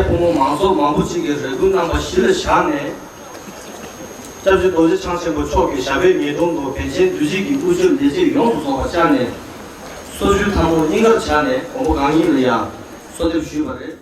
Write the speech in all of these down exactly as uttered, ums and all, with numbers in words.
ཕོ་མོ་མང་ཚོགས་མང་པོ་ཅིག་གིས་རེ་སྐུལ་གནང་པ་གཞི་ལ་བཞག་ནས། སྐྱབས་རྗེ་རྡོ་རྗེ་འཆང་ཆེན་པོ་མཆོག་གི་ཞབས་པད་ཉེ་དྲུང་དུ་པཎ་ཆེན་རྡོ་རྗེ་གི་དབུ་ཆོས་ལས་བྱེད་ཡོངས་སུ་རྫོགས་པ་བཅར་ནས། སོ་བཅུའི་ཐབ་ཀོ་སྙིང་གར་བྱས་ནས་མགོན་པོ་གང་ཉིད་ལ་ཡང་གསོལ་འདེབས་ཞུས་པ་རེད།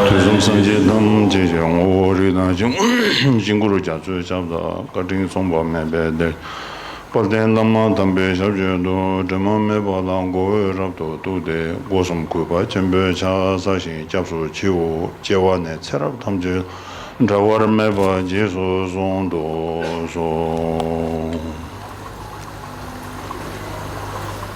དུས་གསུམ་སངས་རྒྱས་ཐམས་ཅད་ཀྱི་ངོ་བོ་རིགས་དང་བཞིན་བཞིན་སྐུར་རྒྱ་མཚོའི་ཁྱབ་བདག་བཀའ་དྲིན་མཚུངས་པ་མེད་པའི་གདུལ། དཔལ་ལྡན་བླ་མ་དམ་པའི་ཞབས་ཀྱི་རྡུལ། དྲི་མ་མེད་པ་ལ་མགོ་བོས་རབ་ཏུ་གཏུགས་ཏེ། སྒོ་གསུམ་གུས་པ་ཆེན་པོས་ཕྱག་འཚལ་ཞིང་སྐྱབས་སུ་མཆིའོ། སྐྱེ་བ་ནས་ཚེ་རབས་ཐམས་ཅད་འབྲལ་བར་མེད་པ་རྗེས་སུ་བཟུང་དུ་གསོལ།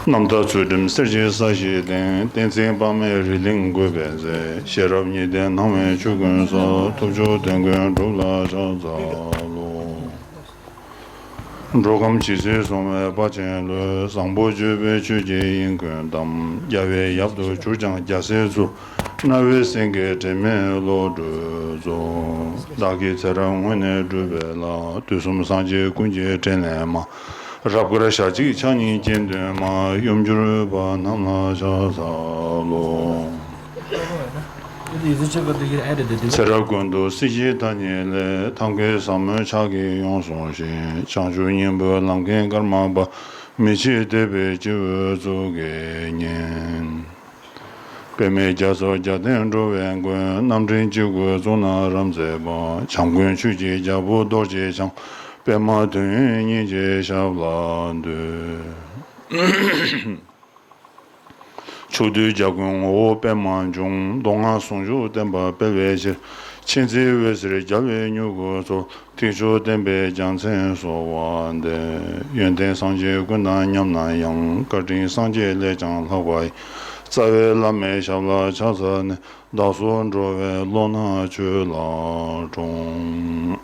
རྣམ་དག་ཚུལ་ཁྲིམས་གསེར་གྱི་ས་གཞིའི་སྟེང་། བསྟན་འཛིན་དཔག་མེད་རི་གླིང་བཀོད་པའི་མཛེས། ཤེས་རབ་ཉི་ཟླས་སྣང་བའི་ཆོས་ཀུན་གསལ། ཐུབ་མཆོག་དོན་ཀུན་གྲུབ་ལ་ཕྱག་འཚལ་ལོ། འགྲོ་ཁམས་ཇི་སྲིད་བཟུང་བའི་དཔའ་ཆེན་ལུས། བཟང་པོ་སྤྱོད་པའི་ཆོས་ཀྱི་དབྱིངས་ཀུན་གཏམས། རྒྱལ་བའི་ཡབ་ཏུ་གྱུར་ཀྱང་རྒྱལ་སྲས་ཚུལ། རྣ་བའི་སེང་གེ་དྲི་མེད་བློ་གྲོས་མཚོ། བདག་གི་ཚེ་རབས་སྔོན་ནས་བསྒྲུབས་པའི་ལྷ། དུས་གསུམ་སངས་རྒྱས་ཀུན་གྱི་དྲིན་ལས་མ། རབ་དཀར་ཞལ་གཅིག་ཕྱག་གཉིས་སྤྱན་ལྡན་མ། གཡུང་སྒྱུ་རུས་པ་རྣམས་ལ་ཕྱག་འཚལ་ལོ། ཚེ་རབས་ཀུན་ཏུ་སྲིད་ཞིའི་མཐའ་གཉིས་ལས། ཐབས་མཁས་ཟབ་མོའི་ཕྱག་གིས་ཡོངས་བཟུང་ཞིང་། བྱང་ཆུབ་སྙིང་པོའི་ལམ་མཁན་ཀརྨ་པ། མི་ཕྱེད་དད་པའི་སྤྱི་བོས་གཙུག་གི་གཉེན། པདྨའི་རྒྱ་མཚོར་རྒྱབ་བརྟེན་འགྲོ་བའི་མགོན། རྣམ་འདྲེན་སྤྱི་བོས་གཙུག་ན་རབ་མཛེས་པ། བྱམས་མགོན་ཆོས་ཀྱི་རྒྱལ་པོ་རྡོ་རྗེ་འཆང་། པདྨ་དོན་ཡོད་ཉིད་ཀྱི་ཞབས་ལ་འདུད། ཕྱོགས་དུས་རྒྱལ་ཀུན་ངོ་བོ་པདྨ་འབྱུང་། མདོ་སྔགས་ཟུང་འཇུག་བསྟན་པ་སྤེལ་བའི་ཕྱིར། མཁྱེན་བརྩེའི་འོད་ཟེར་རྒྱལ་བའི་མྱུ་གུ་ཚོགས། ཐེག་མཆོག་བསྟན་པའི་རྒྱལ་མཚན་གསོལ་བ་འདེབས། ཡོན་ཏན་སངས་རྒྱས་ཀུན་དང་མཉམ་ན་ཡང་། བཀའ་དྲིན་སངས་རྒྱས་ལས་ཀྱང་ལྷག་པ་ཡི། རྩ་བའི་བླ་མའི་ཞབས་ལ་ཕྱག་འཚལ་ནས། བདག་སོགས་འགྲོ་བའི་བློ་སྣ་ཆོས་ལ་དྲངས།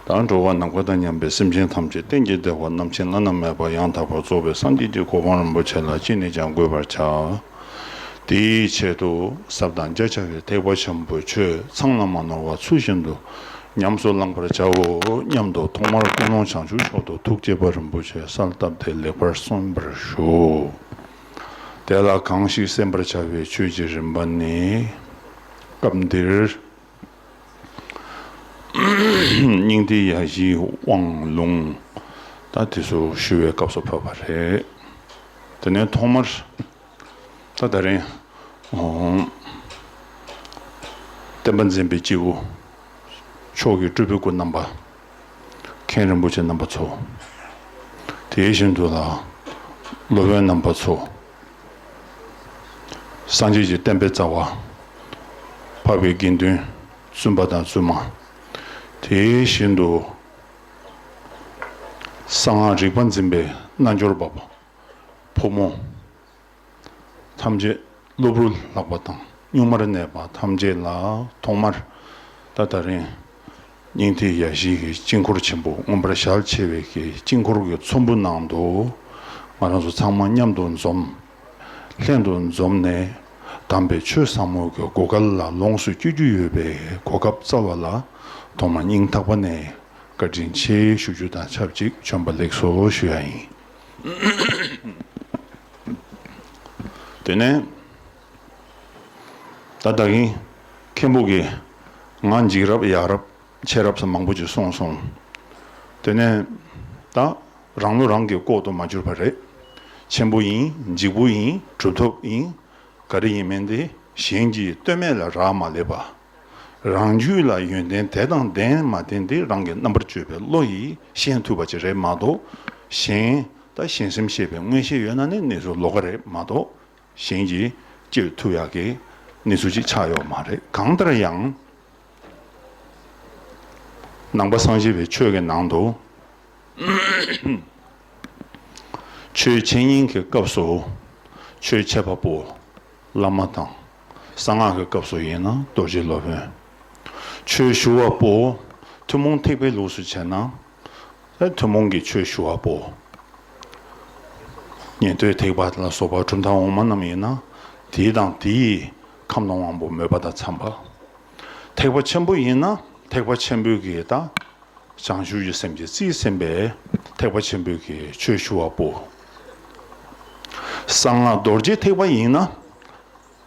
ད་འགྲོ་བ་ནམ་མཁའ་དང་མཉམ་པའི་སེམས་ཅན་ཐམས་ཅད་གཏན་གྱི་བདེ་བ་རྣམ་མཁྱེན་བླ་ན་མེད་པ་ཡང་དག་པར་རྫོགས་པའི་སངས་རྒྱས་ཀྱི་གོ་འཕང་རིན་པོ་ཆེ་ལ་ཅི་ནས་ཀྱང་འགོད་པར་བྱ། དེའི་ཆེད་དུ་ཟབ་དང་རྒྱ་ཆེ་བའི་ཐེག་པ་ཆེན་པོའི་ཆོས་ཚང་ལ་མ་ནོར་བ་ཚུལ་བཞིན་དུ་ཉམས་སུ་བླང་བར་བྱའོ་སྙམ་དུ་ཐོག་མར་ཀུན་སློང་བྱང་ཆུབ་མཆོག་ཏུ་ཐུགས་བསྐྱེད་པ་རིན་པོ་ཆེ་གསལ་བཏབ་སྟེ་ལེགས་པར་གསན་པར་ཞུ། དེ་ལ་གང་ཞིག་གསན་པར་བྱ་བའི་ཆོས་ཀྱི་རིམ་པ་ནི། སྐབས་འདིར་སྙིང་ཐིག་ཡ་བཞིའི་དབང་ལུང་ ད་དེ་ཚོ་ཞུ་བའི་སྐབས་སུ་ཕེབས་པ་རེད། དེ་ནས་ཐོག་མར་ད་ད་རིང་ཨོ་བསྟན་པ་འཛིན་པའི་སྐྱེས་བུ་མཆོག་གི་སྤྲུལ་པའི་སྐུ་རྣམ་པ། མཁན་རིན་པོ་ཆེ་རྣམ་པ་ཚོ། དེ་བཞིན་དུ་ལ་སློབ་དཔོན་རྣམ་པ་ཚོ། སངས་རྒྱས་ཀྱི་བསྟན་པའི་རྩ་བ་འཕགས་པའི་དགེ་འདུན་བཙུན་པ་དང་བཙུན་མ། དེ་བཞིན་དུ་གསང་སྔགས་རིག་པ་འཛིན་པའི་རྣལ་འབྱོར་པ་ཕོ་མོ། ཐམས་ཅད་གློ་བུར་ལྷགས་པ་དང་གཉུག་མར་གནས་པ་ཐམས་ཅད་ལ་ཐོག་མར་ད་ད་རིང་སྙིང་ཐིག་ཡ་བཞི་གི་དཀྱིལ་འཁོར་ཆེན་པོ་མངོན་པར་ཞལ་ཕྱེ་བའི་གི་དཀྱིལ་འཁོར་གྱི་ཚོམ་བུ་ནང་དུ་ང་རང་ཚོ་ཚང་མ་མཉམ་དུ་འཛོམས། ལྷན་དུ་འཛོམས་ནས་དམ་པའི་ཆོས་ཟབ་མོ་གི་གོ་སྐལ་ལ་ལོངས་སུ་སྤྱོད་རྒྱུ་ཡོད་པའི་གོ་སྐབས་སྩལ་བ་ལ་ཐོག་མར་སྙིང་ཐག་པ་ནས་བཀའ་དྲིན་ཆེ་ཞུ་རྒྱུ་དང་ཆབས་ཅིག་བྱོན་པ་ལེགས་སོ་ཞུ་ཡ་ཡིན། དེ་ནས་ད་ད་གིན་མཁན་པོ་གིས་ང་འཇིགས་རབས་ཡག་རབས་ཆེ་རབས་སུ་མང་པོ་ཅིག་གསུངས་སོང་། དེ་ནས་ད་རང་བློ་རང་གིས་ལྐོག་ཏུ་མ་གྱུར་པ་རེད། ཆེན་པོ་ཡིན། འཇིགས་པོ་ཡིན། གྲུབ་ཐོབ་ཡིན། ག་རེ་ཡིན་མིན་དེ་གཞན་གྱིས་ལྟོས་མེད་ལ་རག་མ་ལས་པ། རང་རྒྱུད་ལ་ཡོན་ཏན་དེ་དང་ལྡན་མ་ལྡན་དེ་རང་གི་རྣམ་པར་དཔྱོད་པའི་བློ་ཡིས་ཤེས་ཐུབ་པ་ཅིག་རེད་མ་གཏོགས། གཞན་ད་གཞན་སེམས་ཤེས་པའི་མངོན་ཤེས་ཡོད་ན་ནི་གནས་ཚུལ་ལོགས་ཀ་རེད་མ་གཏོགས། གཞན་གྱིས་བསྐྱེད་ཐུབ་ཡག་གི་གནས་ཚུལ་ཅིག་ཆགས་ཡོད་མ་རེད། གང་ལྟར་ཡང་ནང་པ་སངས་རྒྱས་པའི་ཆོས་ཀྱི་ནང་དུ། ཆོས་འཆད་ཉན་གྱི་སྐབས་སུ་ཆོས་འཆད་པ་པོ་བླ་མ་དང་། གསང་སྔགས་ཀྱི་སྐབས་སུ་ཡིན་ན་རྡོ་རྗེ་སློབ་དཔོན། ཆོས་ཞུ་བ་པོ་ཐུན་མོང་ཐེག་པའི་ལུགས་སུ་བྱས་ན་ཐུན་མོང་གི་ཆོས་ཞུ་བ་པོ། ཉན་ཐོས་ཐེག་པ་ལ་སོགས་པ་གྲུབ་མཐའ་འོག་མ་རྣམས་ཡིན་ན་དེའི་དང་དེའི་ཁམས་དང་དབང་པོ་མོས་པ་དང་འཚམས་པ། ཐེག་པ་ཆེན་པོ་ཡིན་ན་ཐེག་པ་ཆེན་པོའི་གི་ད། བྱང་ཆུབ་ཀྱི་སེམས་ཀྱིས་རྩིས་ཟིན་པའི་ཐེག་པ་ཆེན་པོའི་གི་ཆོས་ཞུ་བ་པོ། གསང་སྔགས་རྡོ་རྗེ་ཐེག་པ་ཡིན་ན།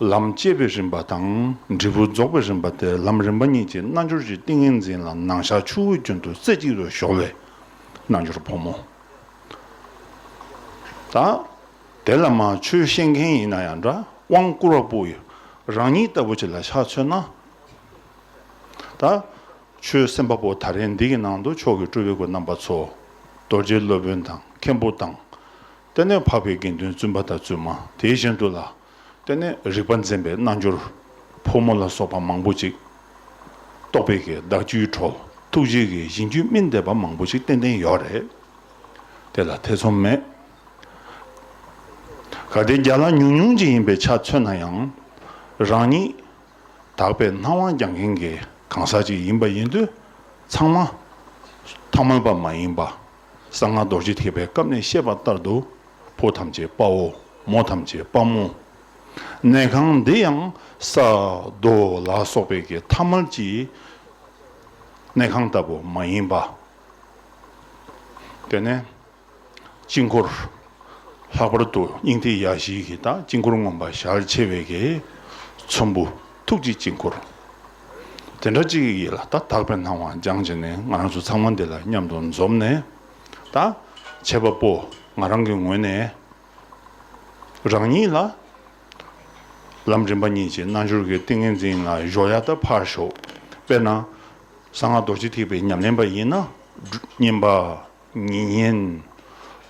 ལམ་བསྐྱེད་པའི་རིམ་པ་དང་འབྲས་བུ་རྫོགས་པའི་རིམ་པ་སྟེ་ལམ་རིམ་པ་གཉིས་ཀྱི་རྣལ་འབྱོར་གྱི་ཏིང་ངེ་འཛིན་ལ་ནང་ཞག་ཆུ་བོ་རྒྱུན་དུ་རྩེ་གཅིག་ཏུ་གཞོལ་བའི་རྣལ་འབྱོར་ཕོ་མོ། ད། དེ་ལ་མ་ཆོས་བཤད་མཁན་ཡིན་ན་ཡང་འདྲ་དབང་བསྐུར་བ་པོ་ཡི་རང་ཉིད་ལྟ་བུ་ཅིག་ལ་ཆ་མཚོན་ན། ད། ཆོས་གསན་པ་པོ་ད་རེས་འདི་གི་ནང་དུ་མཆོག་གི་སྤྲུལ་པའི་སྐུ་རྣམ་པ་ཚོ། རྡོ་རྗེ་སློབ་དཔོན་དང་མཁན་པོ་དང་། དེ་ནས་འཕགས་པའི་དགེ་འདུན་བཙུན་པ་དང་བཙུན་མ་དེ་བཞིན་དུ་ལ། དེ་ནས་རིག་པ་འཛིན་པའི་རྣལ་འབྱོར་ཕོ་མོ་ལ་སོགས་པ་མང་པོ་ཅིག་རྟོགས་པའི་གི་བདག་རྒྱུད་གྲོལ་ཐུགས་རྗེ་གི་ཞིང་རྒྱུད་སྨིན་བསྡད་པ་མང་པོ་ཅིག་ཏན་ཏན་ཡོད་རེད། དེ་ལ་ཐེ་ཚོམ་མེད། གལ་ཏེ་བརྒྱ་ལ་ཉུང་ཉུང་ཅིག་ཡིན་པའི་ཆ་མཚོན་ན་ཡང་། རང་ཉིད་དག་པའི་སྣང་བ་རྒྱག་མཁན་གྱི་གང་ཟག་ཅིག་ཡིན་པ་ཡིན་དུས། ཚང་མ་ཐ་མལ་པ་མ་ཡིན་པ། གསང་སྔགས་རྡོ་རྗེ་ཐེག་པའི་སྐབས་ནས་བཤད་པ་ལྟར་དུ། ཕོ་ཐམས་ཅད་དཔའ་བོ། མོ་ཐམས་ཅད་དཔའ་མོ། གནས་ཁང་འདི་ཡང་ས་རྡོ་ལ་སོགས་པའི་གི་ཐ་མལ་གྱི་གནས་ཁང་ལྟ་བུ་མ་ཡིན་པ། དེ་ནས་དཀྱིལ་འཁོར། ལྷག་པར་དུ་སྙིང་ཐིག་ཡ་བཞི་གི་དང་དཀྱིལ་འཁོར་མངོན་པར་ཞལ་ཕྱེ་བའི་གི་ཚོམ་བུ་ཐུགས་ཀྱི་དཀྱིལ་འཁོར། དེ་འདྲ་གཅིག་ཡིད་ལ་ད་དག་པའི་སྣང་བ་སྦྱངས་བྱས་ནས་ང་རང་ཚོ་ཚང་མ་འདི་ལ་མཉམ་དུ་འཛོམས་ནས། ད་འཆད་པ་པོ་ང་རང་གི་ངོས་ནས་རང་ཉིད་ལ་ལམ་རིམ་པ་གཉིས་ཀྱི་རྣལ་འབྱོར་གྱི་ཏིང་ངེ་འཛིན་ལ་གཞོལ་ཡ་ད་ཕར་ཞོག་དཔེར་ན། གསང་སྔགས་རྡོ་རྗེ་ཐེག་པའི་ཉམས་ལེན་པ་ཡིན་ན། བསྙེན་པ། ཉན།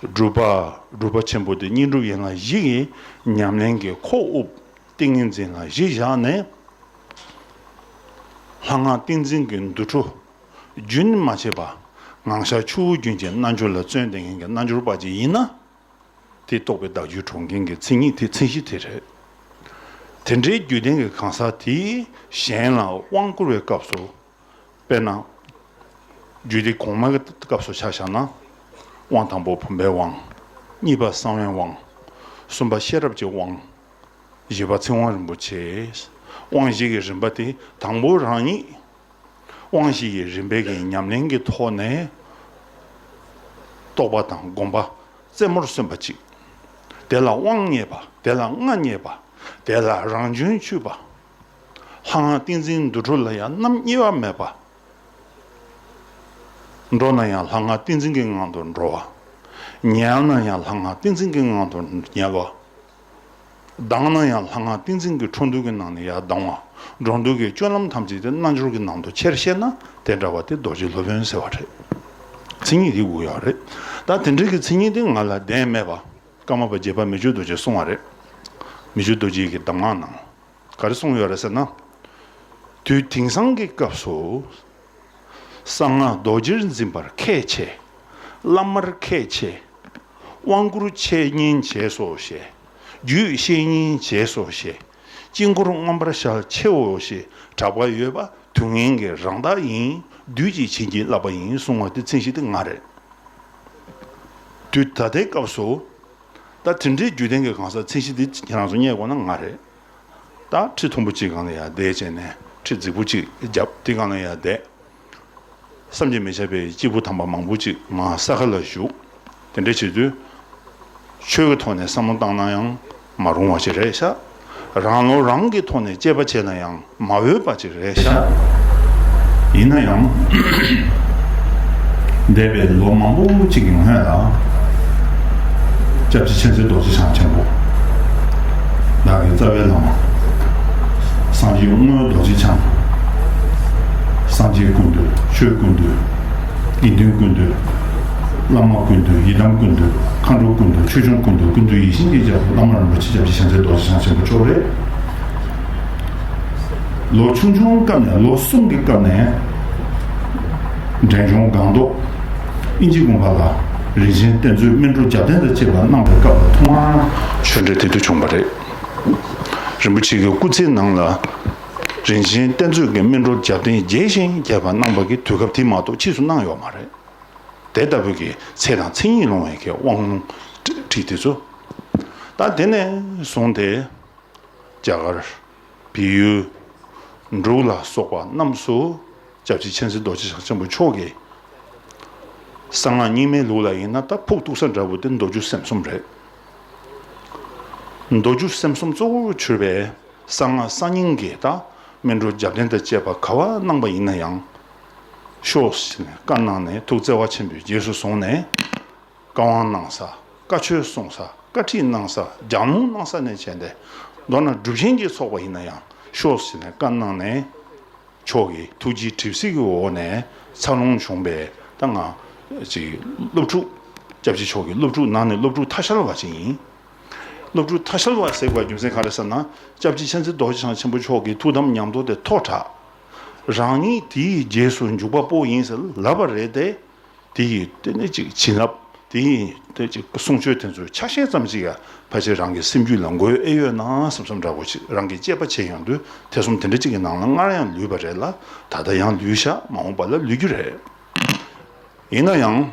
སྒྲུབ་པ། སྒྲུབ་པ་ཆེན་པོ་དེ་བསྙེན་སྒྲུབ་ཡན་ལག་བཞི་གི་ཉམས་ལེན་གྱི་ཁོག་དབུབ་ཏིང་ངེ་འཛིན་ལ་གཞི་བཞག་ནས། ལྷ་སྔགས་ཏིང་འཛིན་གྱི་འདུ་འཕྲོ་རྒྱུན་མ་ཆད་པ་ངང་བཞག་ཆུ་བོ་རྒྱུན་གྱི་རྣལ་འབྱོར་ལ་བརྩོན་ཏེ་མཁན་གྱི་རྣལ་འབྱོར་པ་ཅིག་ཡིན་ན། དེ་རྟོགས་པའི་བདག་རྒྱུད་གྲོལ་མཁན་གྱི་མཚན་ཉིད་དེ་མཚན་གཞི་དེ་རེད། དེ་འདྲའི་རྒྱུད་ལྡན་གྱི་གང་ཟག་དེས་གཞན་ལ་དབང་བསྐུར་བའི་སྐབས་སུ། དཔེར་ན། རྒྱུད་སྡེ་གོང་མ་གི་སྐབས་སུ་ཆ་བཞག་ན། དབང་དང་པོ་བུམ་པའི་དབང་། གཉིས་པ་གསང་བའི་དབང་། གསུམ་པ་ཤེས་རབ་ཀྱི་དབང་། བཞི་པ་ཚིག་དབང་རིན་པོ་ཆེ། དབང་བཞི་གི་རིམ་པ་དེ་དང་པོ་རང་ཉིད་དབང་བཞི་ཡི་རིམ་པའི་གི་ཉམས་ལེན་གྱི་ཐོག་ནས་རྟོགས་པ་དང་སྒོམ་པ་རྩེ་མོར་སོན་པ་གཅིག་དེ་ལ་དབང་རྙེད་པ། དེ་ལ་ལྔ་རྙེད་པ། དེ་ལ་རང་བྱུང་ཆུད་པ། ལྷ་སྔགས་ཏིང་འཛིན་འདུ་འཕྲོ་ལ་ཡང་རྣམ་གཉིས་པ་མེད་པ། འགྲོ་ན་ཡང་ལྷ་སྔགས་ཏིང་འཛིན་གྱི་ངང་དུ་འགྲོ་བ། ཉལ་ན་ཡང་ལྷ་སྔགས་ཏིང་འཛིན་གྱི་ངང་དུ་ཉལ་བ། ལྡང་ན་ཡང་ལྷ་སྔགས་ཏིང་འཛིན་གྱི་འཕྲོ་འདུ་གི་ནང་ནས་ཡར་ལྡང་བ། འགྲོ་འདུལ་གྱི་སྤྱོད་ལམ་ཐམས་ཅད་དེ་རྣལ་འབྱོར་གྱི་ནང་དུ་ཁྱེར་ཤེས་ན་དེ་འདྲ་བ་དེ་རྡོ་རྗེ་སློབ་དཔོན་ཟེར་བ་རེད། མཚན་ཉིད་དེ་དགོས་ཡོད་རེད། ད་དེ་འདྲའི་གི་མཚན་ཉིད་དེ་ང་ལ་ལྡན་མེད་པ། ཀརྨ་པ་རྗེ་དཔལ་མི་བསྐྱོད་རྡོ་རྗེས་གསུངས་པ་རེད། མི་བསྐྱོད་རྡོ་རྗེ་གི་གདམས་ངག་ནང་ག་རེ་གསུངས་ཡོད་རེད་ཟེར་ན། དུས་དེང་སང་གི་སྐབས་སུ་གསང་སྔགས་རྡོ་རྗེར་འཛིན་པར་ཁས་འཆེ། བླ་མར་ཁས་འཆེ། དབང་བསྐུར་འཆད་ཉན་བྱས་སོ་ཞེས། རྒྱུད་བཤད་ཉན་བྱས་སོ་ཞེས། དཀྱིལ་འཁོར་མངོན་པར་ཤར་ཕྱིར་ཞེས་གྲགས་པ་ཡོད་པ་དུས་ངན་གྱི་རང་རྟགས་ཡིན། བདུད་ཀྱིས་བྱིན་གྱིས་བརླབས་པ་ཡིན་གསུང་བ་དེ་མཚན་གཞི་དེ་ང་རེད། དུས་ད་ལྟའི་སྐབས་སུ། ད་དེ་འདྲའི་རྒྱུད་ལྡན་གྱི་གང་ཟག་མཚན་གཞི་འདི་ཁྱེད་རང་ཚོ་རྙེད་དགོས་ན་ང་རེད། ད་ཁྲི་མཐོན་པོ་གཅིག་སྒང་ལ་ཡར་བསྡད་བྱས་ནས་ཁྲི་རྫིག་པོ་གཅིག་བརྒྱབ་དེ་སྒང་ལ་ཡར་བསྡད། བསམ་གྱིས་མི་ཁྱབ་པའི་སྐྱེས་བུ་དམ་པ་མང་པོ་གཅིག་མར་ས་ཁ་ལ་བཞུགས། དེ་འདྲ་བྱེད་དུས། ཆོས་ཀྱི་ཐོག་ནས་བསམ་བློ་བཏང་ན་ཡང་མ་རུང་བ་ཞིག་རེད་ཤག་རང་བློ་རང་གི་ཐོག་ནས་དཔྱད་པ་བྱས་ན་ཡང་མ་འོས་པ་ཅིག་རེད་ཤག་ཡིན་ན་ཡང་། འདས་པའི་ལོ་མང་པོ་ཅིག་གི་སྔོན་ལ། སྐྱབས་རྗེ་མཁྱེན་བརྩེ་རྡོ་རྗེ་འཆང་ཆེན་པོ། བདག་གི་རྩ་བའི་བླ་མ། སངས་རྒྱས་དངོས་རྡོ་རྗེ་འཆང་། སངས་རྒྱས་ཀུན་འདུས། ཆོས་ཀུན་འདུས། དགེ་འདུན་ཀུན་འདུས། བླ་མ་ཀུན་འདུས། ཡི་དམ་ཀུན་འདུས། མཁའ་འགྲོ་ཀུན་འདུས། ཆོས་སྐྱོང་ཀུན་འདུས། ཀུན་འདུས་ཡིད་བཞིན་གྱི་རྒྱལ་པོ་བླ་མ་རིན་པོ་ཆེ་སྐྱབས་རྗེ་མཁྱེན་བརྩེ་རྡོ་རྗེ་འཆང་ཆེན་པོ་མཆོག་རེད། ལོ་ཆུང་ཆུང་སྐབས་ནས་ལོ་གསུམ་གྱི་སྐབས་ནས། འབྲས་ལྗོངས་སྒང་ཏོག་དབྱིན་ཇི་དགོན་པ་ལ་རིན་ཆེན་གཏེར་མཛོད་སྨིན་གྲོལ་རྒྱབ་རྟེན་དང་བཅས་པ་གནང་བའི་སྐབས་ལ་ཐོག་མར་ཆོས་འབྲེལ་དེ་དུས་བྱུང་བ་རེད། རིན་པོ་ཆེ་གི་སྐུ་ཚེའི་ནང་ལ་རིན་ཆེན་གཏེར་མཛོད་ཀྱི་སྨིན་གྲོལ་རྒྱབ་རྟེན་རྒྱས་ཤིང་རྒྱས་པ་གནང་བ་གི་དུས་སྐབས་དེ་མ་གཏོགས་ཕྱིས་སུ་གནང་ཡོད་མ་རེད། དེ་ལྟ་བུའི་གི་ཚེ་དང་མཚན་ཉིད་ལོང་བའི་གི་དབང་ལུང་ཁྲིད་དེ་ཚོ། ད་དེ་ནས་བཟུང་སྟེ། རྒྱ་གར། བལ་ཡུལ། འབྲུག་ལ་སོགས་པ་རྣམས་སུ་སྐྱབས་རྗེ་མཁྱེན་བརྩེ་རྡོ་རྗེ་འཆང་ཆེན་པོ་མཆོག་གིས། གསང་སྔགས་རྙིང་མའི་ལུགས་ལ་ཡིན་ན་ད་ཕུགས་གཏུགས་ས་འདྲ་བོ་དེ་མདོ་རྒྱུད་སེམས་གསུམ་རེད། མདོ་རྒྱུད་སེམས་གསུམ་གཙོ་བོར་གྱུར་པའི་གསང་སྔགས་གསར་རྙིང་གི་ད་སྨིན་གྲོལ་རྒྱབ་རྟེན་དང་བཅས་པ་ག་བ་གནང་པ་ཡིན་ན་ཡང་། ཤོག་ཟེར་ནས་བཀའ་གནང་ནས་ཐུགས་བརྩེ་བ་ཆེན་པོས་རྗེས་སུ་བཟུང་ནས། བཀའ་དབང་གནང་ས། བཀའ་ཆོས་གསུང་ས། བཀའ་ཁྲིད་གནང་ས། ལྗགས་ལུང་གནང་ས་ནས་བྱས་ཏེ། མདོར་ན་སྒྲུབ་ཆེན་གྱི་ཚོགས་པ་ཡིན་ན་ཡང་ཤོག་ཟེར་ནས་བཀའ་གནང་ནས། མཆོག་གི་ཐུགས་རྗེའི་གྲིབ་བསིལ་གྱི་འོག་ནས་འཚར་ལོངས་བྱུང་བའི་ད་ང་ཅིག་སློབ་ཕྲུག་སྐྱབས་རྗེ་མཆོག་གི་སློབ་ཕྲུག་ནང་ནས་སློབ་ཕྲུག་ཐ་ཤལ་བ་ཅིག་ཡིན། སློབ་ཕྲུག་ཐ་ཤལ་བ་ཟེར་བའི་རྒྱུ་མཚན་ག་རེ་ཟེར་ན། སྐྱབས་རྗེ་མཁྱེན་བརྩེ་རྡོ་རྗེ་འཆང་ཆེན་པོ་མཆོག་གི་ཐུགས་དམ་ཉམས་རྟོགས་དེ་མཐོ་དྲགས། རང་ཉིད་དེའི་རྗེས་སུ་འཇུག་པ་པོ་ཡིན་ཟེར་ལབ་པ་རེད་དེ། དེ་ཡི་དེ་ནི་ཅིག་བྱིན་རླབས་དེ་ཡི་དེ་ཅིག་གསུང་ཆོས་དེ་ཚོའི་ཆ་ཤས་ཙམ་ཅིག་ཡང་ཕལ་ཆེར་རང་གི་སེམས་རྒྱུད་ལ་འགོས་ཨེ་ཡོད་ན་བསམ་བསམ་འདྲ་པོ་ཅིག་རང་གིས་དཔྱད་པ་བྱེད་ཡོང་དུས་ཐེ་ཚོམ་དེ་འདྲ་ཅིག་གི་ནང་ལ་སྔར་ཡང་ལུས་པ་རེད་ལ་ད་ལྟ་ཡང་ལུས་ཤག་མ་འོངས་པ་ལ་ལུས་རྒྱུ་རེད། ཡིན་ན་ཡང་།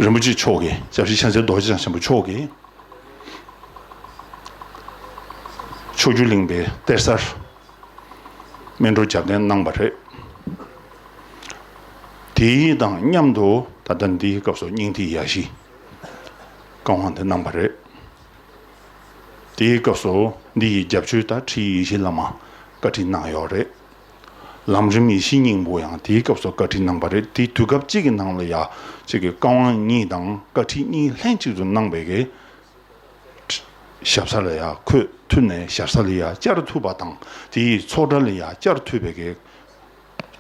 རིན་པོ་ཆེ་མཆོག་གིས་སྐྱབས་རྗེ་མཁྱེན་བརྩེ་རྡོ་རྗེ་འཆང་ཆེན་པོ་མཆོག་གིས། ཕྱོགས་བཅུ་གླིང་པའི་གཏེར་གསར་སྨིན་གྲོལ་རྒྱབ་རྟེན་གནང་བ་རེད། དེའི་དང་མཉམ་དུ་ད་ལྟ་འདིའི་སྐབས་སུ་སྙིང་ཐིག་ཡ་བཞི་བཀའ་དབང་དེ་གནང་བ་རེད། དེའི་སྐབས་སུ་འདི་ཡི་རྒྱབ་ཆོས་ད་ཁྲིད་ཡེ་ཤེས་བླ་མ་བཀའ་ཁྲིད་གནང་ཡོད་རེད། ལམ་རིམ་ཡེ་ཤེས་སྙིང་པོ་ཡང་དེའི་སྐབས་སུ་བཀའ་ཁྲིད་གནང་བ་རེད། དེའི་དུས་སྐབས་གཅིག་གི་ནང་ལ་ཡ་གཅིག་གི་བཀའ་དབང་གཉིས་དང་བཀའ་ཁྲིད་གཉིས་ལྷན་ཅིག་ཏུ་གནང་བའི་གི་ཞབས་ས་ལ་ཡ་འཁོད་ཐུབ་ནས་ཞབས་ས་ལ་ཡ་བཅར་ཐུབ་པ་དང་དེའི་ཚོགས་གྲལ་ལ་ཡ་བཅར་ཐུབ་པའི་གི་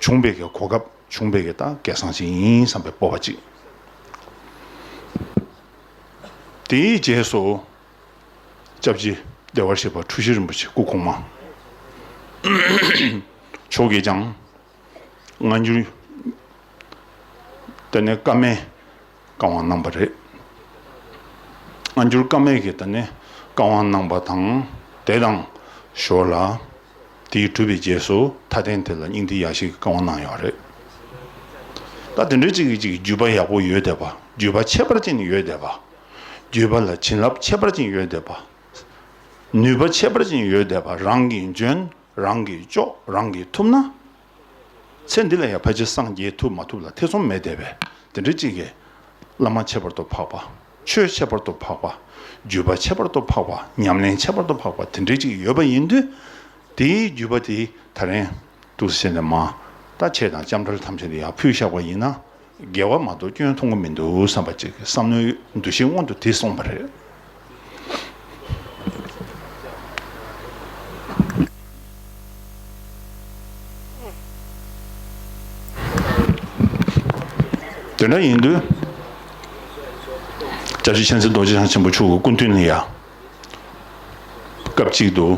བྱུང་བའི་གི་གོ་སྐབས་བྱུང་བའི་གི་ད་སྐལ་བཟང་ཅིག་ཡིན་བསམ་པའི་སྤོབས་པ་ཅིག་དེའི་རྗེས་སུ་སྐྱབས་རྗེ་བདེ་བར་གཤེགས་པ་འཁྲུལ་ཞིག་རིན་པོ་ཆེ་སྐུ་གོང་མ་མཆོག་གིས་ཀྱང་། སྔ་འགྱུར། དེ་ནས་བཀའ་མའི་བཀའ་དབང་གནང་བ་རེད། སྔ་འགྱུར་བཀའ་མའི་གི་དེ་ནས་བཀའ་དབང་གནང་བ་དང་དེ་དང་ཞོར་ལ། དེའི་གྲུབ་པའི་རྗེས་སུ་མཐའ་རྟེན་དེ་ལ་སྙིང་ཐིག་ཡ་བཞི་གི་བཀའ་དབང་གནང་ཡོད་རེད། ད་དེ་འདྲའི་གཅིག་གིས་གཅིག་བརྒྱུད་པ་ཡག་པོ་ཡོད་བསྡད་པ། བརྒྱུད་པ་ཁྱད་པར་ཅན་ཡོད་བསྡད་པ། བརྒྱུད་པ་ལ་བྱིན་རླབས་ཁྱད་པར་ཅན་ཡོད་བསྡད་པ། ནུས་པ་ཁྱད་པར་ཅན་ཡོད་བསྡད་པ་རང་གིས་འཇོན། རང་གིས་ལྕོགས། རང་གིས་ཐུབ་ན། ཚེ་འདི་ལ་ཡང་ཕལ་ཆེར་སངས་རྒྱས་ཐུབ་མ་ཐུབ་ལ་ཐེ་ཚོམ་མེད་བསྡད་པས་དེ་འདྲ་གཅིག་གིས། བླ་མ་ཁྱད་པར་དུ་འཕགས་པ། ཆོས་ཁྱད་པར་དུ་འཕགས་པ། བརྒྱུད་པ་ཁྱད་པར་དུ་འཕགས་པ། ཉམས་ལེན་ཁྱད་པར་དུ་འཕགས་པ་དེ་འདྲ་གཅིག་ཡོད་པ་ཡིན་དུས། དེའི་བརྒྱུད་པ་དེ་ད་རིང་འདུག་སེ་བྱས་ནས་མ། ད་ཆོས་དང་ལྕམ་དྲལ་ཐམས་ཅད་ལ་ཡང་ཕུལ་བཞག་པ་ཡིན་ན། དགེ་བ་མ་གཏོགས་སྐྱོན་མཐོང་གི་མི་འདུག་བསམ་པ་ཅིག་བསམ་བློའི་འདུ་ཤེས་སྔོན་དུ་དེ་སོང་བ་རེད། དེ་འདྲ་ཡིན་དུས། སྐྱབས་རྗེ་མཁྱེན་བརྩེ་རྡོ་རྗེ་འཆང་ཆེན་པོ་མཆོག་གི་སྐུ་མདུན་ལ་ཡ། སྐབས་གཅིག་ཏུ།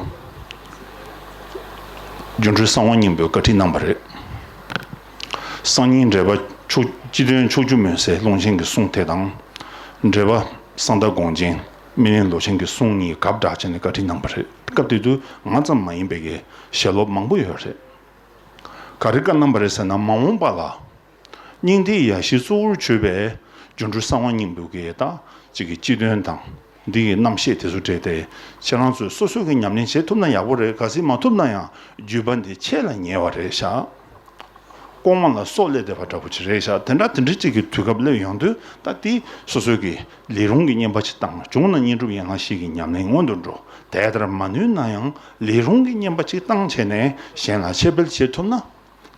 སྒྱུ་འཕྲུལ་གསང་བ་སྙིང་པོས་བཀའ་ཁྲིད་གནང་བ་རེད། གསང་སྙིང་འགྲེལ་པ་ཕྱོགས་སྤྱི་དོན་ཕྱོགས་བཅུ་མུན་སེལ་ཀློང་ཆེན་གྱི་གསུང་དེ་དང་། འགྲེལ་པ་གསང་བདག་དགོངས་རྒྱན་སྨིན་གླིང་ལོ་ཆེན་གྱི་གསུང་གཉིས་དགག་སྒྲ་བྱས་ནས་བཀའ་ཁྲིད་གནང་བ་རེད། སྐབས་དེ་དུས་ང་ཙམ་མ་ཡིན་པའི་གི་ཞལ་སློབ་མང་པོ་ཡོད་རེད། ག་རེ་བཀའ་གནང་བ་རེད་ཟེར་ན། མ་འོངས་པ་ལ་སྙིང་ཐིག་ཡ་བཞི་གཙོ་བོར་གྱུར་པའི་སྒྱུ་འཕྲུལ་གསང་བ་སྙིང་པོ་གི་ད་ཅིག་གི་སྤྱི་དོན་དང་། འདི་ཡི་རྣམ་བཤད་དེ་ཚོ་སྤྲད་དེ། ཁྱེད་རང་ཚོས་སོ་སོ་གི་ཉམས་ལེན་བྱེད་ཐུབ་ན་ཡག་པོ་རེད། གལ་སྲིད་མ་ཐུབ་ན་ཡང་བརྒྱུད་པ་འདི་ཆད་ལ་ཉེ་བ་རེད་ཤག་ལྐོག་མ་ལ་སོགས་ལས་འདས་པ་འདྲ་པོ་ཅིག་རེད་ཤག་དེ་འདྲ་དེ་འདྲ་ཅིག་གི་དུས་སྐབས་སླེབས་ཡོང་དུས། ད་དེ་སོ་སོ་གི་ལས་རུང་གི་བསྙེན་པ་ཅིག་བཏང་། བྱུང་ན་བསྙེན་སྒྲུབ་ཡན་ལག་བཞི་གི་ཉམས་ལེན་སྔོན་དུ་འགྲོ། དེ་ལྟར་མ་ནུས་ན་ཡང་ལས་རུང་གི་བསྙེན་པ་ཅིག་བཏང་བྱས་ནས་གཞན་ལ་འཆད་སྤེལ་བྱེད་ཐུབ་ན།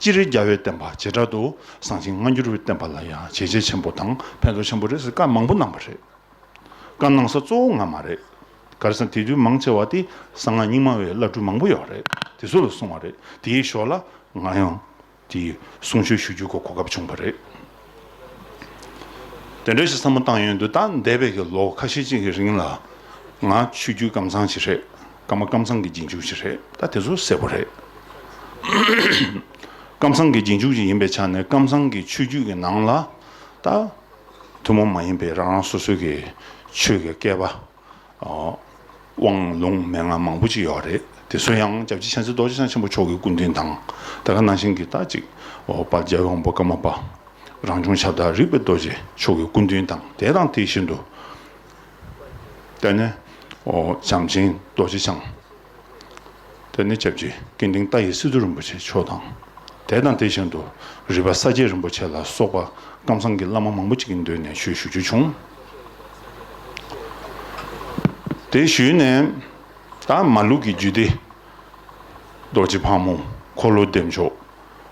སྤྱིར་རྒྱལ་བའི་བསྟན་པ་བྱེ་བྲག་ཏུ་གསང་ཆེན་སྔ་འགྱུར་བའི་བསྟན་པ་ལ་ཡང་བྱས་རྗེས་ཆེན་པོ་དང་ཕན་ཐོགས་ཆེན་པོ་རེད་ཟེར་བཀའ་མང་པོ་གནང་བ་རེད། བཀའ་གནང་ས་གཙོ་བོ་ང་མ་རེད། ག་རེ་ཟེར་ན། དེ་དུས་མང་ཆེ་བ་དེ་གསང་སྔགས་རྙིང་མ་བའི་བླ་སྤྲུལ་མང་པོ་ཡོད་རེད། དེ་ཚོ་ལ་གསུངས་པ་རེད། དེའི་ཞོར་ལ་ང་ཡང་དེའི་གསུང་ཆོས་ཞུ་རྒྱུ་གི་གོ་སྐབས་བྱུང་བ་རེད། དེ་འདྲ་ཞིག་བསམ་བློ་བཏང་ཡོང་དུས། ད་འདས་པའི་གི་ལོ་ཁ་ཤས་ཅིག་གི་རིང་ལ་ང་ཆོས་བརྒྱུད་ཀམ་ཚང་ཞིག་རེད། ཀརྨ་ཀམ་ཚང་གི་རྗེས་འཇུག་ཞིག་རེད། ད་དེ་ཚོ་གསལ་པོ་རེད། ཀམ་ཚང་གི་རྗེས་འཇུག་ཅིག་ཡིན་པའི་ཆ་ནས། ཀམ་ཚང་གི་ཆོས་བརྒྱུད་ཀྱི་ནང་ལ་ད་ཐུན་མོང་མ་ཡིན་པའི་རང་རང་སོ་སོའི་གི་ཆོས་ཀྱི་སྐལ་པ། ཨ། དབང་ལུང་མན་ངག་མང་པོ་ཅིག་ཡོད་རེད། དེ་ཚོ་ཡང་སྐྱབས་རྗེ་མཁྱེན་བརྩེ་རྡོ་རྗེ་འཆང་ཆེན་པོ་མཆོག་གི་སྐུ་མདུན་དང་། དེ་ག་ནང་བཞིན་གྱི་ད་ཅིག་ཨོ། དཔལ་རྒྱལ་བའི་དབང་པོ་ཀརྨ་པ་རང་བྱུང་ཁྱབ་བདག་རིག་པའི་རྡོ་རྗེ་མཆོག་གི་སྐུ་མདུན་དང་། དེ་དང་དེ་བཞིན་དུ། དེ་ནས་ཨོ། བྱམས་ཆེན་རྡོ་རྗེ་འཆང་། དེ་ནས་སྐྱབས་རྗེ་སྐལ་ལྡན་ཏཱ་ཡི་སི་ཏུ་རིན་པོ་ཆེ་མཆོག་དང་། དེ་དང་དེ་བཞིན་དུ་རིག་པ་གསལ་རྒྱལ་རིན་པོ་ཆེ་ལ་སོགས་པ་ཀམ་ཚང་གི་བླ་མ་མང་པོ་ཅིག་གི་མདུན་ནས་ཆོས་ཞུ་རྒྱུ་བྱུང་། དེ་ཞུས་ནས་ད་མ་ལུགས་ཀྱི་རྒྱུད་སྡེ། རྡོ་རྗེ་ཕག་མོ། འཁོར་ལོ་བདེ་མཆོག།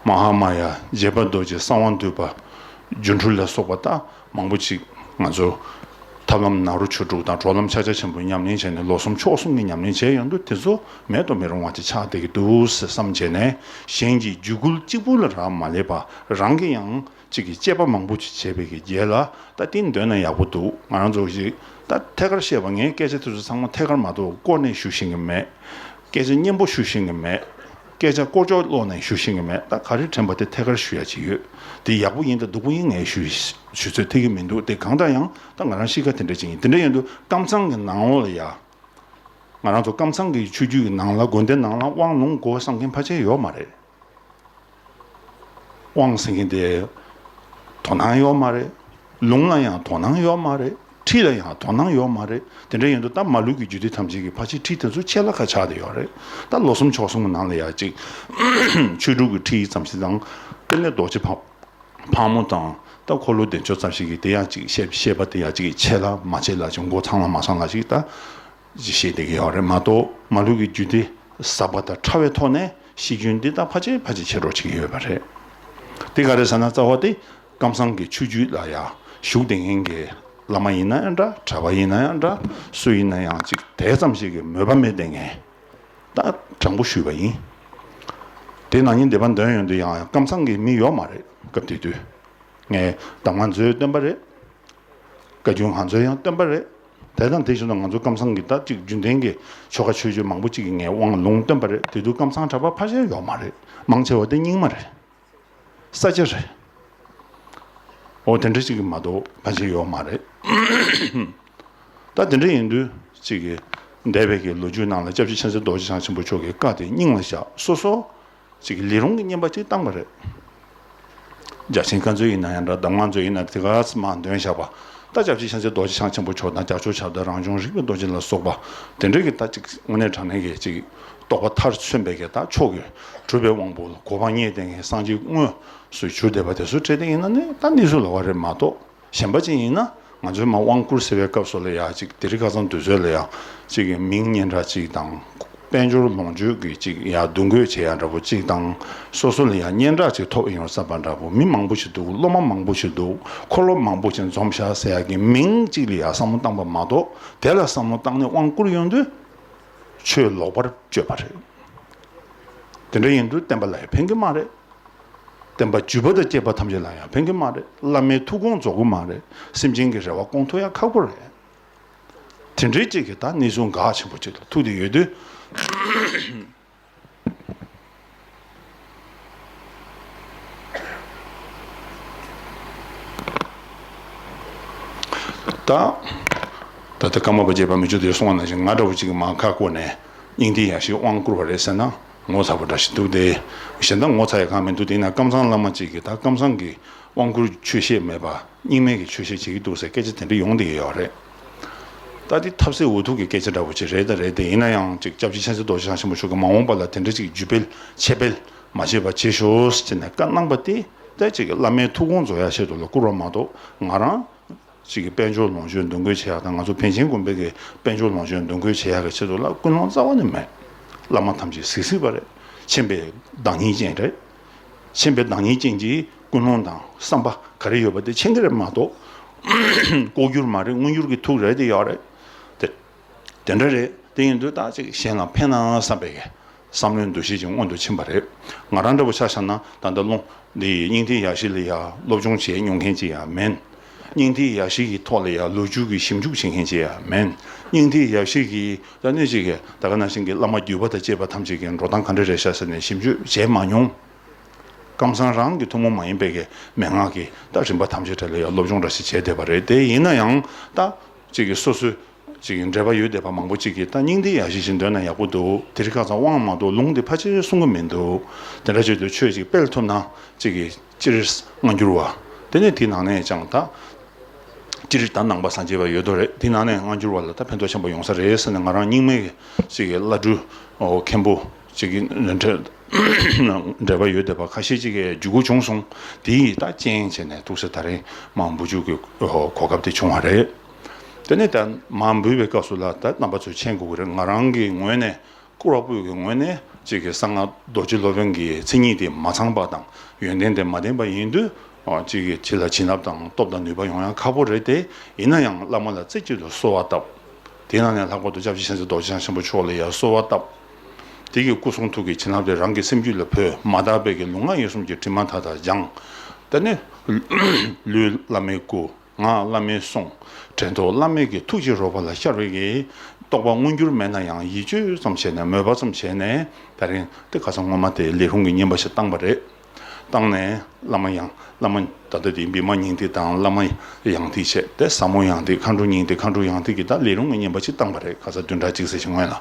མ་ཧཱ་མ་ཡ། རྗེ་དཔལ་རྡོ་རྗེ། གསང་བ་འདུས་པ། སྒྱུ་འཕྲུལ་ལ་སོགས་པ་ད་མང་པོ་ཅིག་ང་ཚོ་ཐབས་ལམ་ནཱ་རོ་ཆོས་དྲུག་དང་གྲོལ་ལམ་ཕྱག་རྒྱ་ཆེན་པོ་ཉམས་ལེན་བྱས་ནས་ལོ་གསུམ་ཕྱོགས་གསུམ་གྱི་ཉམས་ལེན་བྱས་ཡོང་དུས། དེ་ཚོ་མེད་དུ་མི་རུང་བ་ཅིག་ཆགས་བསྡད་ཀྱི་འདུག་ཟེར་བསམ་བྱས་ནས། གཞན་གྱི་རྒྱུད་སྐུལ་གཅིག་པུ་ལ་རག་མ་ལས་པ། རང་གིས་ཡང་གཅིག་གི་དཔྱད་པ་མང་པོ་ཅིག་བྱས་པའི་གི་རྗེས་ལ། ད་དེ་འདོན་ན་ཡག་པོ་འདུག་ང་རང་ཚོ་ཞིག་ད་ཐད་ཀར་བཤད་པ། ངས་སྐད་ཆ་དེ་ཚོ་ཚང་མ་ཐད་ཀར་མ་གཏོགས་བསྐོར་ནས་ཞུ་ཤེས་ཀྱི་མེད། སྐད་ཆ་སྙན་པོ་ཞུ་ཤེས་ཀྱི་མེད། སྐད་ཆ་ཀོ་ཅོ་ཀློག་ནས་ཞུ་ཤེས་ཀྱི་མེད། ད་ག་རེ་དྲན་པ་དེ་ཐད་ཀར་ཞུ་ཡ་ཅིག་ཡོད། དེ་ཡག་པོ་ཡིན་དང་སྡུག་པོ་ཡིན་ངས་ཞུ་ཞུ་ཚོད་ཐིག་གི་མི་འདུག་དེ་གང་ལྟར་ཡང་ད་ང་རང་གཤིས་ཀ་དེ་འདྲ་ཅིག་ཡིན། དེ་འདྲ་ཡིན་དུས་ཀམ་ཚང་གི་ནང་ལོགས་ལ་ཡ། ང་རང་ཚོ་ཀམ་ཚང་གི་ཆོས་བརྒྱུད་ཀྱི་ནང་ལ། དགོན་སྡེ་ནང་ལ་དབང་ལུང་གོ་བསམ་མཁན་ཕལ་ཆེར་ཡོད་མ་རེད། དབང་ཟེར་མཁན་དེ་དོ་སྣང་ཡོད་མ་རེད། ལུང་ལ་ཡང་དོ་སྣང་ཡོད་མ་རེད། ཁྲིད་ལ་ཡང་དོ་སྣང་ཡོད་མ་རེད། དེ་འདྲ་ཡིན་དུས་ད་མ་ལུགས་ཀྱི་རྒྱུད་སྡེ་ཐམས་ཅད་ཀྱི་ཕལ་ཆེར་ཁྲིད་དེ་ཚོ་ཆད་ལ་ཁ་ཆགས་བསྡད་ཡོད་རེད། ད་ལོ་གསུམ་ཕྱོགས་གསུམ་གྱི་ནང་ལ་ཡ་ཅིག་ཆོས་དྲུག་གི་ཁྲིད་ཙམ་ཞིག་དང་། དེ་ནས་རྡོ་རྗེ་ཕག་ཕག་མོ་དང་ད་འཁོར་ལོ་བདེ་མཆོག་ཙམ་ཞིག་གིས་དེ་ཡང་ཅིག་བཤད་བཤད་པ་དེ་ཡང་ཅིག་ཆད་ལ་མ་ཆད་ལ་ཅིག་མགོ་ཚང་ལ་མ་ཚང་ལ་ཅིག་ད་ཅིག་བཤད་བསྡད་ཀྱི་ཡོད་རེད་མ་གཏོགས། མ་ལུགས་ཀྱི་རྒྱུད་སྡེ་ཟབ་པ་དང་ཕྲ་བའི་ཐོག་ནས་ཤེས་རྒྱུན་འདི་ད་ཕལ་ཆེར་ཕལ་ཆེར་ཕྱི་དྲོ་ཅིག་ཡོད་པ་རེད། དེ་ག་རེ་ཟེར་ན། རྩ་བ་དེ་ཀམ་ཚང་གི་ཆོས་བརྒྱུད་ལ་ཡ་བཞུགས་བསྡད་མཁན་གྱི་བླ་མ་ཡིན་ན་ཡང་འདྲ། གྲྭ་པ་ཡིན་ན་ཡང་འདྲ། སུ་ཡིན་ན་ཡང་ཅིག་དེ་ཙམ་ཞིག་གི་མོས་པ་མེད་བསྡད་མཁན། ད་དྲང་པོ་ཞུས་པ་ཡིན། དེ་ན་ནིང་སྡེ་པ་འདོན་ཡོང་དུས་ཡང་ཀམ་ཚང་གི་མི་ཡོད་མ་རེད། སྐབས་དེ་དུས་ངས་གདམས་ངག་མཛོད་བཏོན་པ་རེད། བཀའ་བརྒྱུད་ངག་མཛོད་ཡང་བཏོན་པ་རེད། དེ་དང་དེ་བཞིན་དུ་ང་ཚོ་ཀམ་ཚང་གི་ད་ཅིག་རྒྱུན་ལྡན་གྱི་ཆོ་ག་ཆོས་སྤྱོད་མང་པོ་ཅིག་གི་ངས་དབང་ལུང་བཏོན་པ་རེད། དེ་དུས་ཀམ་ཚང་གྲྭ་པ་ཕལ་ཆེར་ཡོད་མ་རེད། མང་ཆེ་བ་དེ་རྙིང་མ་རེད། ས་སྐྱ་རེད། འོ་དེ་འདྲ་ཅིག་གི་མ་གཏོགས་ཕལ་ཆེར་ཡོད་མ་རེད། ད་དེ་འདྲ་ཡིན་དུས་ཅིག་གི་འདས་པའི་གི་ལོ་རྒྱུས་ནང་ལ་སྐྱབས་རྗེ་མཁྱེན་བརྩེ་རྡོ་རྗེ་འཆང་ཆེན་པོ་མཆོག་གི་བཀའ་དེ་སྙིང་ལ་བཞག་སོ་སོ་ཅིག་གི་ལས་རུང་གི་བསྙེན་པ་ཅིག་བཏང་བ་རེད། རྒྱ་ཆེན་བཀའ་མཛོད་ཡིན་ན་ཡང་འདྲ། གདམས་ངག་མཛོད་ཡིན་ན་དེ་ག་ཙམ་མ་འདོན་བཞག་པ། ད་སྐྱབས་རྗེ་མཁྱེན་བརྩེ་རྡོ་རྗེ་འཆང་ཆེན་པོ་མཆོག་དང་། རྒྱ་མཚོ་ཞབས་དང་། རང་བྱུང་རིག་པའི་རྡོ་རྗེ་ལ་སོགས་པ་དེ་འདྲ་གི་ད་ཅིག་དངོས་གནས་དྲང་གནས་ཀྱི་ཅིག་རྟོགས་པ་མཐར་སོན་པའི་གི་ད་མཆོག་གི་གྲུབ་པའི་དབང་པོ་གོ་འཕང་བརྙེས་བསྡད་མཁན་སངས་རྒྱས་དངོས་སུ་གྱུར་བསྡད་པ་དེ་ཚོ་འཕྲད་བསྡད་ཡིན་ན་ནི་ད་གནས་ཚུལ་ལོགས་ཀ་རེད་མ་གཏོགས། གཞན་པ་ཅིག་ཡིན་ན་ང་ཚོས་མར་དབང་བསྐུར་ཟེར་བའི་སྐབས་སུ་ལ་ཡ་ཅིག་དེ་རིང་ཁ་སང་དུས་ཚོད་ལ་ཡ་ཅིག་གི་མིང་སྙན་གྲགས་ཅིག་དང་། དཔལ་འབྱོར་ལོངས་སྤྱོད་ཀྱི་ཅིག་ཡ་འདུ་འགོད་བྱེད་ཡ་འདྲ་པོ་ཅིག་དང་། སོ་སོ་ལ་ཡ་སྙན་གྲགས་ཅིག་ཐོབ་ཡོང་བསམ་པ་འདྲ་པོ། མི་མང་པོ་ཞིག་འདུག་སློབ་མ་མང་པོ་ཞིག་འདུག་འཁོར་སློབ་མང་པོ་ཞིག་འཛོམས་ཤག་ཟེར་ཡ་གི་མིང་གཅིག་ལ་ཡ་བསམ་བློ་བཏང་པ་མ་གཏོགས། དེ་ལ་བསམ་བློ་བཏང་ནས་དབང་བསྐུར་ཡོང་དུས་ཆོས་ལོག་པར་སྤྱོད་པ་རེད། དེ་འདྲ་ཡིན་དུས་བསྟན་པ་ལ་ཡ་ཕན་གྱི་མ་རེད། བསྟན་པ་བརྒྱུད་པ་དང་བཅས་པ་ཐམས་ཅད་ལ་ཡང་ཕན་གྱི་མ་རེད། བླ་མའི་ཐུགས་དགོངས་རྫོགས་ཀྱི་མ་རེད། སེམས་ཅན་གྱི་རེ་བ་སྐོང་ཐུབ་ཡང་ཁག་པོ་རེད། དེ་འདྲའི་གཅིག་གི་ད་གནས་ཚུལ་འགག་ཆེན་པོ་གཅིག་ལ་ཐུག་བསྡད་ཡོད་དུས། ད། ད་ལྟ་ཀརྨ་པ་རྗེ་འབངས་མི་བཅུ་དེས་གསུངས་པ་ནང་བཞིན། ང་འདྲ་བོ་གཅིག་གིས་མར་ཁ་བསྐོར་ནས་སྙིང་ཐིག་ཡ་ཤེས་དབང་བསྐུར་བ་རེད་ཟེར་ན། ངོ་ཚ་པོ་འདྲ་ཞིག་འདུག་སྟེ། གཞན་དག་ངོ་ཚ་ཡ་གང་མི་འདུག་དེ་ཡིན་ན་ཀམ་ཚང་བླ་མ་གཅིག་གིས་ད་ཀམ་ཚང་གི་དབང་བསྐུར་ཆོས་བཤད་མེད་པ། རྙིང་མའི་གི་ཆོས་བཤད་བྱེད་ཀྱི་འདུག་ཟེར་སྐད་ཆ་དེ་འདྲ་ཡོང་བསྡད་ཀྱི་ཡོད་རེད། ད་དེ་ཐབས་ཟད་འུ་ཐུག་གི་སྐད་ཆ་འདྲ་བོ་ཅིག་རེད་ད་རེད་དེ། ཡིན་ན་ཡང་ཅིག་སྐྱབས་རྗེ་མཁྱེན་བརྩེ་རྡོ་རྗེ་འཆང་ཆེན་པོ་མཆོག་གིས་མ་འོངས་པ་ལ་དེ་འདྲ་ཅིག་བརྒྱུད་སྤེལ་འཆད་སྤེལ་མ་བྱེད་པ་བྱེད་ཤོག་ཟེར་ནས་བཀའ་གནང་པ་དེ། ད་ཅིག་བླ་མའི་ཐུགས་དགོངས་རྫོགས་ཡ་ཆེད་དུ་ལ་བསྐུར་བ་མ་གཏོགས། ང་རང་ཅིག་གི་དཔལ་འབྱོར་ལོངས་སྤྱོད་འདུ་འགོད་བྱེད་ཡག་དང་། ང་ཚོ་པཎ་ཆེན་དགོན་པའི་གི་དཔལ་འབྱོར་ལོངས་སྤྱོད་འདུ་འགོད་བྱེད་ཡག་གི་ཆེད་དུ་ལ་ཀུན་སློང་རྩ་བ་ནས་མེད། བླ་མ་ཐམས་ཅད་གཟིགས་གཟིགས་པ་རེད། མཁྱེན་པའི་བདག་ཉིད་ཅན་རེད། མཁྱེན་པའི་བདག་ཉིད་ཅན་གྱི་ཀུན་སློང་དང་བསམ་པ་ག་རེ་ཡོད་པ་དེ་མཁྱེན་གྱི་རེད་མ་གཏོགས། ལྐོག་གྱུར་མ་རེད། མངོན་གྱུར་གྱི་ཐུགས་རེད་དེ་ཡོད་རེད། དེ་དེ་འདྲ་རེད། དེ་ཡིན་དུས་ད་ཅིག་གཞན་ལ་ཕན་ན་བསམ་པའི་བསམ་བློའི་འདུ་ཤེས་ཀྱི་སྔོན་དུ་ཕྱིན་པ་རེད། ང་རང་འདྲ་བོ་ཆ་བཞག་ན་ད་ལྟ་ལུང་འདི་སྙིང་ཐིག་ཡ་ཤེས་ལ་ཡ་སློབ་སྦྱོང་བྱས་མྱོང་མཁན་ཅིག་ཡང་མིན། སྙིང་ཐིག་ཡ་ཤེས་ཀྱི་ཐོག་ལ་ཡ་ལོ་རྒྱུས་ཀྱི་ཞིབ་འཇུག་བྱེད་མཁན་ཅིག་ཡང་མིན། སྙིང་ཐིག་ཡ་ཤེས་ཀྱི་ད་ནི་ཅིག་ད་ག་ནང་བཞིན་གྱི་བླ་མ་བརྒྱུད་པ་དང་བཅས་པ་ཐམས་ཅད་ཀྱི་འགྲོ་སྟངས་ག་འདྲ་རེད་ཤག་ཟེར་ནས་ཞིབ་འཇུག་བྱས་མ་མྱོང་། ཀམ་ཚང་རང་གི་ཐུན་མོང་མ་ཡིན་པའི་གི་མན་ངག་གི་ད་རིམ་པ་ཐམས་ཅད་དེ་ལ་ཡང་སློབ་སྦྱོང་འདྲ་ཞིག་བྱས་བསྡད་པ་རེད། དེ་ཡིན་ན་ཡང་ད་ཅིག་གི་སོ་སོའི་ཅིག་གི་འབྲེལ་བ་ཡོད་བསྡད་པ་མང་པོ་ཅིག་གིས་ད་སྙིང་ཐིག་ཡ་ཤེས་ཤིག་འདོན་ན་ཡག་པོ་འདུག་དེ་རིང་ཁ་སང་དབང་མ་གཏོགས་ལུང་དེ་ཕལ་ཆེར་གསུང་གི་མི་འདུག་དེ་འདྲ་བྱེད་དུས་ཆོས་ཅིག་སྤེལ་ཐུབ་ན་ཅིག་གི་སྤྱིར་སྔ་འགྱུར་བ། དེ་ནས་དེའི་ནང་ནས་ཀྱང་ད་སྤྱིར་ད་ནང་པ་སངས་རྒྱས་པ་ཡོད་དོ་རེད། དེའི་ནང་ནས་སྔ་འགྱུར་བ་ལ་ད་ཕན་ཐོགས་ཆེན་པོ་ཡོང་ས་རེད་ཟེར་ནས། ང་རང་རྙིང་མའི་ཅིག་གི་བླ་སྤྲུལ་མཁན་པོ་ཅིག་གི་འབྲེལ་བ་ཡོད་བསྡད་པ་ཁ་ཤས་ཅིག་གིས་བརྒྱུད་དགོས་བྱུང་སོང་། དེ་ཡིས་ད་རྐྱེན་བྱས་ནས་ཐུགས་སྲས་དེ་རིང་མར་འབུལ་རྒྱུ་གི་གོ་སྐབས་དེ་བྱུང་བ་རེད། དེ་ནས་ད་མར་འབུལ་བའི་སྐབས་སུ་ལ་ད་རྣམ་པ་ཚོས་མཁྱེན་དགོས་ཀྱི་རེད། ང་རང་གི་ངོས་ནས་བཀུར་བ་པོ་གི་ངོས་ནས་ཅིག་གི་གསང་སྔགས་རྡོ་རྗེ་སློབ་དཔོན་གྱི་མཚན་ཉིད་དེ་མ་ཚང་པ་དང་ཡོན་ཏན་དེ་མ་ལྡན་པ་ཡིན་དུས། ཅིག་གི་ཅིག་ལ་བྱིན་རླབས་དང་སྟོབས་དང་ནུས་པ་ཡོང་ཡ་ཁག་པོ་རེད་དེ། ཡིན་ན་ཡང་བླ་མ་ལ་རྩེ་གཅིག་ཏུ་གསོལ་བ་བཏབ། དེའི་ནང་ནས་ལྷག་པར་དུ་སྐྱབས་རྗེ་མཁྱེན་བརྩེ་རྡོ་རྗེ་འཆང་ཆེན་པོ་མཆོག་ལ་ཡང་གསོལ་བ་བཏབ། དེ་གི་སྐུ་གསུང་ཐུགས་ཀྱི་བྱིན་རླབས་དེ་རང་གི་སེམས་རྒྱུད་ལ་འཕོས། མ་དག་པའི་གི་ལུས་ངག་ཡིད་གསུམ་གྱི་དྲི་མ་མཐའ་དག་སྦྱངས། དེ་ནས་ལུས་བླ་མའི་སྐུ། ངག་བླ་མའི་གསུང་། དྲན་རྟོག་བླ་མའི་གི་ཐུགས་ཀྱི་རོལ་པ་ལ་ཤར་བའི་གི་རྟོགས་པ་མངོན་གྱུར་མེད་ན་ཡང་ཡིད་དཔྱོད་ཙམ་བྱས་ནས། མོས་པ་ཙམ་བྱས་ནས། དེ་རིང་དེ་ཁ་སང་སྔོན་མ་དེ་ལས་རུང་གི་བསྙེན་པ་ཞིག་བཏང་པ་རེད། བཏང་ནས་བླ་མ་ཡང་། བླ་མ་ད་ལྟ་དེ་བི་མ་སྙིང་ཐིག་དང་བླ་མ་ཡང་ཐིག་བྱས་ཏེ། ཟབ་མོ་ཡང་ཐིག་མཁའ་འགྲོ་སྙིང་ཐིག་མཁའ་འགྲོ་ཡང་ཐིག་གི་ད་ལས་རུང་གི་བསྙེན་པ་ཞིག་བཏང་པ་རེད། ཁ་སང་བདུན་ཕྲག་གཅིག་ཙམ་ཞིག་སྔོན་ལ།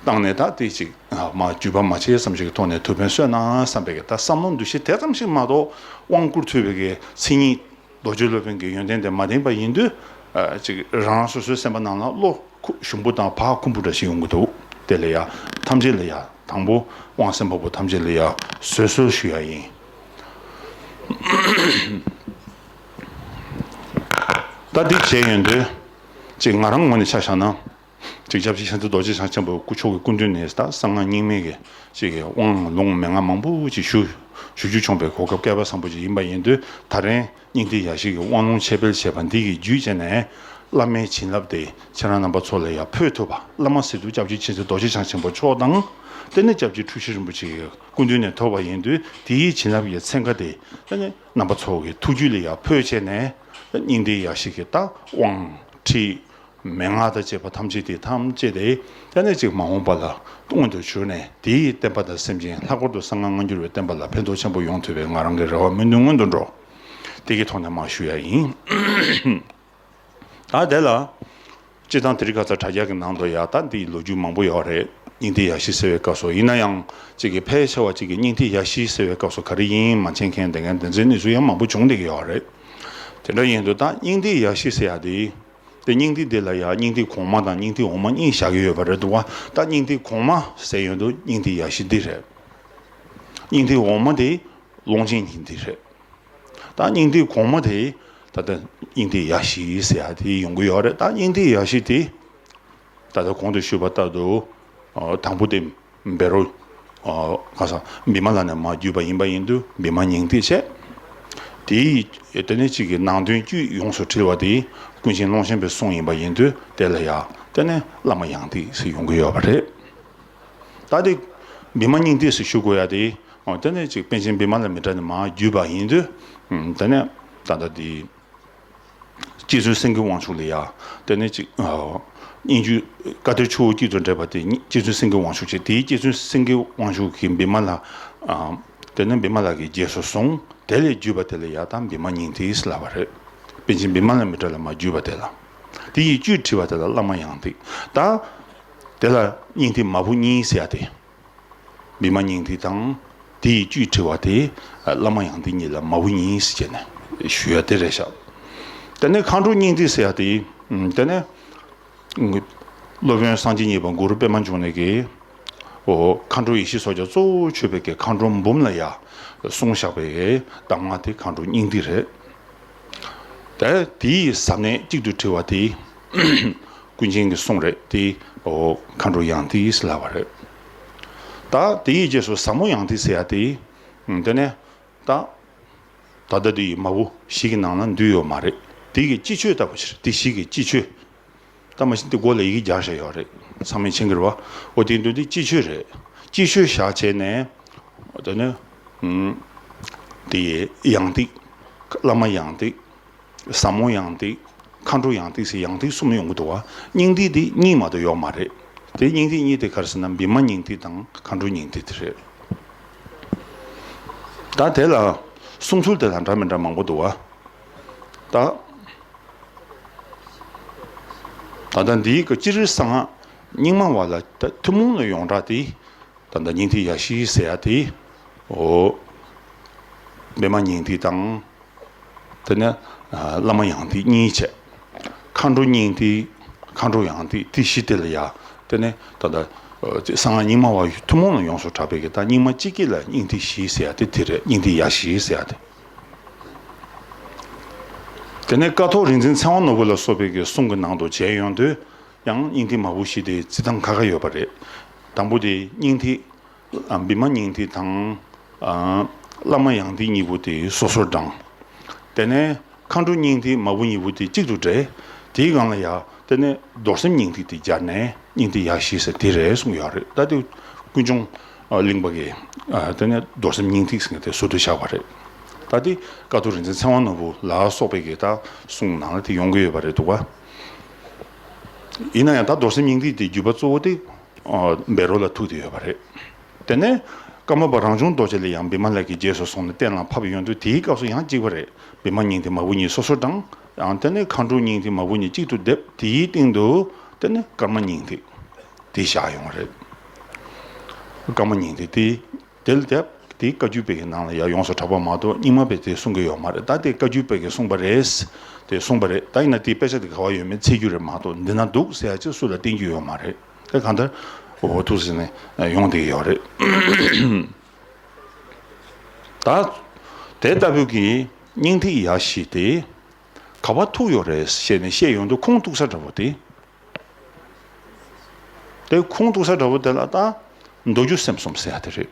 བཏང་ནས་ད་དེ་ཅིག་མ་བརྒྱུད་པ་མ་བྱས་ཙམ་ཞིག་གི་ཐོག་ནས་ཐུགས་ཕན་གསོས་ན་བསམ་པའི་གི་ད་བསམ་བློ་འདུ་ཤེས་དེ་ཙམ་ཞིག་མ་གཏོགས། དབང་བསྐུར་ཐུབ་པའི་གི་མཚན་ཉིད། རྡོ་རྗེ་སློབ་དཔོན་གྱི་ཡོན་ཏན་དེ་མ་ལྡན་པ་ཡིན་དུས། ཨ། ཅིག་རང་རང་སོ་སོའི་སེམས་པ་ནང་ལ་བློ་ཁུ་ཞུམ་པོ་དང་བག་འཁུམས་པོ་འདྲ་ཞིག་ཡོང་གི་འདུག་དེ་ལ་ཡ་ཐམས་ཅད་ལ་ཡ། དང་པོ་དབང་གསན་པ་པོ་ཐམས་ཅད་ལ་ཡ་བཟོད་གསོལ་ཞུ་ཡ་ཡིན། ད་འདི་བྱས་ཡོང་དུས། ཅིག་ང་རང་ངོས་ནས་ཆ་བཞག་ན། ཅིག་སྐྱབས་རྗེ་མཁྱེན་བརྩེ་རྡོ་རྗེ་འཆང་ཆེན་པོ་སྐུ་མཆོག་གི་སྐུ་མདུན་ནས་ད་གསང་སྔགས་རྙིང་མའི་གི་ཅིག་གི་དབང་ལུང་མན་ངག་མང་པོ་ཅིག་ཞུ་ཞུ་རྒྱུ་བྱུང་བའི་གོ་སྐབས་སྐལ་པ་བཟང་པོ་ཅིག་ཡིན་པ་ཡིན་དུས། ད་རིང་སྙིང་ཐིག་ཡ་ཤེས་ཀྱི་དབང་ལུང་འཆད་སྤེལ་བྱས་པ་འདི་གི་བརྒྱུད་བྱས་ནས། བླ་མའི་བྱིན་རླབས་དེ་ཁྱེད་རང་རྣམ་པ་ཚོ་ལ་ཡང་འཕོ་ཐུབ་པ། བླ་མ་ཟེར་དུས་སྐྱབས་རྗེ་མཁྱེན་བརྩེ་རྡོ་རྗེ་འཆང་ཆེན་པོ་མཆོག་དང་། དེ་ནས་སྐྱབས་རྗེ་འཁྲུལ་ཞིག་རིན་པོ་ཆེ་གི་སྐུ་མདུན་ནས་ཐོབ་པ་ཡིན་དུས། དེའི་བྱིན་རླབས་ཀྱི་ཚན་ཁ་དེ་དེ་ནས་རྣམ་པ་ཚོ་གི་ཐུགས་རྒྱུད་ལ་ཡང་འཕོ་བྱས་ནས། སྙིང་ཐིག་ཡ་ཤེས་ཀྱི་ད་དབང་ཁྲིད། མན་ངག་དང་བཅས་པ་ཐམས་ཅད་དེ་ཐམས་ཅད་དེ་ད་ནི་ཅིག་མ་འོངས་པ་ལ་མངོན་དུ་གྱུར་ནས། དེའི་བསྟན་པ་དང་སེམས་ཅན། ལྷག་པར་དུ་གསང་སྔགས་སྔ་འགྱུར་བའི་བསྟན་པ་ལ་ཕན་ཐོགས་ཆེན་པོ་ཡོང་ཐུབ་པའི་ང་རང་གི་རེ་བ་སྨོན་འདུན་སྔོན་དུ་འགྲོ། དེ་གི་ཐོག་ནས་མར་ཞུ་ཡ་ཡིན། ད་དེ་ལ་སྤྱིར་བཏང་དེ་རིང་ཁ་སང་དྲ་རྒྱ་གི་ནང་དུ་ཡ་ད་འདིའི་ལོ་རྒྱུས་མང་པོ་ཡོད་རེད། སྙིང་ཐིག་ཡ་ཤེས་ཟེར་བའི་སྐབས་སུ། ཡིན་ན་ཡང་ཅིག་གི་ཕལ་ཆེ་བ་ཅིག་གིས་སྙིང་ཐིག་ཡ་ཤེས་ཟེར་བའི་སྐབས་སུ་ག་རེ་ཡིན་མ་མཁྱེན་མཁན་དེ་འདྲའི་གནས་ཚུལ་ཡང་མང་པོ་བྱུང་བསྡད་ཀྱི་ཡོད་རེད། དེ་འདྲ་ཡིན་དུས་ད་སྙིང་ཐིག་ཡ་ཤེས་ཟེར་ཡ་དེ། དེ་སྙིང་ཐིག་དེ་ལ་ཡང་སྙིང་ཐིག་གོང་མ་དང་སྙིང་ཐིག་འོག་མ་གཉིས་བཞག་གི་ཡོད་པ་རེད་འདུག་བ། ད་སྙིང་ཐིག་གོང་མ་ཟེར་ཡོང་དུས་སྙིང་ཐིག་ཡ་ཤེས་འདི་རེད། སྙིང་ཐིག་འོག་མ་དེ་ཀློང་ཆེན་སྙིང་ཐིག་རེད། ད་སྙིང་ཐིག་གོང་མ་དེ་ད་ལྟ་སྙིང་ཐིག་ཡ་ཤེས་ཟེར་ཡ་དེ་ཡོང་གི་ཡོད་རེད། ད་སྙིང་ཐིག་ཡ་ཤེས་དེ་ད་ལྟ་གོང་དུ་ཞུས་པ་ལྟར་དུ། དང་པོ་དེ་བཻ་རོ། ག་ས་བི་མ་ལ་ནས་མར་བརྒྱུད་པ་ཡིན་པ་ཡིན་དུས་བི་མ་སྙིང་ཐིག་བྱས། དེའི་དེ་ནས་གཅིག་གི་ནང་དོན་བཅུད་ཡོངས་སུ་དྲིལ་བ་དེ་ཀུན་མཁྱེན་ཀློང་ཆེན་པའི་གསུང་ཡིན་པ་ཡིན་དུས་དེ་ལ་ཡ་དེ་ནས་བླ་མ་ཡང་ཐིག་ཟེར་ཡོང་གི་ཡོད་པ་རེད། ད་དེ་བི་མ་སྙིང་ཐིག་ཟེར་ཞུ་དགོས་ཡ་དེ་དེ་ནས་གཅིག་པཎ་ཆེན་བི་མ་ལ་མི་ཏྲ་ནས་མར་བརྒྱུད་པ་ཡིན་དུས་དེ་ནས་ད་ལྟ་དེ། རྗེ་བཙུན་སེང་གེ་དབང་ཕྱུག་ལ་ཡ། དེ་ནས་ཅིག་སྙན་བརྒྱུད་བཀའ་གཏེར་ཆུ་བོ་དཀྱིལ་དུ་འདྲེས་པ་དེ་རྗེ་བཙུན་སེང་གེ་དབང་ཕྱུག་བྱས། དེའི་རྗེ་བཙུན་སེང་གེ་དབང་ཕྱུག་གིས་བི་མ་ལ། དེ་ནས་བི་མ་ལ་གི་རྗེས་སུ་བཟུང་། དེ་ལས་བརྒྱུད་པ་དེ་ལ་ཡ་ད་བི་མ་སྙིང་ཐིག་ཟེར་ལབ་པ་རེད། པཎ་ཆེན་བི་མ་ལ་མི་ཏྲ་ལ་མར་བརྒྱུད་པ་དེ་ལ། དེ་ཡི་བཅུད་དྲིལ་བ་དེ་ལ་བླ་མ་ཡང་ཐིག་ད། དེ་ལ་སྙིང་ཐིག་མ་བུ་གཉིས་ཟེར་ཡ་དེ། བི་མ་སྙིང་ཐིག་དང་། དེ་ཡི་བཅུད་དྲིལ་བ་དེ་བླ་མ་ཡང་ཐིག་གཉིས་ལ་མ་བུ་གཉིས་ཟེར་བྱས་ནས་ཞུ་ཡ་དེ་རེད་ཤག་དེ་ནས་མཁའ་འགྲོ་སྙིང་ཐིག་ཟེར་ཡ་དེ། དེ་ནས་སློབ་དཔོན་སངས་རྒྱས་གཉིས་པ་གུ་རུ་པདྨ་འབྱུང་གནས་ཀྱིས། འོ་མཁའ་འགྲོ་ཡེ་ཤེས་མཚོ་རྒྱལ་གཙོ་བོ་མཆོད་པའི་གི་མཁའ་འགྲོ་འབུམ་ལ་ཡ་གསུངས་བཞག་པའི་གདམས་ངག་དེ་མཁའ་འགྲོ་སྙིང་ཐིག་རེད། དེ་དེའི་ཟབ་གནད་གཅིག་ཏུ་དྲིལ་བ་དེ། ཀུན་མཁྱེན་གྱི་གསུང་རེད་དེ། འོ་མཁའ་འགྲོ་ཡང་ཐིག་ཟེར་ལབ་པ་རེད། ད་དེའི་རྗེས་སུ་ཟབ་མོ་ཡང་ཐིག་ཟེར་ཡ་དེ། དེ་ནས་ད། ད་ལྟ་དེ་ཡི་མ་བུ་བཞི་གི་ནང་ལ་འདུས་ཡོད་མ་རེད། དེ་གི་སྤྱི་ཆོས་ལྟ་བུ་ཞིག་རེད། དེ་བཞི་གི་སྤྱི་ཆོས། ད་མ་གཞི་དེ་མགོ་ལ་ཡི་གེ་རྒྱག་བཞག་ཡོད་རེད། ཚང་མས་མཁྱེན་གྱི་རེད་བ། འོ་དེ་འདུག་དེ་སྤྱི་ཆོས་རེད། སྤྱི་ཆོས་བཞག་བྱས་ནས། དེ་ནས། དེ་ཡི་ཡང་ཐིག་བླ་མ་ཡང་ཐིག་ཟབ་མོ་ཡང་ཐིག་མཁའ་འགྲོ་ཡང་ཐིག་ཟེར་ཡང་ཐིག་གསུམ་ཡོང་གི་འདུག་བ། སྙིང་ཐིག་དེ་གཉིས་མ་གཏོགས་ཡོད་མ་རེད། དེ་སྙིང་ཐིག་གཉིས་དེ་ག་རེ་ཟེར་ན་བི་མ་སྙིང་ཐིག་དང་མཁའ་འགྲོ་སྙིང་ཐིག་དེ་རེད། ད་དེ་ལ་གསུང་ཚུལ་དེ་དང་འདྲ་མི་འདྲ་མང་པོ་འདུག་བ། ད། ད་ལྟ་འདིའི་གི་སྤྱིར་གསང་སྔགས་རྙིང་མ་བ་ལ་ད་ཐུན་མོང་ལ་ཡོངས་གྲགས་དེ། ད་ལྟ་སྙིང་ཐིག་ཡ་བཞི་ཟེར་ཡ་དེ། འོ། བི་མ་སྙིང་ཐིག་དང་། དེ་ནས་བླ་མ་ཡང་ཐིག་གཉིས་བྱས། མཁའ་འགྲོ་སྙིང་ཐིག་མཁའ་འགྲོ་ཡང་ཐིག་དེ་བཞི་དེ་ལ་ཡ། དེ་ནས་ད་ལྟ་གསང་སྔགས་རྙིང་མ་བ་ཐུན་མོང་ལ་ཡོངས་སུ་གྲགས་པའི་གི་ད་རྙིང་མ་སྤྱི་སྐད་ལ་སྙིང་ཐིག་བཞི་ཟེར་ཡ་དེ་དེ་རེད། སྙིང་ཐིག་ཡ་བཞི་ཟེར་ཡ་དེ། དེ་ནས་ཀཿཐོག་རིག་འཛིན་ཚེ་དབང་ནོར་བུ་ལ་སོགས་པའི་གི་གསུང་གི་ནང་དུ་མཇལ་ཡོང་དུས། ཡང་སྙིང་ཐིག་མ་བུ་བཞི་དེ་རྩི་སྟངས་ཁ་ཁ་ཡོད་པ་རེད། དང་པོ་དེ་སྙིང་ཐིག་ཨ་བི་མ་སྙིང་ཐིག་དང་། ཨ་བླ་མ་ཡང་ཐིག་གཉིས་པོ་དེ་སོ་སོར་བགྲངས། དེ་ནས་མཁའ་འགྲོ་སྙིང་ཐིག་མ་བུ་གཉིས་པོ་དེ་གཅིག་ཏུ་འདྲེས། དེའི་སྒང་ལ་ཡ་དེ་ནས་རྡོར་སེམས་སྙིང་ཐིག་དེ་སྦྱར་ནས་སྙིང་ཐིག་ཡ་བཞི་ཟེར་དེ་རེད་གསུངས་ཡོད་རེད། ད་དེ་ཀུན་འབྱུང་གླིང་པ་གིས་ཨ་དེ་ནས་རྡོར་སེམས་སྙིང་ཐིག་ཟེར་མཁན་དེ་ཟུར་དུ་བཞག་པ་རེད། ད་དེ་ཀཿཐོག་རིག་འཛིན་ཚེ་དབང་ནོར་བུ་ལ་སོགས་པའི་གི་ད་གསུང་ནང་ལ་དེ་ཡོང་གི་ཡོད་པ་རེད་འདུག་བ། ཡིན་ན་ཡང་ད་རྡོར་སེམས་སྙིང་ཐིག་དེ་བརྒྱུད་པ་གཙོ་བོ་དེ་ཨ་བཻ་རོ་ལ་ཐུག་བསྡད་ཡོད་པ་རེད། དེ་ནས་ཀརྨ་པ་རང་བྱུང་རྡོ་རྗེ་ལ་ཡང་བི་མ་ལ་གི་རྗེས་སུ་སོང་ནས་གཏན་ལ་ཕབ་ཡོང་དུས་དེའི་སྐབས་སུ་ཡང་གཅིག་པ་རེད། བི་མ་སྙིང་ཐིག་མ་བུ་གཉིས་སོ་སོར་བགྲངས། ཡང་དེ་ནས་མཁའ་འགྲོ་སྙིང་ཐིག་མ་བུ་གཉིས་གཅིག་ཏུ་སྡེབ། དེའི་སྟེང་དུ་དེ་ནས་ཀརྨ་སྙིང་ཐིག་དེ་བཞག་ཡོང་བ་རེད། ཀརྨ་སྙིང་ཐིག་དེ། དེ་ལ་དེབ་དེའི་བཀའ་བརྒྱུད་པའི་གི་ནང་ལ་ཡང་ཡོངས་སུ་གྲགས་པ་མ་གཏོགས་རྙིང་མ་པས་དེ་གསུང་གི་ཡོད་མ་རེད། ད་དེ་བཀའ་བརྒྱུད་པའི་གི་གསུངས་པ་རེད། དེ་གསུངས་པ་རེད། ད་ཡིན་ན་དེའི་དཔེ་ཆ་དེ་ག་བ་ཡོད་མེད་འཚོལ་རྒྱུ་རེད་མ་གཏོགས་འདི་ན་འདུག་ཟེར་ཡ་ཅིག་སུ་ལ་བསྟན་རྒྱུ་ཡོད་མ་རེད། དེ་གང་ལྟར་འོ་ཐུགས་ཟིན་ནས་ཡོང་བསྡད་ཀྱི་ཡོད་རེད། ད་དེ་ལྟ་བུའི་གི་སྙིང་ཐིག་ཡ་བཞི་དེ་ག་བ་ཐུག་ཡོད་རེད་ཞེས་ནས་བཤད་ཡོང་དུས་ཁུངས་གཏུགས་ས་འདྲ་པོ་དེ། དེ་ཁུངས་གཏུགས་ས་འདྲ་པོ་དེ་ལ་ད་མདོ་རྒྱུད་སེམས་གསུམ་ཟེར་ཡ་དེ་རེད།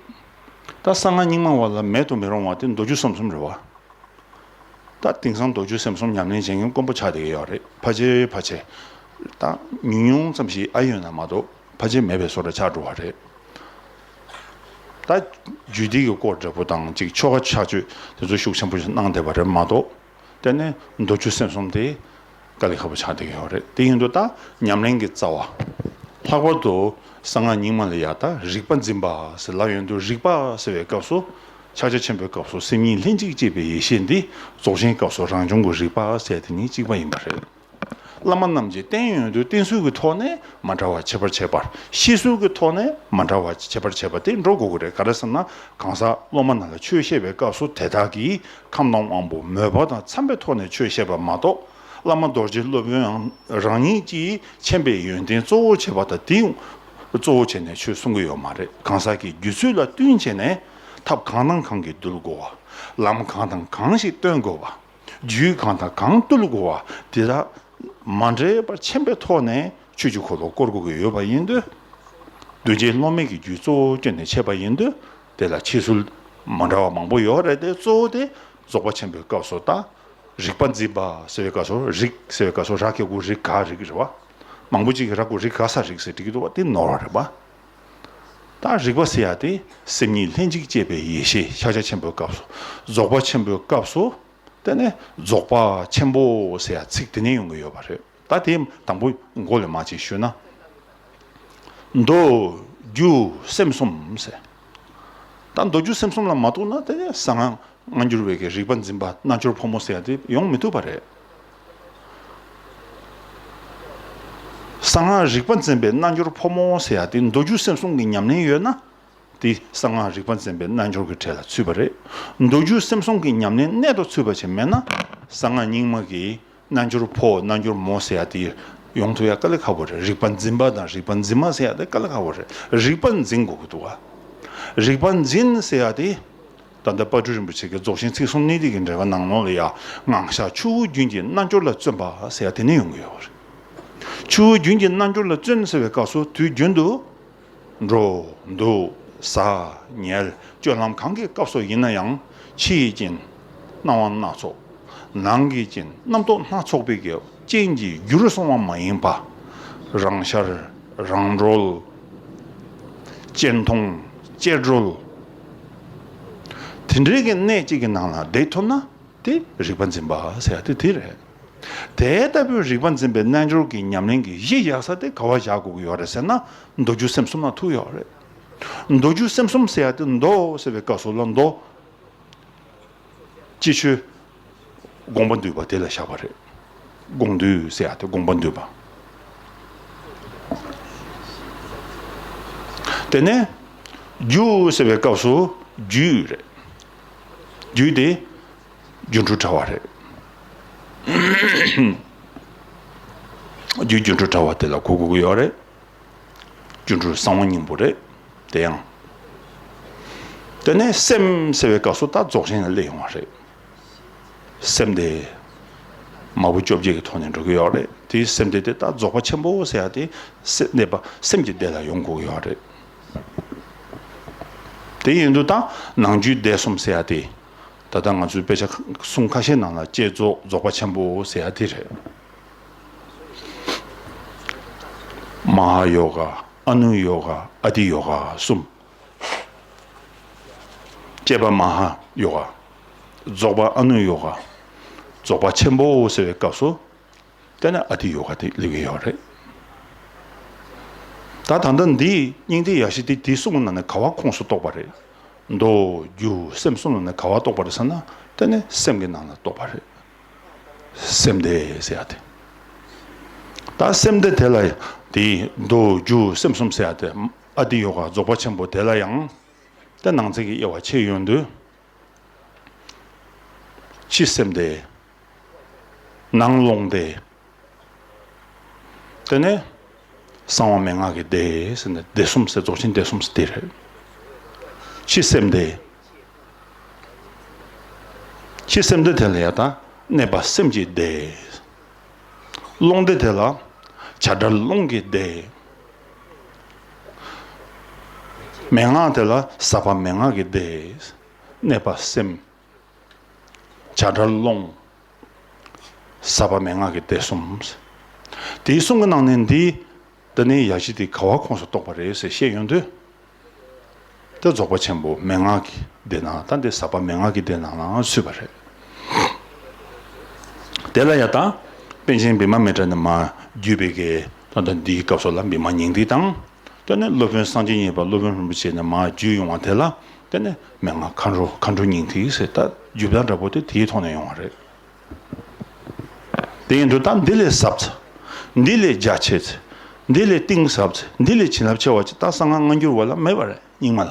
ད་གསང་སྔགས་རྙིང་མ་བ་ལ་མེད་དུ་མི་རུང་བ་དེ་མདོ་རྒྱུད་སེམས་གསུམ་རེད་བ། ད་དེང་སང་མདོ་རྒྱུད་སེམས་གསུམ་ཉམས་ལེན་བྱེད་མཁན་དཀོན་པོ་ཆགས་བསྡད་ཀྱི་ཡོད་རེད། ཕལ་ཆེར་ཕལ་ཆེར་ད་ཉུང་ཉུང་ཙམ་ཞིག་ཨ་ཡོད་ན་མ་གཏོགས་ཕལ་ཆེར་མེད་པའི་བཟོ་འདྲ་ཆགས་འགྲོ་བ་རེད། ད་རྒྱུད་སྡེ་གི་སྐོར་འདྲ་པོ་དང་ཅིག་ཆོ་ག་ཕྱག་མཆོད་དེ་ཚོ་ཤུགས་ཆེན་པོ་ཞིག་གནང་བསྡད་པ་རེད་མ་གཏོགས། དེ་ནས་མདོ་རྒྱུད་སེམས་གསུམ་དེ་དཀའ་ལས་ཁག་པོ་ཆགས་བསྡད་ཀྱི་ཡོད་རེད། དེ་ཡིན་དུས་ད་ཉམས་ལེན་གྱི་རྩ་བ། ལྷག་པར་དུ་གསང་སྔགས་རྙིང་མ་ལ་ཡ་ད་རིག་པ་འཛིན་པ་ཟེར་ལབ་ཡོང་དུས་རིག་པ་ཟེར་བའི་སྐབས་སུ་ཕྱག་རྒྱ་ཆེན་པོའི་སྐབས་སུ་སེམས་ཉིད་ལྷན་ཅིག་སྐྱེས་པའི་ཡེ་ཤེས་འདི་རྫོགས་ཆེན་སྐབས་སུ་རང་བྱུང་གི་རིག་པ་ཟེར་དེ་གཉིས་གཅིག་པ་ཡིན་པ་རེད། བླ་མ་རྣམས་ཀྱིས་བསྟན་ཡོང་དུས་བསྟན་ཚུལ་གྱི་ཐོག་ནས་མ་འདྲ་བ་ཁྱད་པར་ཕྱེ་བར། ཤེས་ཚུལ་གྱི་ཐོག་ནས་མ་འདྲ་བ་ཁྱད་པར་ཕྱེ་བ་དེ་འགྲོ་དགོས་ཀྱི་རེད། ག་རེ་ཟེར་ན་གང་ཟག་སློབ་མ་རྣམས་ལ་ཆོས་བཤད་པའི་སྐབས་སུ་དེ་དག་གིས་ཁམས་དང་དབང་པོ་མོས་པ་དང་འཚམ་པའི་ཐོག་ནས་ཆོས་བཤད་པ་མ་གཏོགས། བླ་མ་རྡོ་རྗེ་སློབ་དཔོན་རང་ཉིད་ཀྱིས་མཁྱེན་པའི་ཡོན་ཏན་གཙོ་བོ་བྱས་པ་དང་དེ་གཙོ་བོ་བྱས་ནས་ཆོས་གསུང་གི་ཡོད་མ་རེད། གང་ཟག་གི་རྒྱུད་ཚོད་ལ་བསྟུན་བྱས་ནས་ཐབས་གང་དང་གང་གིས་འདུལ་དགོས་པ། ལམ་གང་དང་གང་ཞིག་སྟོན་དགོས་པ། རྒྱུད་གང་དང་གང་བཏུལ་དགོས་པ་དེ་དག་མ་འདྲེས་པར་མཁྱེན་པའི་ཐོག་ནས་ཆོས་ཀྱི་འཁོར་ལོ་བསྐོར་དགོས་ཀྱི་ཡོད་པ་ཡིན་དུས། གདུལ་བྱའི་སློབ་མའི་གི་རྒྱུད་གཙོ་བོ་བསྐྱོན་ནས་འཆད་པ་ཡིན་དུས། དེ་ལ་འཆད་ཚུལ་མ་འདྲ་བ་མང་པོ་ཡོད་རེད་དེ། གཙོ་བོ་དེ་རྫོགས་པ་ཆེན་པོའི་སྐབས་སུ་ད་རིག་པ་འཛིན་པ་ཟེར་བའི་སྐབས་སུ། རིག་ཟེར་བའི་སྐབས་སུ་ར་གི་གུ་རི་ག་རིག་རེད་བ། མང་པོ་ཅིག་གིས་ར་གུ་རི་ག་ས་རིག་ཟེར་འབྲི་གི་འདུག་བ། དེ་ནོར་བ་རེད་བ། ད་རིག་པ་ཟེར་ཡ་དེ་སེམས་ཉིད་ལྷན་ཅིག་སྐྱེས་པའི་ཡེ་ཤེས་ཕྱག་རྒྱ་ཆེན་པོའི་སྐབས་སུ། རྫོགས་པ་ཆེན་པོའི་སྐབས་སུ། དེ་ནས་རྫོགས་པ་ཆེན་པོ་ཟེར་ཡ་ཚིག་དེ་ནས་ཡོང་གི་ཡོད་པ་རེད། ད་དེ་དང་པོ་མགོ་ལས་མར་ཅིག་ཞུས་ན། མདོ་རྒྱུད་སེམས་གསུམ་ཟེར། ད་མདོ་རྒྱུད་སེམས་གསུམ་ལ་མ་གཏོགས་ན་དེ་ནས་གསང་སྔགས་སྔ་འགྱུར་བའི་གི་རིག་པ་འཛིན་པ་རྣལ་འབྱོར་ཕོ་མོ་ཟེར་ཡ་དེ་ཡོང་མི་ཐུབ་པ་རེད། གསང་སྔགས་རིག་པ་འཛིན་པའི་རྣལ་འབྱོར་ཕོ་མོ་ཟེར་ཡ་དེ་མདོ་རྒྱུད་སེམས་གསུམ་གྱི་ཉམས་ལེན་ཡོད་ན། དེ་གསང་སྔགས་རིག་པ་འཛིན་པའི་རྣལ་འབྱོར་གྱི་གྲས་ལ་ཚུད་པ་རེད། མདོ་རྒྱུད་སེམས་གསུམ་གྱི་ཉམས་ལེན་གནད་དུ་ཚུད་པ་ཅིག་མེད་ན། གསང་སྔགས་རྙིང་མ་གི་རྣལ་འབྱོར་ཕོ་རྣལ་འབྱོར་མོ་ཟེར་ཡ་དེ་ཡོང་ཐུབ་ཡ་དཀའ་ལས་ཁག་པོ་རེད། རིག་པ་འཛིན་པ་དང་རིག་པ་འཛིན་མ་ཟེར་ཡ་དེ་དཀའ་ལས་ཁག་པོ་རེད། རིག་པ་འཛིན་དགོས་ཀྱི་འདུག་བ། རིག་པ་འཛིན་ཟེར་ཡ་དེ། ད་ལྟ་དཔལ་སྤྲུལ་རིན་པོ་ཆེ་གི་རྫོགས་ཆེན་ཚིག་གསུམ་གནད་བརྡེགས་ཀྱི་འགྲེལ་པ་ནང་ལོགས་ལ་ཡ། ངང་བཞག་ཆུ་བོ་རྒྱུན་གྱི་རྣལ་འབྱོར་ལ་བརྩོན་པ་ཟེར་ཡ་དེ་ནས་ཡོང་གི་ཡོད་རེད། ཆུ་བོ་རྒྱུན་གྱི་རྣལ་འབྱོར་ལ་བརྩོན་ཟེར་བའི་སྐབས་སུ་དུས་རྒྱུན་དུ། འགྲོ། འདུག་ཟ། ཉལ། སྤྱོད་ལམ་གང་གི་སྐབས་སུ་ཡིན་ན་ཡང་ཕྱི་ཡི་རྐྱེན། སྣང་བ་སྣ་ཚོགས། ནང་གི་རྐྱེན། རྣམ་རྟོག་སྣ་ཚོགས་པའི་གི་རྐྱེན་གྱིས་བསྒྱུར་སོང་བ་མ་ཡིན་པ། རང་ཤར། རང་གྲོལ། གཅེར་མཐོང་། གཅེར་གྲོལ། དེ་འདྲའི་གི་གནད་གཅིག་གི་ནང་ལ་བསྡད་ཐུབ་ན། དེ་རིག་པ་འཛིན་པ་ཟེར་ཡ་དེ་དེ་རེད། དེ་ལྟ་བུའི་རིག་པ་འཛིན་པའི་རྣལ་འབྱོར་གྱི་ཉམས་ལེན་གྱི་གཞི་བཞག་ས་དེ་ག་བ་བཞག་དགོས་ཀྱི་ཡོད་རེད་ཟེར་ན། མདོ་རྒྱུད་སེམས་གསུམ་ལ་ཐུག་ཡོད་རེད། མདོ་རྒྱུད་སེམས་གསུམ་ཟེར་ཡ་དེ། མདོ་ཟེར་བའི་སྐབས་སུ་ལ་མདོ། སྤྱི་ཆོས་དགོངས་པ་འདུས་པ་དེ་ལ་བཞག་པ་རེད། དགོངས་འདུས་ཟེར་ཡ་དེ་དགོངས་པ་འདུས་པ། དེ་ནས་རྒྱུ་ཟེར་བའི་སྐབས་སུ་རྒྱུད་རེད། རྒྱུད་དེ་སྒྱུ་འཕྲུལ་དྲ་བ་རེད། རྒྱུད་སྒྱུ་འཕྲུལ་དྲ་བ་དེ་ལ་གོ་དགོས་ཀྱི་ཡོད་རེད། སྒྱུ་འཕྲུལ་གསང་བ་སྙིང་པོ་རེད། དེ་ཡང་། དེ་ནས་སེམས་ཟེར་བའི་སྐབས་སུ་ད་རྫོགས་ཆེན་ལ་སླེབས་ཡོང་བ་རེད། སེམས་སྡེ་མ་བུ་བཅོ་བརྒྱད་ཀྱི་ཐོག་ནས་འགྲོ་གི་ཡོད་རེད། དེའི་སེམས་སྡེ་དེ་ད་རྫོགས་པ་ཆེན་པོ་ཟེར་ཡ་དེ། སེ་གནས་པ་སེམས་ཀྱི་སྡེ་ལ་ཡོང་དགོས་ཀྱི་ཡོད་རེད། དེ་ཡིན་དུས་ད་ནང་རྒྱུད་སྡེ་གསུམ་ཟེར་ཡ་དེ། ད་ལྟ་ང་ཚོའི་དཔེ་ཆ་གསུང་ཁ་ཤས་ནང་ལ་བསྐྱེད་རྫོགས་རྫོགས་པ་ཆེན་པོ་ཟེར་ཡ་དེ་རེད། མ་ཧཱ་ཡོ་ག་ཨ་ནུ་ཡོ་ག་ཨ་ཏི་ཡོ་ག་གསུམ། བསྐྱེད་པ་མ་ཧཱ་ཡོ་ག་རྫོགས་པ་ཨ་ནུ་ཡོ་ག་རྫོགས་པ་ཆེན་པོ་ཟེར་བའི་སྐབས་སུ། དེ་ནས་ཨ་ཏི་ཡོ་ག་དེ་སླེབས་ཀྱི་ཡོད་རེད། ད་ད་ལྟ་འདི་སྙིང་ཐིག་ཡ་བཞི་དེ་དེ་གསུམ་གྱི་ནང་ནས་ག་བ་ཁོངས་སུ་གཏོགས་པ་རེད། མདོ་རྒྱུད་སེམས་གསུམ་ནང་ནས་ག་བ་གཏོགས་པ་རེད་ཟེར་ན། དེ་ནས་སེམས་ཀྱི་ནང་ལ་གཏོགས་པ་རེད། སེམས་སྡེ་ཟེར་ཡ་དེ། ད་སེམས་སྡེ་དེ་ལ་དེ་མདོ་རྒྱུད་སེམས་གསུམ་ཟེར་ཡ་དེ། ཨ་ཏི་ཡོ་ག་རྫོགས་པ་ཆེན་པོ་དེ་ལ་ཡང་དེ་ནང་ཚན་གྱི་དབྱེ་བ་ཕྱེ་ཡོང་དུས། ཕྱི་སེམས་སྡེ། ནང་ཀློང་སྡེ། དེ་ནས་གསང་བ་མན་ངག་གི་སྡེ་ཟེར་ནས་སྡེ་གསུམ་ཟེར། རྫོགས་ཆེན་སྡེ་གསུམ་ཟེར་དེ་རེད། ཕྱི་སེམས་སྡེ། ཕྱི་སེམས་སྡེ་དེ་ལ་ཡ་ད་གནས་པ་སེམས་ཀྱི་སྡེ། ཀློང་སྡེ་དེ་ལ་བྱ་བྲལ་ཀློང་གི་སྡེ། མན་ངག་དེ་ལ་ཟབ་པ་མན་ངག་གི་སྡེ། གནས་པ་སེམས། བྱ་བྲལ་ཀློང་། ཟབ་པ་མན་ངག་གི་སྡེ་གསུམ། དེའི་གསུམ་གྱི་ནང་ནས་འདི། འདི་ནི་ཡ་བཞི་དེ་ག་བ་ཁོངས་སུ་གཏོགས་པ་རེད་ཟེར་བཤད་ཡོང་དུས། དེ་རྫོགས་པ་ཆེན་པོ་མན་ངག་གི་སྡེ་ནང་ད་འདི་ཟབ་པ་མན་ངག་གི་སྡེ་ནང་ལའང་ཚུད་པ་རེད། དེ་ལ་ཡ་ད། པཎ་ཆེན་བི་མ་མི་ཏྲ་ནས་མར་བརྒྱུད་པའི་གི་ད་ལྟ་འདིའི་སྐབས་སུ་ལ་བི་མ་སྙིང་ཐིག་དང་། དེ་ནས་སློབ་དཔོན་སངས་རྒྱས་གཉིས་པ་སློབ་དཔོན་རིན་པོ་ཆེ་ནས་མར་བརྒྱུད་ཡོང་བ་དེ་ལ། དེ་ནས་མན་ངག་མཁའ་འགྲོ་མཁའ་འགྲོ་སྙིང་ཐིག་ཟེར། ད་བརྒྱུད་པ་འདྲ་པོ་དེ་དེའི་ཐོག་ནས་ཡོང་བ་རེད། དེ་ཡིན་དུས་ད་འདི་ལས་ཟབ་ཚེ། འདི་ལས་རྒྱ་ཆེ་ཚེ། འདི་ལས་གཏིང་ཟབ་ཚེ། འདི་ལས་བྱིན་རླབས་ཆེ་བ་ཅིག་ད་གསང་སྔགས་སྔ་འགྱུར་བ་ལ་མེད་པ་རེད། རྙིང་མ་ལ།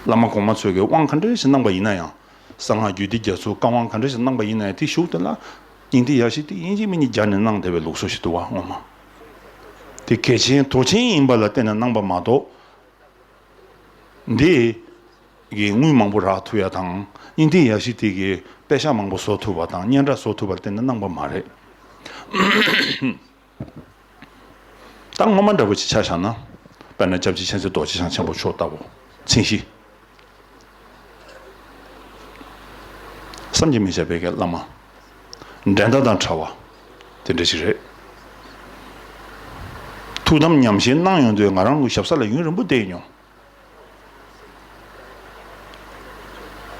བླ་མ་གོང་མ་ཚོས་ཀྱི་དབང་ག་འདྲ་ཞིག་གནང་པ་ཡིན་ན་ཡང་། གསང་སྔགས་རྒྱུད་སྡེ་རྒྱ་མཚོའི་བཀའ་དབང་ག་འདྲ་ཞིག་གནང་པ་ཡིན་ན་ཡང་། དེ་གཞུག་དེ་ལ་སྙིང་ཐིག་ཡ་བཞི་དེ་ཡིན་གཅིག་མིན་གཉིས་སྦྱར་ནས་གནང་བསྡད་པའི་ལུགས་སྲོལ་ཞིག་འདུག་བ། ངོ་མ་དེ་གལ་ཆེན་དོ་ཆེན་ཡིན་པ་ལ་བརྟེན་ནས་གནང་པ་མ་གཏོགས། འདི་གི་དངུལ་མང་པོ་རག་ཐུབ་ཡ་དང་། སྙིང་ཐིག་ཡ་བཞི་དེ་གི་པེ་ཤག་མང་པོ་བཟོ་ཐུབ་པ་དང་། སྙན་གྲགས་བཟོ་ཐུབ་པ་ལ་བརྟེན་ནས་གནང་པ་མ་རེད། ད་སྔོན་མ་འདྲ་པོ་ཅིག་ཆ་བཞག་ན། དཔེར་ན་སྐྱབས་རྗེ་མཁྱེན་བརྩེ་རྡོ་རྗེ་འཆང་ཆེན་པོ་མཆོག་ལྟ་བུ། མཚན་གཞི། བསམ་གྱིས་མི་ཁྱབ་པའི་གི་བླ་མ། འགྲན་ཟླ་དང་བྲལ་བ། དེ་འདྲ་ཞིག་རེད། ཐུགས་དམ་ཉམས་བཞེས་གནང་ཡོང་དུས་ང་རང་ལུས་ཞབས་ས་ལ་ཡུན་རིང་པོ་བསྡད་མྱོང་།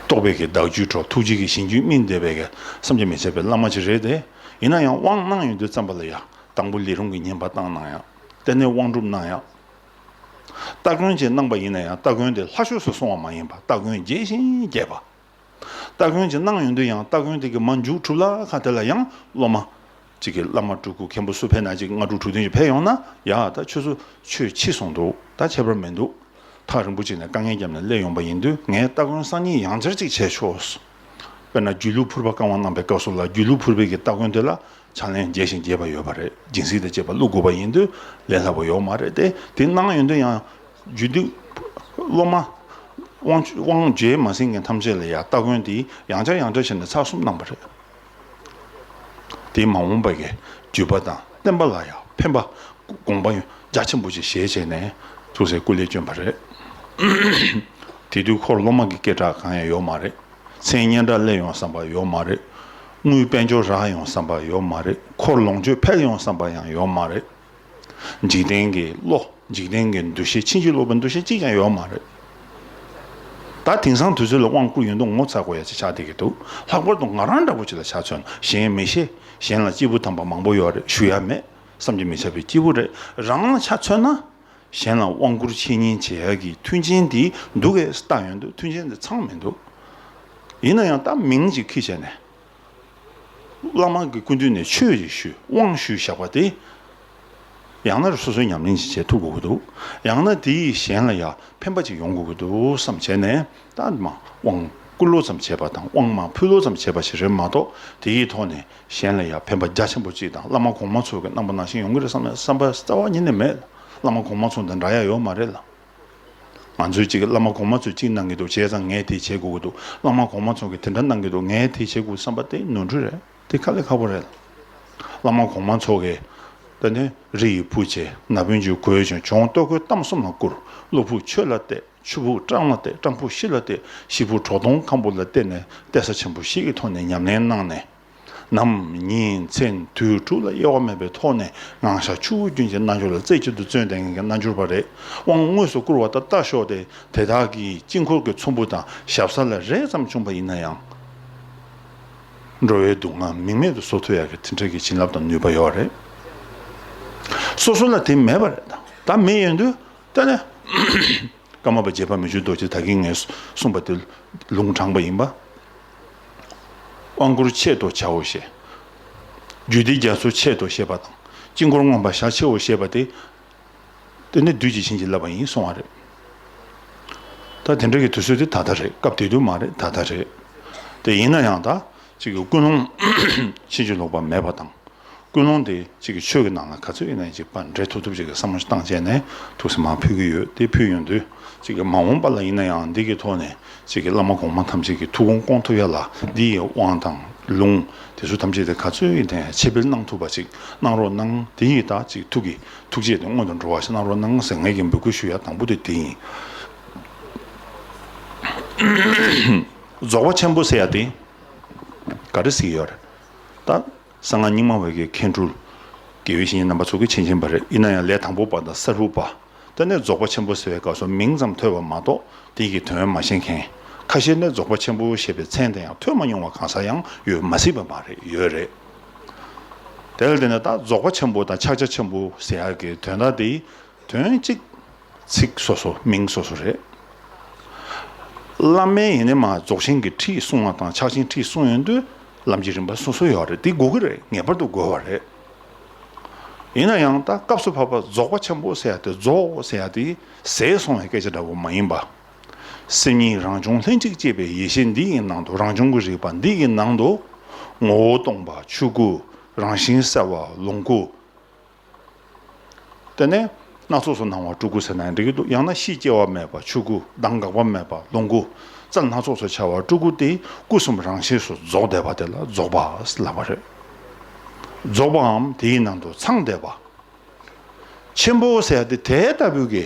རྟོགས་པའི་གི་བདག་རྒྱུད་གྲོལ། ཐུགས་རྗེ་གི་ཞིང་རྒྱུད་སྨིན་བསྡད་པའི་གི་བསམ་གྱིས་མི་ཁྱབ་པའི་བླ་མ་ཅིག་རེད་དེ། ཡིན་ན་ཡང་དབང་གནང་ཡོང་དུས་ཙམ་པ་ལ་ཡ། དང་པོ་ལས་རུང་གི་བསྙེན་པ་བཏང་གནང་ཡ། དེ་ནས་དབང་སྒྲུབ་གནང་ཡ། སྟ་གོན་ཅིག་གནང་པ་ཡིན་ན་ཡང་སྟ་གོན་དེ་ལྷ་ཆོས་སུ་སོང་བ་མ་ཡིན་པ། སྟ་གོན་རྒྱས་ཤིང་རྒྱས་པ། སྟ་གོན་ཅིག་གནང་ཡོང་དུས་ཡང་སྟ་གོན་དེ་གི་མ་མཇུག་གྲུབ་ལ་ཁ་དེ་ལ་ཡང་སློབ་མ་ཅིག་གི་བླ་མ་སྤྲུལ་སྐུ་མཁན་པོ་སུ་ཕེབས་ན་ཅིག་ལྔ་དྲུག་དྲུག་བདུན་ཅིག་ཕེབས་ཡོང་ན། ཡ་ད་ཁྱོད་ཚོ་ཆོས་ཕྱི་སོང་འདུག། ད་ཁྱད་པར་མི་འདུག། ཐག་རིང་པོ་ཅིག་ནས་དཀའ་ངལ་བརྒྱབ་ནས་སླེབས་ཡོང་པ་ཡིན་དུས་ངས་སྟ་གོན་སང་ཉིན་ཡང་བསྐྱར་ཅིག་བྱས་ཆོག། དཔེར་ན་སྒྱུ་ལུས་ཕུར་པ་བཀའ་དབང་གནང་པའི་སྐབས་སུ་ལ་སྒྱུ་ལུས་ཕུར་པའི་གི་སྟ་གོན་དེ་ལ་ཕྱག་ལེན་རྒྱས་ཤིང་རྒྱས་པ་ཡོད་པ་རེད། སྦྱིན་སྲེག་དང་བཅས་པ་བླུག་དགོས་པ་ཡིན་དུས་ལས་སླ་པོ་ཡོད་མ་རེད་དེ། དེ་གནང་ཡོང་དུས་ཡང་རྒྱུད་སྡེ་སློབ་མ་དབང་དབང་རྗེས་མ་ཟིན་མཁན་ཐམས་ཅད་ལ་ཡང་སྟ་གོན་དེ་ཡང་བསྐྱར་ཡང་བསྐྱར་བྱས་ནས་ཚར་གསུམ་གནང་པ་རེད། དེས་མ་འོངས་པ་གི་བརྒྱུད་པ་དང་བསྟན་པ་ལ་ཡང་ཕན་པ་དགོངས་པ་རྒྱ་ཆེན་པོ་ཅིག་བཞེས་བྱས་ནས་ཐུགས་སྲས་སྐུ་ལས་བསྐྱོན་པ་རེད། དེ་དུས་འཁོར་སློབ་མ་གི་སྐད་གྲགས་གང་ཡང་ཡོད་མ་རེད། མཚན་སྙན་གྲགས་སླེབས་ཡོང་བསམ་པ་ཡོད་མ་རེད། དངུལ་དཔལ་འབྱོར་རག་ཡོང་བསམ་པ་ཡོད་མ་རེད། འཁོར་ལོངས་སྤྱོད་འཕེལ་ཡོང་བསམ་པ་ཡང་ཡོད་མ་རེད། འཇིག་རྟེན་གྱི་བློ། འཇིག་རྟེན་གྱི་འདུ་ཤེས། ཕྱིན་ཅི་ལོག་པའི་འདུ་ཤེས་གཅིག་ཀྱང་ཡོད་མ་རེད། ད་དེང་སང་དུས་ཚོད་ལ་དབང་བསྐུར་ཡོང་དུས་ངོ་ཚ་དགོས་ཡ་ཅིག་ཆགས་བསྡད་ཀྱི་འདུག། ལྷག་པར་དུ་ང་རང་འདྲ་པོ་ཅིག་ལ་ཆ་མཚོན་ན། གཞན་མི་ཤེས། གཞན་ལ་སྐྱེས་བུ་དམ་པ་མང་པོ་ཡོད་རེད། ཞུ་ཡ་མེད། བསམ་གྱིས་མི་ཁྱབ་པའི་སྐྱེས་བུ་རེད། རང་ལ་ཆ་མཚོན་ན། གཞན་ལ་དབང་བསྐུར་འཆད་ཉན་བྱེད་ཡ་གི་མཐུན་རྐྱེན་དེ་འདུག་གས་བལྟ་ཡོང་དུས་མཐུན་རྐྱེན་དེ་ཚང་མི་འདུག། ཡིན་ན་ཡང་ད་མིང་ཅིག་ཁྱེར་བྱས་ནས། བླ་མ་གི་སྐུ་མདུན་ནས་ཆོས་ཅིག་ཞུས། དབང་ཞུས་བཞག་པ་དེ། ཡང་ན་སོ་སོའི་ཉམས་ལེན་ཅིག་བྱེད་ཐུབ་དགོས་ཀྱི་འདུག། ཡང་ན་དེ་ཡིས་གཞན་ལ་ཡང་ཕན་པ་ཅིག་ཡོང་དགོས་ཀྱི་འདུག་བསམ་བྱས་ནས། ད་མ་དབང་བསྐུར་ལོ་ཙམ་བྱས་པ་དང་དབང་མ་ཕུལ་ལོ་ཙམ་བྱས་པ་ཞིག་རེད་མ་གཏོགས། དེ་ཡི་ཐོག་ནས་གཞན་ལ་ཡང་ཕན་པ་རྒྱ་ཆེན་པོ་ཅིག་དང་། བླ་མ་གོང་མ་ཚོ་གི་གནང་པ་ནང་བཞིན་ཡོང་གི་རེད་བསམ་ན་བསམ་པ་རྩ་བ་ཉིད་ནས་མེད། བླ་མ་གོང་མ་ཚོ་དང་འདྲ་ཡ་ཡོད་མ་རེད་ལ། ང་ཚོས་གཅིག་བླ་མ་གོང་མ་ཚོས་གཅིག་གནང་གི་འདུག་བྱས་ཙང་ངས་དེ་བྱེད་དགོས་ཀྱི་འདུག། བླ་མ་གོང་མ་ཚོ་གིས་དེ་འདྲ་གནང་གི་འདུག། ངས་དེ་བྱེད་དགོས་བསམ་པ་དེ་ནོར་འཁྲུལ་རེད། དེ་དཀའ་ལས་ཁག་པོ་རེད། བླ་མ་གོང་མ་ཚོ་གིས་ད་ནི་རི་ཡི་བུ་བྱས། ན་བུན་གྱིས་གོས་གྱོན། གྱོང་ལྟོ་གོས་གཏམ་གསུམ་ལ་བསྐུར། བློ་ཕུགས་ཆོས་ལ་གཏད། ཆུ་ཕུགས་སྤྲང་ལ་གཏད། སྤྲང་ཕུགས་ཤི་ལ་གཏད། ཤི་ཕུགས་གྲོག་དོང་ཁམ་བུ་ལ་གཏད་ནས་གཏད་ས་ཆེན་པོ་ཞིག་གི་ཐོག་ནས་ཉམས་ལེན་གནང་ནས། ནམ་ཉིན་མཚན་དུས་དྲུག་ལ་གཡོ་བ་མེད་པའི་ཐོག་ནས་ངང་བཞག་ཆུ་བོ་རྒྱུན་གྱི་རྣལ་འབྱོར་ལ་རྩེ་གཅིག་ཏུ་བརྩོན་ཏེ་ངེས་ཀྱི་རྣལ་འབྱོར་པ་རེད། དབང་དངོས་སུ་བསྐུར་བ་དང་ལྟ་ཞོག་སྟེ། དེ་དག་གིས་དཀྱིལ་འཁོར་གྱི་ཚོམ་བུ་དང་ཞབས་ས་ལ་རེག་ཙམ་བྱུང་པ་ཡིན་ན་ཡང་། འགྲོ་བའི་སྡུག་བསྔལ་མིང་མེད་དུ་བཟོ་ཐུབ་ཡག་གི་དེ་འདྲ་གི་བྱིན་རླབས་དང་ནུས་པ་ཡོད་རེད། སོ་སོ་ལ་དེ་མེད་པ་རེད། ད་མེད་ཡོང་དུས་ད་ནི། ཀརྨ་པ་རྗེ་ཕག་མོ་ཆུ་རྡོ་རྗེ་ད་གིན་ངས་གསུངས་པ་དེ་ལུང་དྲངས་པ་ཡིན་པ། དབང་བསྐུར་ཆེད་དུ་བྱའོ་ཞེས། རྒྱུད་སྡེ་རྒྱ་མཚོ་ཆེད་དུ་ཞེས་པ་དང་། དཀྱིལ་འཁོར་མངོན་པར་བཞག་ཕྱིའོ་ཞེས་པ་དེ། དེ་ནི་བདུད་ཀྱིས་བྱིན་གྱིས་བརླབས་པ་ཡིན་གསུང་བ་རེད། ད་དེ་འདྲ་གི་དུས་ཚོད་དེ་ད་ལྟ་རེད། སྐབས་དེ་དུས་མ་རེད། ད་ལྟ་རེད། དེ་ཡིན་ན་ཡང་ད་ཅིག་གི་ཀུན་སློང་ཕྱིན་ཅི་ལོག་པ་མེད་པ་དང་། ཀུན་སློང་དེ་གཅིག་གི་ཆོས་ཀྱི་ནང་ལ་ག་ཚོད་ཡིན་ན་ཡང་གཅིག་པ་འདྲེས་ཐུབ་ཐུབ་ཅིག་གི་བསམ་བློ་ཞིག་བཏང་བྱས་ནས་ཐུགས་སེམས་མར་ཕུལ་གྱི་ཡོད། དེ་ཕུལ་ཡོང་དུས་གཅིག་གི་མ་འོངས་པ་ལ་ཡིན་ན་ཡང་འདི་གི་ཐོག་ནས་གཅིག་གི་བླ་མ་གོང་མ་ཐམས་ཅད་ཀྱི་ཐུགས་དགོངས་སྐོང་ཐུབ་ཡ་ལ་འདི་ཡི་དབང་དང་ལུང་དེ་ཚོ་ཐམས་ཅད་དེ་ག་ཚོད་ཡིན་ན་ཡང་ཆེད་སྤེལ་གནང་ཐུབ་པ་ཅིག་གནང་རོགས་གནང་། དེ་ཡི་ད་གཅིག་ཐུགས་ཀྱི་ཐུགས་རྗེ་དེ་སྔོན་དུ་འགྲོ་བ་ཞིག་གནང་རོགས་གནང་ཟེར་ངེད་ཀྱི་འབོད་སྐུལ་ཞུ་ཡ་དང་པོ་དེ་དེ་ཡིན། རྫོགས་པ་ཆེན་པོ་ཟེར་ཡ་དེ་ག་རེ་ཟེར་གྱི་ཡོད་རེད། ད། གསང་སྔགས་རྙིང་མ་བའི་གི་མཁན་སྤྲུལ། དགེ་བའི་བཤེས་གཉེན་རྣམ་པ་ཚོ་གིས་མཁྱེན་མཁྱེན་པ་རེད། ཡིན་ན་ཡང་ལས་དང་པོ་པ་དང་གསར་བུ་པ། དེ་ནས་རྫོགས་པ་ཆེན་པོ་ཟེར་བའི་སྐབས་སུ་མིང་ཙམ་ཐོས་པ་མ་གཏོགས་དེ་གི་དོན་མ་ཤེས་མཁན། ཁ་ཤས་ནི་རྫོགས་པ་ཆེན་པོ་ཞེས་པའི་མཚན་དེ་ཡང་ཐོས་མ་མྱོང་བ་གང་ཟག་ཡང་ཡོད་མ་སྲིད་པ་མ་རེད། ཡོད་རེད། དེ་ལ་བརྟེན་ནས་ད་རྫོགས་པ་ཆེན་པོ་དང་ཕྱག་རྒྱ་ཆེན་པོ་ཟེར་ཡག་གི་དོན་དག་དེ། དོན་གཅིག། ཚིག་སོ་སོ། མིང་སོ་སོ་རེད། བླ་མས་ཡིན་ནའི་མ་རྫོགས་ཆེན་གྱི་ཁྲིད་གསུང་བ་དང་ཕྱག་ཆེན་ཁྲིད་གསུང་ཡོང་དུས་ལམ་གྱི་རིམ་པ་སོ་སོ་ཡོད་རེད། དེ་དགོས་ཀྱི་རེད། ངེས་པར་དུ་དགོས་པ་རེད། ཡིན་ན་ཡང་ད་སྐབས་སུ་བབ་པ་རྫོགས་པ་ཆེན་པོ་ཟེར་ཡ་དེ། རྫོགས་ཟེར་ཡ་དེ་ཟད་སོང་བའི་སྐད་ཆ་འདྲ་བོ་མ་ཡིན་པ། སེམས་ཉིད་རང་བྱུང་ལྷན་ཅིག་སྐྱེས་པའི་ཡེ་ཤེས་འདི་ཡི་ནང་དུ། རང་བྱུང་གི་རིག་པ་འདི་ཡི་ནང་དུ། ངོ་བོ་སྟོང་པ་ཆོས་སྐུ། རང་བཞིན་གསལ་བ་ལོངས་སྐུ། དེ་ནས་སྣ་ཚོགས་སུ་སྣང་བ་སྤྲུལ་སྐུ་ཟེར་ན་ཡང་འགྲིག་གི་འདུག། ཡང་ན་གཤིས་སྐྱེ་བ་མེད་པ་ཆོས་སྐུ། གདངས་འགག་པ་མེད་པ་ལོངས་སྐུ། རྩལ་སྣ་ཚོགས་སུ་འཆར་བ་སྤྲུལ་སྐུ་སྟེ། སྐུ་གསུམ་རང་གཤིས་སུ་རྫོགས་བསྡད་པ་དེ་ལ་རྫོགས་པ་ལབ་པ་རེད། རྫོགས་པའམ་དེའི་ནང་དུ་ཚང་བསྡད་པ། ཆེན་པོ་ཟེར་ཡ་དེ་དེ་ལྟ་བུའི་གི་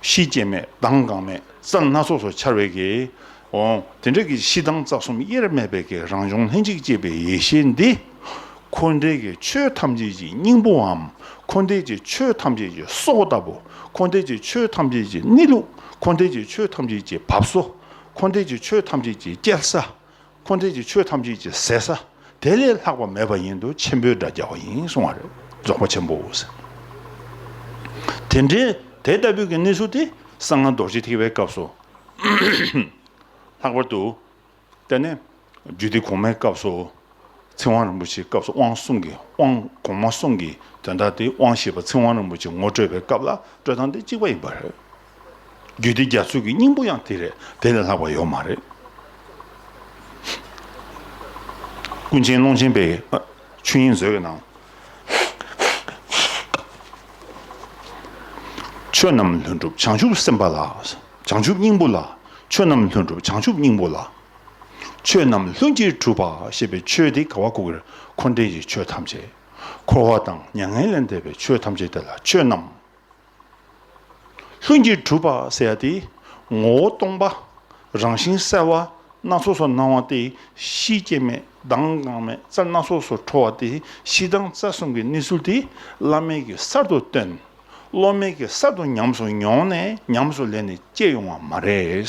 གཤིས་སྐྱེ་མེད་མདངས་གང་མེད་རྩལ་སྣ་ཚོགས་སུ་འཆར་བའི་གི། འོང་དེ་འདྲ་གི་གཤིས་མདངས་རྩ་གསུམ་དབྱེར་མེད་པའི་གི་རང་བྱུང་ལྷན་ཅིག་སྐྱེས་པའི་ཡེ་ཤེས་འདི། འཁོར་འདས་ཀྱི་ཆོས་ཐམས་ཅད་ཀྱི་སྙིང་པོའམ། འཁོར་འདས་ཀྱི་ཆོས་ཐམས་ཅད་ཀྱི་སྲོག་ལྟ་བུ། འཁོར་འདས་ཀྱི་ཆོས་ཐམས་ཅད་ཀྱི་གནས་ལུགས། འཁོར་འདས་ཀྱི་ཆོས་ཐམས་ཅད་ཀྱི་བབས་སོ། འཁོར་འདས་ཀྱི་ཆོས་ཐམས་ཅད་ཀྱི་སྐྱེལ་ས། འཁོར་འདས་ཀྱི་ཆོས་ཐམས་ཅད་ཀྱི་ཟད་ས། དེ་ལས་ལྷག་པ་མེད་པ་ཡིན་དུས་ཆེན་པོའི་སྒྲ་རྒྱག་པ་ཡིན་གསུང་བ་རེད། རྫོགས་པ་ཆེན་པོ་ཟེར། དེ་འདྲའི་དེ་ལྟ་བུའི་གི་གནས་ཚུལ་དེ་གསང་སྔགས་རྡོ་རྗེ་ཐེག་པའི་སྐབས་སུ། ལྷག་པར་དུ། དེ་ནས་རྒྱུད་སྡེ་གོང་མའི་སྐབས་སུ། ཚིག་དབང་རིན་པོ་ཆེའི་སྐབས་སུ་དབང་གསུམ་གྱི་དབང་གོང་མ་གསུམ་གྱི་དོན་དག་དེ་དབང་བཞི་པ་ཚིག་དབང་རིན་པོ་ཆེ་ངོ་སྤྲོད་པའི་སྐབས་ལ་སྤྲོད་སྟངས་དེ་གཅིག་པ་ཡིན་པ་རེད། རྒྱུད་སྡེ་རྒྱ་མཚོའི་གི་སྙིང་པོ་ཡང་དེ་རེད། དེ་ལས་ལྷག་པ་ཡོད་མ་རེད། ཀུན་མཁྱེན་ཀློང་ཆེན་པའི་ཨ་ཆོས་དབྱིངས་མཛོད་ཀྱི་ནང་། ཆོས་རྣམས་ལྷུན་གྲུབ་བྱང་ཆུབ་སེམས་དཔའ་ལ། བྱང་ཆུབ་སྙིང་པོ་ལ། ཆོས་རྣམས་ལྷུན་གྲུབ་བྱང་ཆུབ་སྙིང་པོ་ལ། ཆོས་རྣམས་ལྷུན་གྱིས་གྲུབ་པ་ཞེས་པའི་ཆོས་དེ་ག་བ་གོ་གི་རེད། འཁོར་འདས་ཀྱི་ཆོས་ཐམས་ཅད། འཁོར་བ་དང་མྱ་ངན་ལས་འདས་པའི་ཆོས་ཐམས་ཅད་དེ་ལ་ཆོས་རྣམས། ལྷུན་གྱིས་གྲུབ་པ་ཟེར་ཡ་དེ། ངོ་བོ་སྟོང་པ། རང་བཞིན་གསལ་བ། སྣ་ཚོགས་སུ་སྣང་བ་དེ། གཤིས་སྐྱེ་མེད་མདངས་གང་མེད་རྩལ་སྣ་ཚོགས་སུ་འཕྲོ་བ་དེ། གཤིས་མདངས་རྩ་གསུམ་གྱི་གནས་ཚུལ་དེ། བླ་མས་ཀྱིས་གསར་དུ་བཏོན། སློབ་མས་ཀྱིས་གསར་དུ་ཉམས་སུ་མྱོང་ནས་ཉམས་སུ་ལེན་ནས་སྐྱེ་ཡོང་བ་མ་རེད།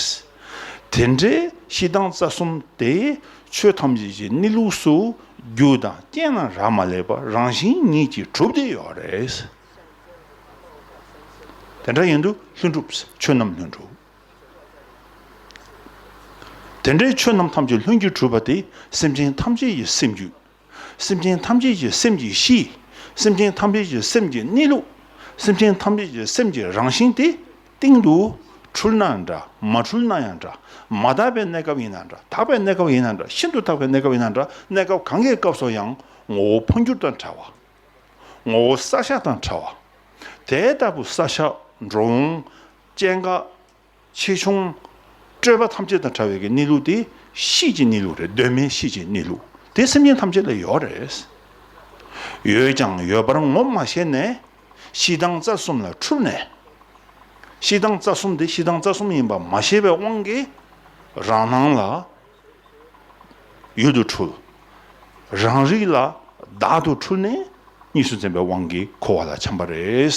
དེ་འདྲའི་གཤིས་མདངས་རྩ་གསུམ་དེ་ཆོས་ཐམས་ཅད་ཀྱི་གནས་ལུགས་སུ་རྒྱུ་དང་རྐྱེན་ལ་རག་མ་ལས་པ་རང་བཞིན་ཉིད་ཀྱིས་གྲུབ་བསྡད་ཡོད་རེད། དེ་འདྲ་ཡིན་དུས་ལྷུན་གྲུབ། ཆོས་རྣམས་ལྷུན་གྲུབ། དེ་འདྲའི་ཆོས་རྣམས་ཐམས་ཅད་ལྷུན་གྱིས་གྲུབ་པ་དེ་སེམས་ཅན་ཐམས་ཅད་ཀྱི་སེམས་རྒྱུད། སེམས་ཅན་ཐམས་ཅད་ཀྱི་སེམས་ཀྱི་གཤིས། སེམས་ཅན་ཐམས་ཅད་ཀྱི་སེམས་ཀྱི་གནས་ལུགས། སེམས་ཅན་ཐམས་ཅད་ཀྱི་སེམས་ཀྱི་རང་བཞིན་དེ་སྟེང་དུ་འཁྲུལ་ན་འདྲ་མ་འཁྲུལ་ན་ཡང་འདྲ། མ་དག་པའི་གནས་སྐབས་ཡིན་ན་འདྲ་དག་པའི་གནས་སྐབས་ཡིན་ན་འདྲ་ཤིན་ཏུ་དག་པའི་གནས་སྐབས་ཡིན་ན་འདྲ་གནས་སྐབས་གང་གི་སྐབས་སུ་ཡང་ངོ་བོ་འཕོ་འགྱུར་དང་བྲལ་བ། ངོ་བོ་གསལ་ཤ་དང་བྲལ་བ། དེ་ལྟ་བུ་གསལ་ཤ་འགྲོ་འོང་སྐྱེ་འགག་ཆེ་ཆུང་སྤྲོས་པ་ཐམས་ཅད་དང་བྲལ་བའི་གི་གནས་ལུགས་དེ་གཤིས་ཀྱི་གནས་ལུགས་རེད། གདོད་མའི་གཤིས་ཀྱི་གནས་ལུགས་དེ་སེམས་ཅན་ཐམས་ཅད་ལ་ཡོད་རེད། ཡོད་ཀྱང་ཡོད་པར་ངོ་མ་ཤེས་ནས་གཤིས་མདངས་རྩ་གསུམ་ལ་འཁྲུལ་ནས། གཤིས་མདངས་རྩ་གསུམ་དེ་གཤིས་མདངས་རྩ་གསུམ་ཡིན་པ་མ་ཤེས་པའི་དབང་གིས་རང་སྣང་ལ། ཡུལ་དུ་འཁྲུལ། རང་རིག་ལ་བདག་ཏུ་འཁྲུལ་ནས་གཉིས་སུ་འཛིན་པའི་དབང་གིས་འཁོར་བ་ལ་འཁྱམས་པ་རེད།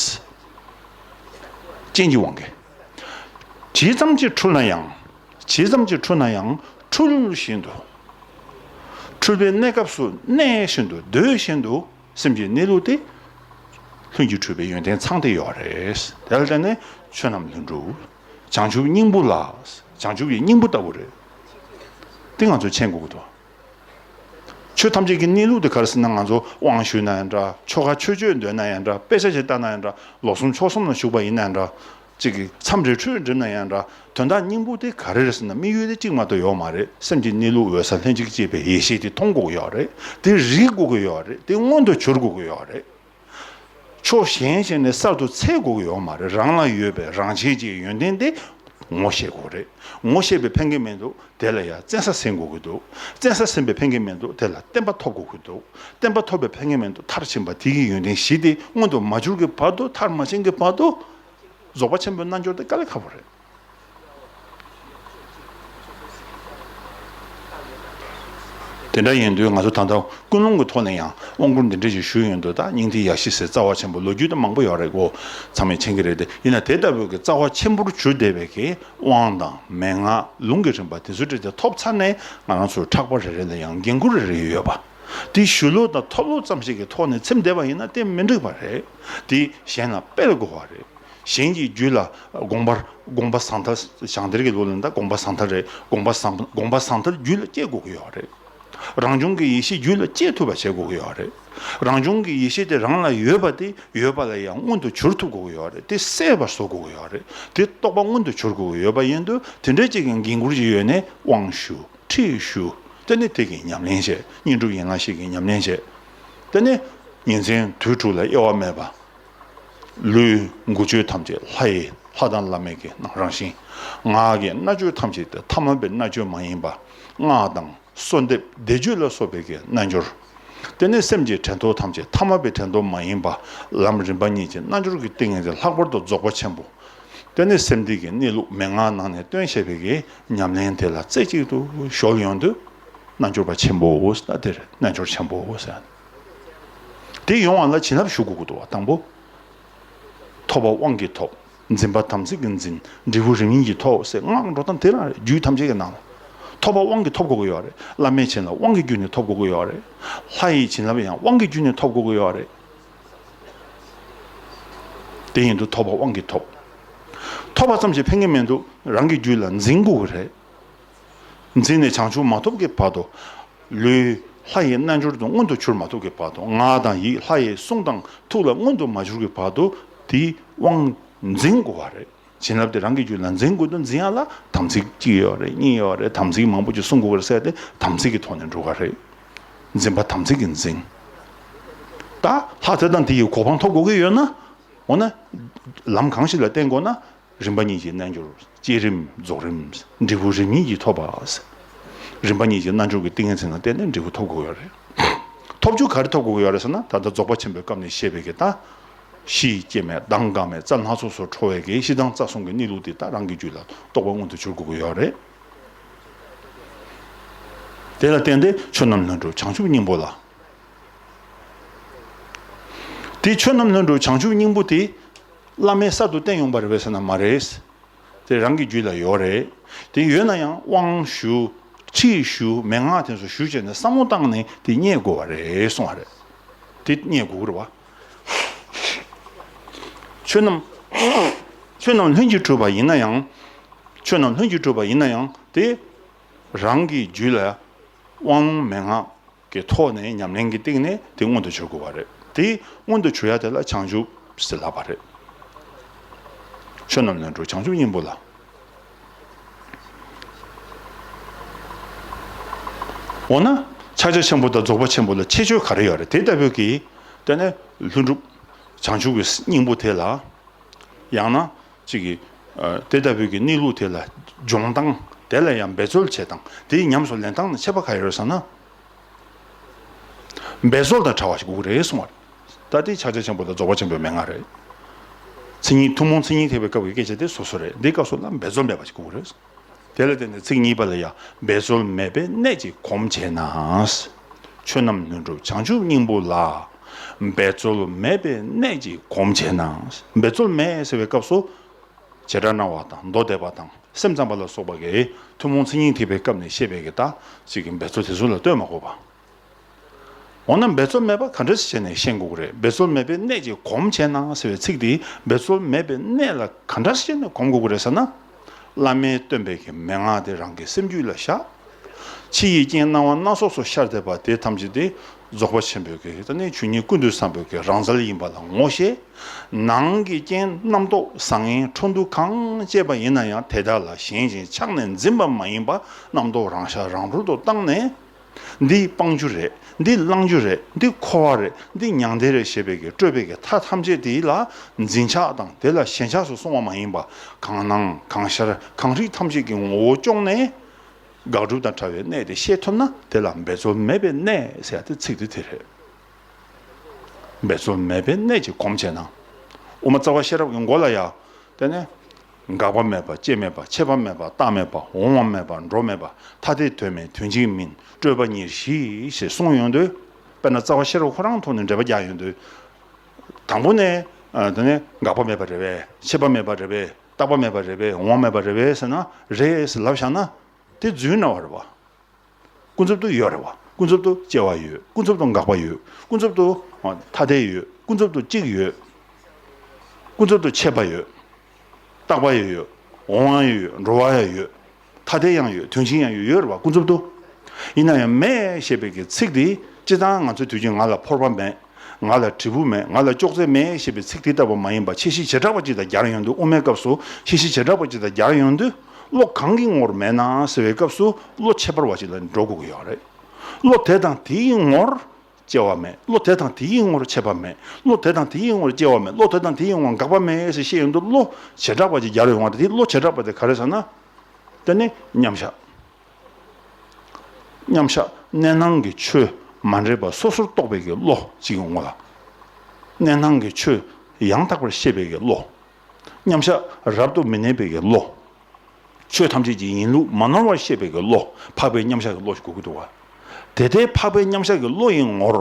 རྐྱེན་གྱི་དབང་གིས། ཇི་ཙམ་གྱིས་འཁྲུལ་ན་ཡང་། ཇི་ཙམ་གྱིས་འཁྲུལ་ན་ཡང་འཁྲུལ་བཞིན་དུ། འཁྲུལ་པའི་གནས་སྐབས་སུ་གནས་བཞིན་དུ་སྡོད་བཞིན་དུ་སེམས་ཀྱི་གནས་ལུགས་དེ། ལྷུན་གྱིས་གྲུབ་པའི་ཡོན་ཏན་ཚང་སྟེ་ཡོད་རེད། དེ་ལ་བརྟེན་ནས་ཆོས་རྣམས་ལྷུན་གྲུབ། བྱང་ཆུབ་སྙིང་པོ་ལ། བྱང་ཆུབ་ཀྱི་སྙིང་པོ་ལྟ་བུ་རེད། དེ་ང་ཚོས་མཁྱེན་དགོས་ཀྱི་འདུག་ཆོས་ཐམས་ཅད་ཀྱི་གནས་ལུགས་དེ་ག་རེ་ཟེར་ན་ང་ཚོ་དབང་ཞུས་ན་ཡང་འདྲ་ཆོ་ག་ཆོས་སྤྱོད་འདོན་ན་ཡང་འདྲ་དཔེ་ཆ་ཞིག་ལྟ་ན་ཡང་འདྲ་ལོ་གསུམ་ཕྱོགས་གསུམ་ལ་བཞུགས་པ་ཡིན་ན་ཡང་འདྲ་གཅིག་གི་མཚམས་རེ་འཁྲུལ་འགྲིམ་ན་ཡང་འདྲ་དོན་དག་སྙིང་པོ་དེ་ག་རེ་རེད་ཟེར་ན་དམིགས་ཡུལ་དེ་གཅིག་མ་གཏོགས་ཡོད་མ་རེད། སེམས་ཀྱི་གནས་ལུགས་འོད་གསལ་ལྷན་ཅིག་སྐྱེས་པའི་ཡེ་ཤེས་དེ་མཐོང་དགོས་ཀྱི་ཡོད་རེད། དེ་རིག་དགོས་ཀྱི་ཡོད་རེད། དེ་མངོན་དུ་གྱུར་དགོས་ཀྱི་ཡོད་རེད། ཕྱོགས་གཞན་ཞིག་ནས་གསར་དུ་འཚོལ་དགོས་ཀྱི་ཡོད་མ་རེད། རང་ལ་ཡོད་པའི་རང་ཆས་ཀྱི་ཡོན་ཏན་དེ་ངོ་ཤེས་དགོས་རེད། ངོ་ཤེས་པའི་ཕན་གྱི་མི་འདུག་དེ་ལ་ཡང་བཙན་ས་ཟིན་དགོས་ཀྱི་འདུག་བཙན་ས་ཟིན་པའི་ཕན་གྱི་མི་འདུག་དེ་ལ་བརྟན་པ་ཐོབ་དགོས་ཀྱི་འདུག་བརྟན་པ་ཐོབ་པའི་ཕན་གྱི་མི་འདུག་མཐར་ཕྱིན་པ་དེ་གི་ཡོན་ཏན་བཞི་དེ་མངོན་དུ་མ་གྱུར་གྱི་བར་དུ་མཐར་མ་ཕྱིན་གྱི་བར་དུ་རྫོགས་པ་ཆེན་པོའི་རྣལ་འབྱོར་དེ་དཀའ་ལས་ཁག་པོ་རེད། དེ་འདྲ་ཡིན་དུས་ང་ཚོ་ད་ལྟ་ཀུན་སློང་གི་ཐོག་ནས་ཡང་དབང་བསྐུར་འདི་འདྲ་ཞིག་ཞུས་ཡོང་དུས་ད་སྙིང་ཐིག་ཡ་བཞི་ཟེར་རྩ་བ་ཆེན་པོ་ལོ་རྒྱུས་དེ་མང་པོ་ཡོད་རེད་གོ་ཚང་མས་མཁྱེན་གྱི་རེད་དེ་ཡིན་ན་དེ་ལྟ་བུའི་གི་རྩ་བ་ཆེན་པོར་གྱུར་བསྡད་པའི་གི་དབང་དང་མན་ངག་ལུང་གི་རིམ་པ་དེ་ཚོ་འདྲ་དེ་ཐོབ་ཚར་ནས་ང་རང་ཚོའི་ཕྲག་པ་རེ་རེ་ལ་ཡང་འགན་ཁུར་རེ་རེ་ཡོད་པ། དེ་ཞུ་ལུགས་དང་ཐོབ་ལུགས་ཙམ་ཞིག་གི་ཐོག་ནས་ཚིམ་བསྡད་པ་ཡིན་ན་དེ་མི་འགྲིག་པ་རེད། དེ་གཞན་ལ་སྤེལ་དགོས་པ་རེད། གཞན་གྱི་རྒྱུད་ལ་དགོངས་པ་དགོངས་པ་ཟང་ཐལ་ཞང་དེར་གྱི་ལུགས་ལ་ད་དགོངས་པ་ཟང་ཐལ་རེད། དགོངས་པ་ཟང་དགོངས་པ་ཟང་ཐལ་རྒྱུད་ལ་སྐྱེ་དགོས་ཀྱི་ཡོད་རེད། རང་བྱུང་གི་ཡེ་ཤེས་རྒྱུད་ལ་སྐྱེ་ཐུབ་པ་བྱེད་དགོས་ཀྱི་ཡོད་རེད། རང་བྱུང་གི་ཡེ་ཤེས་དེ་རང་ལ་ཡོད་པ་དེ་ཡོད་པ་ལ་ཡང་མངོན་དུ་གྱུར་ཐུབ་དགོས་ཀྱི་ཡོད་རེད། དེ་གསལ་བར་བཟོ་དགོས་ཀྱི་ཡོད་རེད། དེ་རྟོགས་པ་མངོན་དུ་གྱུར་དགོས་ཀྱི་ཡོད་པ་ཡིན་དུས་དེ་འདྲའི་ཅིག་གི་འགན་ཁུར་ཅིག་ཡོད་ནས་དབང་ཞུ་ཁྲིད་ཞུ། དེ་ནས་དེ་གི་ཉམས་ལེན་བྱས་བསྙེན་སྒྲུབ་ཡན་ལག་བཞི་གི་ཉམས་ལེན་བྱས། དེ་ནས་ཉིན་མཚན་དུས་དྲུག་ལ་དབྱེ་བ་མེད་པ། ལུས་འགུལ་སྤྱོད་ཐམས་ཅད་ལྷ་ཡི་ལྷ་དང་བླ་མའི་གི་རང་བཞིན། ངག་གི་སྨྲ་བརྗོད་ཐམས་ཅད་དེ་ཐ་མལ་པའི་སྨྲ་བརྗོད་མ་ཡིན་པ། སྔགས་དང་གསོལ་འདེབས་བཟླས་བརྗོད་ལ་སོགས་པའི་གི་རྣལ་འབྱོར། དེ་ནས་སེམས་ཀྱི་དྲན་རྟོག་ཐམས་ཅད་ཐ་མལ་པའི་དྲན་རྟོག་མ་ཡིན་པ། ལམ་རིམ་པ་གཉིས་ཀྱི་རྣལ་འབྱོར་གྱི་ཏིང་ངེ་འཛིན་ལྷག་པར་དུ་རྫོགས་པ་ཆེན་པོ། དེ་ནས་སེམས་སྡེ་གི་གནས་ལུགས་མན་ངག་ནང་ནས་སྟོན་བྱས་པའི་གི་ཉམས་ལེན་དེ་ལ་རྩེ་གཅིག་ཏུ་གཞོལ་ཡོང་དུས། རྣལ་འབྱོར་པ་ཆེན་པོ་ཟེར་དེ་རེད། རྣལ་འབྱོར་ཆེན་པོ་ཟེར། དེ་ཡོང་བ་ལ་བྱིན་རླབས་ཞུགས་དགོས་ཀྱི་འདུག་བ། དང་པོ། ཐོབ་པ་དབང་གིས་ཐོབ། འཛིན་པ་དམ་ཚིག་གིས་འཛིན། འབྲས་བུ་རིམ་གཉིས་ཀྱིས་ཐོབ་ཟེར་སྔགས་འགྲོ་སྟངས་དེ་རང་རེད། རྒྱུད་ཐམས་ཅད་ཀྱི་ནང་ལ། ཐོབ་པ་དབང་གིས་ཐོབ་དགོས་ཀྱི་ཡོད་རེད། བླ་མའི་བྱིན་རླབས་དབང་གི་བརྒྱུད་ནས་ཐོབ་དགོས་ཀྱི་ཡོད་རེད། ལྷ་ཡི་བྱིན་རླབས་ཡང་དབང་གི་བརྒྱུད་ནས་ཐོབ་དགོས་ཀྱི་ཡོད་རེད། དེ་ཡིན་དུས་ཐོབ་པ་དབང་གིས་ཐོབ། ཐོབ་པ་ཙམ་གྱིས་ཕན་གྱི་མི་འདུག་རང་གི་རྒྱུད་ལ་འཛིན་དགོས་ཀྱི་རེད། འཛིན་ནས་བྱང་ཆུབ་མ་ཐོབ་ཀྱི་བར་དུ། ལུས་ལྷ་ཡི་རྣལ་འབྱོར་དུ་མངོན་དུ་གྱུར་མ་ཐུབ་ཀྱི་བར་དུ། ངག་དང་ཡིད་ལྷ་ཡི་གསུང་དང་ཐུགས་ལ་མངོན་དུ་མ་གྱུར་གྱི་བར་དུ། དེའི་དབང་འཛིན་དགོས་པ་རེད། བྱིན་རླབས་དེ་རང་གི་རྒྱུད་ལ་འཛིན་དགོས་དུས། འཛིན་ཡ་ལ་དམ་ཚིག་གཅིག་ཡོད་རེད། གཉིས་ཡོད་རེད། དམ་ཚིག་མང་པོ་ཅིག་བསྲུང་དགོས་རེད་ཟེར་ཏེ། དམ་ཚིག་གི་ཐོག་ནས་འགྲོ་ག་རེད། འཛིན་པ་དམ་ཚིག་གིས་འཛིན། ད་ལྷ་དེ་དང་དེ་ཡི་གོ་འཕང་ཐོབ་དགོས་ཀྱི་ཡོད་ན། འོ་ན། ལམ་གང་ཞིག་ལ་བརྟེན་དགོས་ན། རིམ་པ་གཉིས་ཀྱི་རྣལ་འབྱོར། བསྐྱེད་རིམ་རྫོགས་རིམ། འབྲས་བུ་རིམ་གཉིས་ཀྱིས་ཐོབ་པ། རིམ་པ་གཉིས་ཀྱི་རྣལ་འབྱོར་གྱི་ཏིང་ངེ་འཛིན་ལ་བརྟེན་ནས་འབྲས་བུ་ཐོབ་དགོས་ཡོད་རེད། ཐོབ་རྒྱུ་ག་རེ་ཐོབ་དགོས་ཀྱི་ཡོད་རེད་ཟེར་ན། ད་ལྟ་རྫོགས་པ་ཆེན་པོའི་སྐབས་ནས་བཤད་པའི་གི་ད། ཤེས་སྐྱེ་མེད་གདངས་འགག་མེད་རྩལ་སྣ་ཚོགས་སུ་འཕྲོ་བའི་གི་གཞི་གདངས་རྩལ་གསུམ་གྱི་གནས་ལུགས་དེ་ད་རང་གི་རྒྱུད་ལ་རྟོགས་པ་མངོན་དུ་གྱུར་དགོས་ཀྱི་ཡོད་རེད། དེ་ལ་བརྟེན་ཏེ་ཆོས་རྣམས་ལྷུན་གྲུབ་བྱང་ཆུབ་སྙིང་པོ་ལ། དེ་ཆོས་རྣམས་ལྷུན་གྲུབ་བྱང་ཆུབ་སྙིང་པོ་དེ། བླ་མས་གསར་དུ་བསྟན་ཡོང་པ་རེད་པས་ཟེར་ན་མ་རེད། དེ་རང་གི་རྒྱུད་ལ་ཡོད་རེད། དེ་ཡོད་ན་ཡང་དབང་ཞུ། ཁྲིད་ཞུ། མན་ངག་དེ་ཚོ་ཞུ་བྱས་ནས་བསམ་བློ་བཏང་ནས་དེ་རྙེད་དགོས་པ་རེད་གསུངས་པ་རེད། དེ་རྙེད་དགོས་རེད་བ། ཆོས་རྣམས། ཆོས་རྣམས་ལྷུན་གྱིས་གྲུབ་པ་ཡིན་ན་ཡང་། ཆོས་རྣམས་ལྷུན་གྱིས་གྲུབ་པ་ཡིན་ན་ཡང་དེ། རང་གི་རྒྱུད་ལ་དབང་མན་ངག་གི་ཐོག་ནས་ཉམས་ལེན་གྱི་སྟེང་ནས་དེ་མངོན་དུ་གྱུར་དགོས་པ་རེད། དེ་མངོན་དུ་གྱུར་ཡ་དེ་ལ་བྱང་ཆུབ་ཟེར་ལབ་པ་རེད། ཆོས་རྣམས་ལྷུན་གྲུབ་བྱང་ཆུབ་སྙིང་པོ་ལ། འོ་ན། ཕྱག་རྒྱ་ཆེན་པོ་དང་རྫོགས་པ་ཆེན་པོ་ལ་ཁྱད་ཆོས་ག་རེ་ཡོད་རེད། དེ་ལྟ་བུའི་གི། དེ་ནས་ལྷུན་གྲུབ་བྱང་ཆུབ་ཀྱི་སྙིང་པོ་དེ་ལ། ཡང་ན། གཅིག་གིས། ཨ། དེ་ལྟ་བུའི་གི་གནས་ལུགས་དེ་ལ་སྦྱོང་སྟངས། དེ་ལ་ཡང་འབད་རྩོལ་བྱེད་སྟངས། དེའི་ཉམས་སུ་ལེན་སྟངས་ནི་ཁྱད་པར་ག་རེ་ཡོད་ཟེར་ན། འབད་རྩོལ་དང་བྲལ་བ་ཞིག་དགོས་ཀྱི་རེད་གསུངས་པ་རེད། ད་དེ་ཕྱག་རྒྱ་ཆེན་པོ་དང་རྫོགས་པ་ཆེན་པོའི་མན་ངག་རེད། མཚན་ཉིད་ཐུན་མོང་མཚན་ཉིད་ཐེག་པའི་སྐབས་ཀྱི་སྐད་ཆ་དེ་སོ་སོ་རེད། འདིའི་སྐབས་སུ་ལ་འབད་རྩོལ་མེད་པ་ཞིག་དགོས་ཀྱི་རེད། དེ་ལ་བརྟེན་ནས་ཚིག་གཉིས་པ་ལ་ཡང་འབད་རྩོལ་མེད་པའི་གནད་ཀྱིས་གོམས་བྱས་ན། ཆོས་རྣམས་ལྷུན་གྲུབ་བྱང་ཆུབ་སྙིང་པོ་ལ། འབད་རྩོལ་མེད་པའི་གནད་ཀྱིས་གོམས་བྱས་ན། འབད་རྩོལ་མེད་ཟེར་བའི་སྐབས་སུ། བྱེ་བྲག་སྨྲ་བ་དང་མདོ་སྡེ་པ་དང་སེམས་ཙམ་པ་ལ་སོགས་པ་གིས་ཐུན་མོང་མཚན་ཉིད་ཐེག་པའི་སྐབས་ནས་བཤད་པའི་གི་ད་ཅིག་གི་འབད་རྩོལ་དེ་ཚོ་ལ་ལྟོས་མ་དགོས་པ། འོ་ན་འབད་རྩོལ་མེད་པ་ག་འདྲ་ཞིག་བྱས་ནས་ཤེས་དགོས་ཀྱི་རེད། འབད་རྩོལ་མེད་པའི་གནད་ཀྱིས་གོམས་བྱས་ན་ཟེར་བའི་ཚིག་དེ། འབད་རྩོལ་མེད་པའི་གནད་ལ་ག་འདྲ་ཞིག་བྱས་ནས་གོམས་དགོས་ཀྱི་རེད་ཟེར་ན། བླ་མས་སྟོན་པའི་གི་མན་ངག་དེ་རང་གི་སེམས་རྒྱུད་ལ་བཞག་ཕྱི་ཡི་རྐྱེན་སྣང་བ་སྣ་ཚོགས་སུ་ཤར་བསྡད་པ་དེ་ཐམས་ཅད་དེ་རྫོགས་པ་ཆེན་པོའི་གི་ད་ནི་ཆོས་ཉིད་ཀུན་ཏུ་བཟང་པོའི་གི་རང་རྩལ་ཡིན་པ་ལ་ངོ་ཤེས། ནང་གི་རྐྱེན་རྣམ་རྟོག་བཟང་ངན་འཕྲོ་འདུ་གང་སྐྱེས་པ་ཡིན་ན་ཡང་དེ་དག་ལ་ཞེན་ཅིང་ཆགས་ནས་འཛིན་པ་མ་ཡིན་པ་རྣམ་རྟོག་རང་ཤར་རང་གྲོལ་དུ་བཏང་ནས། འདི་སྤང་རྒྱུ་རེད། འདི་བླང་རྒྱུ་རེད། འདི་འཁོར་བ་རེད། འདི་མྱང་འདས་རེད་ཞེས་པའི་གི་སྤྲོས་པའི་གི་མཐའ་ཐམས་ཅད་དེ་ལ་འཛིན་ཆགས་དང་དེ་ལ་ཞེན་ཆགས་སུ་སོང་བ་མ་ཡིན་པ། གང་སྣང་གང་ཤར་གང་རིག་ཐམས་ཅད་ཀྱི་ངོ་བོ་སྐྱོང་ནས། དགག་སྒྲུབ་དང་བྲལ་བའི་གནད་དེ་ཤེས་ཐུབ་ན་དེ་ལ་འབད་རྩོལ་མེད་པའི་གནད་ཟེར་ཡ་དེ་ཚིག་དེ་དེ་རེད། འབད་རྩོལ་མེད་པའི་གནད་ཀྱིས་གོམས་བྱས་ན། དབུ་མ་རྩ་བ་ཤེས་རབ་ཀྱི་མགོ་ལ་ཡང་དེ་ནས། འགག་པ་མེད་པ། སྐྱེ་མེད་པ། ཆད་པ་མེད་པ། རྟག་མེད་པ། འོང་བ་མེད་པ། འགྲོ་མེད་པ། ཐ་དད་དོན་མེད། དོན་གཅིག་མིན། སྤྲོས་པ་ཉེར་ཞི་ཞེས་གསུངས་ཡོང་དུས། དཔེར་ན་རྩ་བ་ཤེས་རབ་ཁོ་རང་ཐོག་ནས་འགྲེལ་པ་རྒྱག་ཡོང་དུས། དང་པོ་ནས། ཨ། དེ་ནས་འགག་པ་མེད་པ་རེད་པས། ཆད་པ་མེད་པ་རེད་པས། རྟག་པ་མེད་པ་རེད་པས། འོང་བ་མེད་པ་རེད་པས་ཟེར་ན་རེད་ཟེར་ལབ་བཞག་ན། དེ་རྫུན་སྨྲ་བ་རེད་བ། ཀུན་རྫོབ་ཏུ་ཡོད་རེད་བ། ཀུན་རྫོབ་ཏུ་སྐྱེ་བ་ཡོད། ཀུན་རྫོབ་ཏུ་འགག་པ་ཡོད། ཀུན་རྫོབ་ཏུ་ཐ་དད་ཡོད། ཀུན་རྫོབ་ཏུ་གཅིག་ཡོད། ཀུན་རྫོབ་ཏུ་ཆད་པ་ཡོད། རྟག་པ་ཡང་ཡོད། འོང་བ་ཡང་ཡོད། འགྲོ་བ་ཡང་ཡོད། ཐ་དད་ཡང་ཡོད། དོན་གཅིག་ཡང་ཡོད། ཡོད་རེད་བ། ཀུན་རྫོབ་ཏུ། ཡིན་ན་ཡང་མེད་ཞེས་པའི་གི་ཚིག་འདི་སྤྱིར་བཏང་ང་ཚོའི་དུས་རྒྱུན་ང་ལ་ཕོར་པ་མེད། ང་ལ་དྲིལ་བུ་མེད། ང་ལ་ཅོག་ཙེ་མེད་ཞེས་པའི་ཚིག་དེ་ལྟ་བུ་མ་ཡིན་པ། ཁྱད་གཞི་བྱེ་བྲག་པ་ཅིག་དང་སྦྱར་ཡོང་དུས། དབུ་མའི་སྐབས་སུ་ཁྱད་གཞི་བྱེ་བྲག་པ་ཅིག་དང་སྦྱར་ཡོང་དུས། བློ་གང་གི་ངོར་མེད་ན་ཟེར་བའི་སྐབས་སུ་བློ་ཁྱད་པར་བ་ཅིག་ལ་འགྲོ་དགོས་ཀྱི་ཡོད་རེད། བློ་དེ་དང་དེའི་ངོར་སྐྱེ་བ་མེད། བློ་དེ་དང་དེའི་ངོར་ཆད་པ་མེད། བློ་དེ་དང་དེའི་ངོར་སྐྱེ་བ་མེད། བློ་དེ་དང་དེའི་ངོར་འགག་པ་མེད་ཟེར་བཤད་ཡོང་དུས། བློ་བྱེ་བྲག་པ་ཅིག་སྦྱར་ཡོང་བ་དེ། བློ་བྱེ་བྲག་པ་དེ་ག་རེ་ཟེར་ན། དེ་ནི་མཉམ་བཞག་མཉམ་བཞག་གནས་སྣང་གི་ཆོས། མ་འདྲེས་པ་སོ་སོར་རྟོག་པའི་གི་བློ་གཅིག་ཡོང་བ། གནས་སྣང་གི་ཆོས་ཡང་དག་པར་ཤེས་པའི་གི་བློ། མཉམ་གཞག་རབ་ཏུ་མི་གནས་པའི་གི་བློ། ཆོས་ཐམས་ཅད་ཀྱི་ཡིན་ལུགས་མ་ནོར་བར་ཤེས་པའི་གི་བློ། འཕགས་པའི་མཉམ་གཞག་གི་བློ་ཞིག་དགོས་ཀྱི་འདུག་བ། དེ་ལྟའི་འཕགས་པའི་མཉམ་གཞག་གི་བློ་ཡི་ངོར།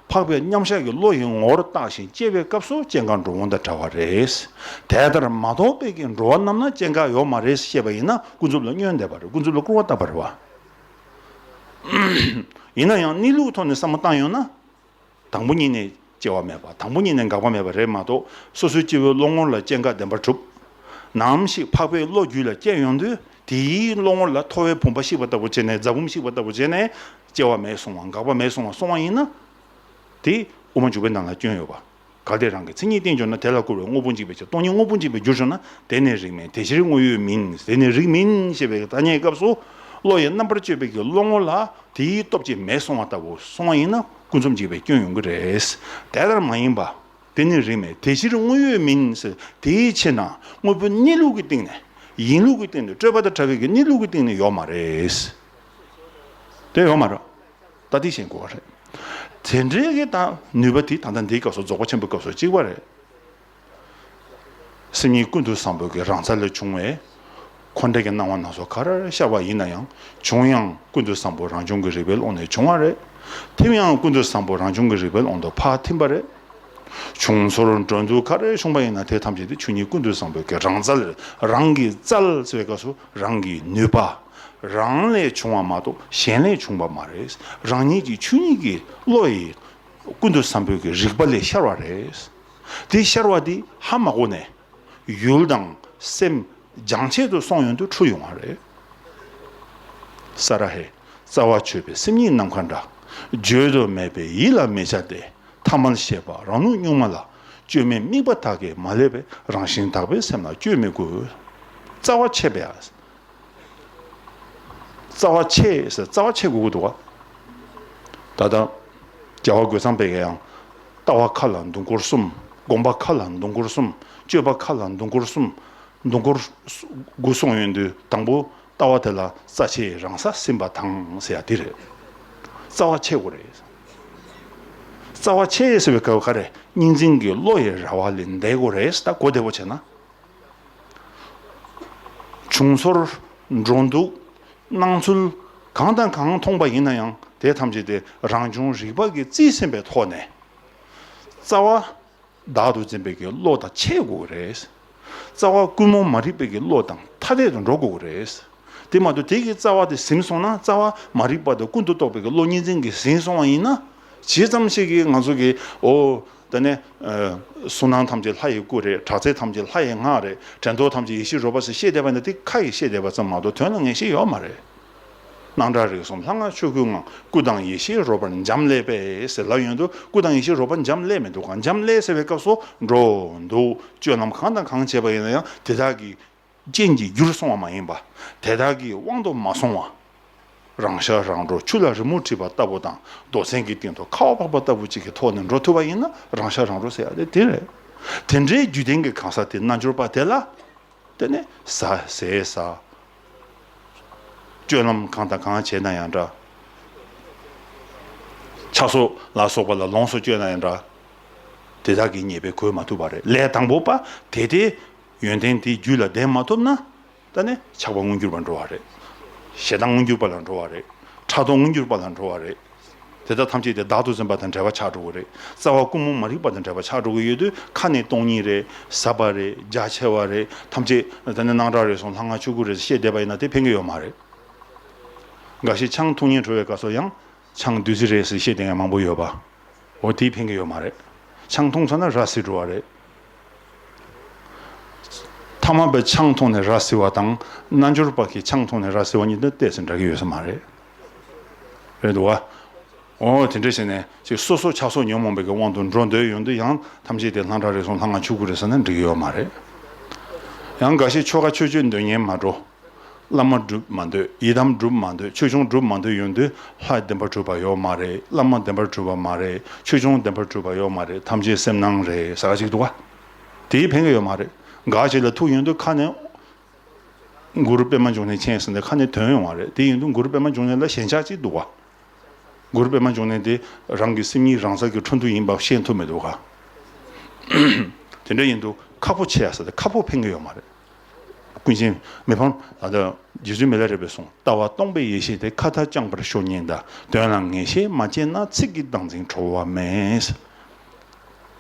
འཕགས་པའི་མཉམ་གཞག་གི་བློ་ཡི་ངོར་བརྟགས་ཤིང་དཔྱད་པའི་སྐབས་སུ་སྐྱེ་འགག་འགྲོ་འོང་དང་བྲལ་བ་རེད། དེ་ལྟར་མ་རྟོགས་པའི་གི་འགྲོ་བ་རྣམས་ན་སྐྱེ་འགག་ཡོད་མ་རེད་ཞེས་པ་ཡིན་ན་ཀུན་རྫོབ་ལ་བསྙོན་འདེབས་པ་རེད། ཀུན་རྫོབ་ལ་སྐུར་བ་བཏབ་པ་རེད་བ། ཡིན་ན་ཡང་གནས་ལུགས་ཐོག་ནས་བསམ་བློ་བཏང་ཡོང་ན། དང་པོ་ཉིད་ནས་སྐྱེ་བ་མེད་པ། དང་པོ་ཉིད་ནས་འགག་པ་མེད་པ་རེད་མ་གཏོགས། སོ་སོའི་སྐྱེ་བོའི་བློ་ངོར་ལ་སྐྱེ་འགག་བདེན་པར་གྲུབ། ནམ་ཞིག་འཕགས་པའི་བློ་རྒྱུད་ལ་སྐྱེ་ཡོང་དུས། དེའི་བློ་ངོར་ལ་ཐོ་བའི་བུམ་པ་བཤིག་པ་ལྟ་བུ་བྱས་ནས། རྫ་བུམ་བཤིག་པ་ལྟ་བུ་བྱས་ནས། སྐྱེ་བ་མེད་སོང་བ། འགག་པ་མེད་སོང་བ་སོང་བ་ཡིན་ན། དེ་དབུ་མ་འཇུག་པའི་ནང་ལ་སྐྱོན་ཡོད་པ། གལ་ཏེ་རང་གི་མཚན་ཉིད་བསྟན་གྱུར་ན། དེ་ལ་སྐུར་བས་དངོས་པོ་འཇིག་པའི་ཕྱིར། སྟོང་ཉིད་དངོས་པོ་འཇིག་པར་འགྱུར་བྱུང་ན། དེ་ནི་རིགས་མིན། དེ་ཕྱིར་དངོས་ཡོད་མིན། དེ་ནི་རིགས་མིན་ཞེས་པའི་ཐ་སྙད་སྐབས་སུ། བློ་ཡི་རྣམ་པར་དཔྱོད་པའི་གི་བློ་ངོ་ལ་དེའི་སྟོབས་ཀྱིས་མེད་སོང་བ་ལྟ་བུ་སོང་བ་ཡིན་ན། ཀུན་རྫོབ་འཇིག་པའི་སྐྱོན་ཡོང་གི་རེད། དེ་ལྟར་མ་ཡིན་པ། དེ་ནི་རིགས་མིན། དེ་ཕྱིར་དངོས་ཡོད་མིན་ཟེར། དེའི་ཕྱིར་ན་དངོས་པོའི་གནས་ལུགས་ཀྱི་སྟེང་ནས། ཡིན་ལུགས་ཀྱི་སྟེང་ནས། སྤྲོས་པ་དང་བྲལ་བའི་གི་གནས་ལུགས་ཀྱི་སྟེང་ནས་ཡོད་མ་རེད། དེ་ཡོད་མ་རེད། ད་དེ་ཤེས་དགོས་པ་རེད། དེ་འདྲའི་གི་ད་ནུས་པ་དེ་ད་ལྟ་འདིའི་སྐབས་སུ། རྫོགས་པ་ཆེན་པོའི་སྐབས་སུ་གཅིག་པ་རེད། སེམས་ཉིད་ཀུན་ཏུ་བཟང་པོའི་གི་རང་རྩལ་ལས་བྱུང་བའི་འཁོར་འདས་ཀྱི་སྣང་བ་སྣ་ཚོགས་ག་རེ་ཤར་བ་ཡིན་ན་ཡང་། བྱུང་ཡང་ཀུན་ཏུ་བཟང་པོ་རང་བྱུང་གི་རིག་པའི་ཀློང་ནས་བྱུང་བ་རེད། ཐིམ་ཡང་ཀུན་ཏུ་བཟང་པོ་རང་བྱུང་གི་རིག་པའི་ཀློང་དུ་ཕར་ཐིམ་པ་རེད། བྱུང་ཚོར་འགྲོ་འདུག་ག་རེ་བྱུང་བ་ཡིན་ན། དེ་ཐམས་ཅད་དེ་ཆོས་ཉིད་ཀུན་ཏུ་བཟང་པོའི་གི་རང་རྩལ་རེད། རང་གི་རྩལ་ཟེར་བའི་སྐབས་སུ་རང་གི་ནུས་པ། རང་ལས་བྱུང་བ་མ་གཏོགས་གཞན་ལས་བྱུང་བ་མ་རེད། རང་ཉིད་ཀྱི་ཆོས་ཉིད་ཀྱི་བློ་ཡི་ཀུན་ཏུ་བཟང་པོའི་གི་རིག་པ་ལས་ཤར་བ་རེད། དེ་ཤར་བ་དེ་ཧ་མ་གོ་ནས། ཡུལ་དང་སེམས་སྦྱང་བྱེད་དུ་སོང་ཡོང་དུས་འཁྲུལ་ཡོང་བ་རེད། ས་ར་ཧེ། རྩ་བ་ཆོད་པའི་སེམས་ཉིད་ནམ་མཁའ་འདྲ། བརྗོད་དུ་མེད་པའི་ཡིད་ལ་མི་བྱ་སྟེ། ཐ་མལ་ཤེས་པ་རང་ལུགས་གཉུག་མ་ལ། བཅོས་མའི་དམིགས་པ་དག་གིས་མ་བསླད་པའི། རང་བཞིན་དག་པའི་སེམས་ལ་བཅོས་མི་དགོས། རྩ་བ་ཆད་པས། རྩ་བ་ཆད་ཟེར། རྩ་བ་ཆད་དགོས་ཀྱི་འདུག་ག། ད་ལྟ་རྒྱལ་བ་རྒོད་ཚང་པས་ཀྱང་། ལྟ་བ་མཁའ་ལ་ཟླུམ་སྐོར་གསུམ། སྒོམ་པ་མཁའ་ལ་ཟླུམ་སྐོར་གསུམ། སྤྱོད་པ་མཁའ་ལ་ཟླུམ་སྐོར་གསུམ། ཟླུམ་སྐོར་དགུ་གསུངས་ཡོང་དུས། དང་པོ་ལྟ་བ་དེ་ལ་རྩ་ཆེའི་རང་ས་ཟིན་པ་དང་ཟེར་ཡ་དེ་རེད། རྩ་བ་ཆད་དགོས་རེད། རྩ་བ་ཆད་ཟེར་བའི་སྐབས་ག་རེ། གཉིས་འཛིན་གྱི་བློ་ཡི་ར་བ་ལས་འདས་དགོས་རེད། ད་གོ་བདེ་པོ་བྱས་ན། བྱུང་ཚོར་འགྲོ་འདུག་སྣང་ཚུལ་གང་དང་གང་མཐོང་པ་ཡིན་ན་ཡང་། དེ་ཐམས་ཅད་དེ་རང་བྱུང་རིག་པ་གིས་རྩིས་ཟིན་པའི་ཐོག་ནས། རྩ་བ་བདག་ཏུ་འཛིན་པའི་གི་བློ་དང་ཕྱད་དགོས་ཀྱི་རེད། རྩ་བ་ཀུན་རྨོངས་མ་རིག་པའི་གི་བློ་དང་ཐ་དད་དུ་འགྲོ་དགོས་ཀྱི་རེད། དེ་མ་གཏོགས་དེ་གི་རྩ་བ་དེ་ཟིན་སོང་ན། རྩ་བ་མ་རིག་པ་དང་ཀུན་ཏུ་རྟོག་པའི་གི་བློ་གཉིས་འཛིན་གྱིས་ཟིན་སོང་བ་ཡིན་ན། ཇི་ཙམ་ཞིག་གིས་ང་ཚོ་གིས། འོ། དེ་ནས། ཨ། གཟུགས་སྣང་ཐམས་ཅད་ལྷ་ཡི་སྐུ་རེད། གྲགས་ཚད་ཐམས་ཅད་ལྷ་ཡི་སྔགས་རེད། དྲན་རྟོག་ཐམས་ཅད་ཡེ་ཤེས་རོལ་པ་ཟེར་བཤད་བསྡད་པ་ཡིན་ན། དེ་ཁ་ཡིས་བཤད་བསྡད་པ་ཙམ་མ་གཏོགས་དོན་ལ་ངེས་ཤེས་ཡོད་མ་རེད། སྣང་གྲགས་རིག་གསུམ་ལྷ་སྔགས་ཆོས་སྐུའི་ངང་། སྐུ་དང་ཡེ་ཤེས་རོལ་པར་འབྱམས་ཀླས་པས་ཟེར་ལབ་ཡོང་དུས། སྐུ་དང་ཡེ་ཤེས་རོལ་པར་འབྱམས་ཀླས་མི་འདུག་ག། འབྱམས་ཀླས་ཟེར་བའི་སྐབས་སུ་འགྲོ་འདུག་སྤྱོད་ལམ་གང་དང་གང་བྱས་པ་ཡིན་ན་ཡང་། དེ་དག་གི་རྐྱེན་གྱིས་གྱུར་སོང་བ་མ་ཡིན་པ། དེ་དག་གི་དབང་དུ་མ་སོང་བ། རང་ཤར་རང་གྲོལ་ཆུ་ལ་རི་མོ་བྲིས་པ་ལྟ་བུ་དང་། རྡོ་ཚན་གྱི་སྟེང་དུ་ཁ་བ་བབས་པ་ལྟ་བུ་ཅིག་གི་ཐོག་ནས་འགྲོ་ཐུབ་པ་ཡིན་ན། རང་ཤར་རང་གྲོལ་ཟེར་ཡ་དེ་དེ་རེད། དེ་འདྲའི་རྒྱུད་ལྡན་གྱི་གང་ཟག་དེ། རྣལ་འབྱོར་པ་དེ་ལ། དེ་ནས་ཟ་ཟས་ཟ། སྤྱོད་ལམ་གང་དང་གང་བྱས་ན་ཡང་འདྲ། ཆགས་སོགས་ལ་སོགས་པ་ལ་ལོངས་སུ་སྤྱོད་ན་ཡང་འདྲ། དེ་དག་གི་ཉེས་པས་གོས་མ་ཐུབ་པ་རེད། ལས་དང་པོ་པ་དེ་དེ་ཡོན་ཏན་དེ་རྒྱུད་ལ་ལྡན་མ་ཐུབ་ན། ད་ནི་ཆགས་པ་མངོན་གྱུར་པར་འགྲོ་བ་རེད། ཞེ་སྡང་མངོན་གྱུར་པ་ལ་འགྲོ་བ་རེད། ཕྲག་དོག་མངོན་གྱུར་པ་ལ་འགྲོ་བ་རེད། དེ་དག་ཐམས་ཅད་དེ་བདག་ཏུ་འཛིན་པ་དང་བྲལ་བ་ཆགས་འགྲོ་གི་རེད། རྩ་བ་ཀུན་རྨོངས་མ་རིག་པ་དང་བྲལ་བ་ཆགས་འགྲོ་གི་ཡོད་དུས། ཁ་ནས་སྟོང་ཉིད་རེད། ཟབ་པ་རེད། རྒྱ་ཆེ་བ་རེད། ཐམས་ཅད་དེ་ནི་སྣང་གྲགས་རེད་གསུངས། ལྷ་སྔགས་ཆོས་སྐུ་རེད་ཟེར་བཤད་བསྡད་པ་ཡིན་ན། དེ་ཕན་གྱི་ཡོད་མ་རེད། འགའ་ཞིག་ཆང་འཐུང་སྙིང་བྲོ་བའི་སྐབས་སུ་ཡང་། ཆང་བདུད་རྩི་རེད་ཟེར་བཤད་བསྡད་མཁན་མང་པོ་ཡོད་པ། འོ། དེས་ཕན་གྱི་ཡོད་མ་རེད། ཆང་འཐུང་ཚར་ན་ར་བཟི་འགྲོ་བ་རེད། ཐ་མལ་པས་ཆང་འཐུང་ནས་ར་བཟི་བ་དང་། རྣལ་འབྱོར་པ་གིས་ཆང་འཐུང་ནས་ར་བཟི་བ་གཉིས་དེ་ཏོག་ཙམ་འདྲ་གི་ཡོད་ས་མ་རེད། རེད་འདུག་བ། འོ། དེ་འདྲ་བྱས་ནས་ཅིག་སོ་སོ་ཆགས་སོགས་ཉོན་མོངས་པའི་གི་དབང་དུ་འགྲོ་འདོད་ཡོང་དུས། ཡང་ཐམས་ཅད་དེ་ལྷ་འདྲ་རེད་གསུངས། ལྷ་སྔགས་ཆོས་སྐུ་རེད་ཟེར་ན་འགྲིག་གི་ཡོད་མ་རེད། ཡང་འགའ་ཞིག་ཆོ་ག་ཆོས་སྤྱོད་འདོན་མཁན་མ་འགྲོ། བླ་མ་སྒྲུབ་མ་འདོད། ཡི་དམ་སྒྲུབ་མ་འདོད། ཆོས་སྐྱོང་སྒྲུབ་མ་འདོད་ཡོང་དུས། ལྷ་བདེན་པར་གྲུབ་པ་ཡོད་མ་རེད། བླ་མ་བདེན་པར་གྲུབ་པ་མ་རེད། ཆོས་སྐྱོང་བདེན་པར་གྲུབ་པ་ཡོད་མ་རེད། ཐམས་ཅད་སེམས་སྣང་རེད་ཟེར་བ་ཅིག་འདུག་བ། དེས་ཕན་གྱི་ཡོད་མ་རེད། འགའ་ཞིག་ལ་ཐུག་ཡོང་དུས་ཁ་ནས། གུ་རུ་པདྨ་འབྱུང་གནས་མཁྱེན་ཟེར་ནས་ཁ་ནས་འདོན་ཡོང་བ་རེད། དེ་ཡིན་དུས་གུ་རུ་པདྨ་འབྱུང་གནས་ལ་ཞེན་ཆགས་ཅིག་འདུག་བ། གུ་རུ་པདྨ་འབྱུང་གནས་དེ་རང་གི་སེམས་ཉིད་རང་རྩལ་གྱི་འཕྲོ་འདུ་ཡིན་པ་ཤེས་ཐུབ་མི་འདུག་ག་དེ་འདྲ་ཡིན་དུས་ཁག་པོ་ཆེ་ཡ་ཟེར་ཏེ་ཁག་པོ་ཕན་གྱི་ཡོད་མ་རེད། ཀུན་མཁྱེན་མི་ཕམ་ད་ལྟ་རྗེ་བཙུན་མི་ལ་རས་པས་གསུངས། ལྟ་བ་སྟོང་པའི་ཡེ་ཤེས་དེ། ཁ་ཐག་བཅངས་པར་ཤོག་སྙམ་དང་། དོན་ལ་ངེས་ཤེས་མ་སྐྱེས་ན། ཚིག་གི་བདག་འཛིན་གྲོལ་བ་མེད།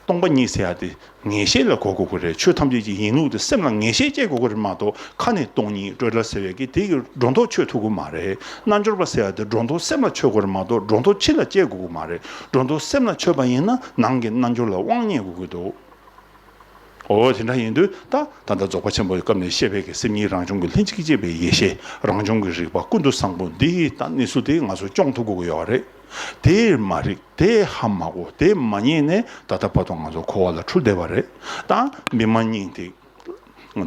སྟོང་པ་ཉིད་ཟེར་ཡ་དེ་ངེས་ཤེས་ལ་གོ་དགོས་ཀྱི་རེད། ཆོས་ཐམས་ཅད་ཀྱི་ཡིན་ལུགས་དེ་སེམས་ལ་ངེས་ཤེས་སྐྱེ་དགོས་ཀྱི་རེད་མ་གཏོགས། ཁ་ནས་སྟོང་ཉིད་སྤྲོས་བྲལ་ཟེར་བའི་གི་དེ་གི་སྒྲོ་འདོགས་ཆོད་ཐུབ་ཀྱི་མ་རེད། རྣལ་འབྱོར་པ་ཟེར་ཡ་དེ་སྒྲོ་འདོགས་སེམས་ལ་ཆོད་དགོས་རེད་མ་གཏོགས། སྒྲོ་འདོགས་ཕྱི་ལ་སྐྱེ་དགོས་ཀྱི་མ་རེད། སྒྲོ་འདོགས་སེམས་ལ་ཆོད་པ་ཡིན་ན་ནང་གི་རྣལ་འབྱོར་ལ་དབང་རྙེད་དགོས་ཀྱི་འདུག་འོ་དེ་འདྲ་ཡིན་དུས་ད་ད་ལྟ་རྫོགས་པ་ཆེན་པོའི་སྐབས་ནས་བཤད་པའི་གི་སེམས་ཉིད་རང་བྱུང་གི་ལྷན་ཅིག་སྐྱེས་པའི་ཡེ་ཤེས་རང་བྱུང་གི་རིག་པ་ཀུན་ཏུ་བཟང་པོ་འདི་ཡི་ད་གནས་ཚུལ་དེ་ང་ཚོ་སྐྱོང་ཐུབ་དགོས་ཀྱི་ཡོད་རེད། དེ་མ་རིག་དེ་ཧ་མ་གོ་དེ་མ་རྙེད་ནས་ད་ལྟ་བར་དུ་ང་ཚོ་འཁོར་བ་ལ་འཁྲུལ་བསྡད་པ་རེད། ད་བི་མ་སྙིང་ཐིག་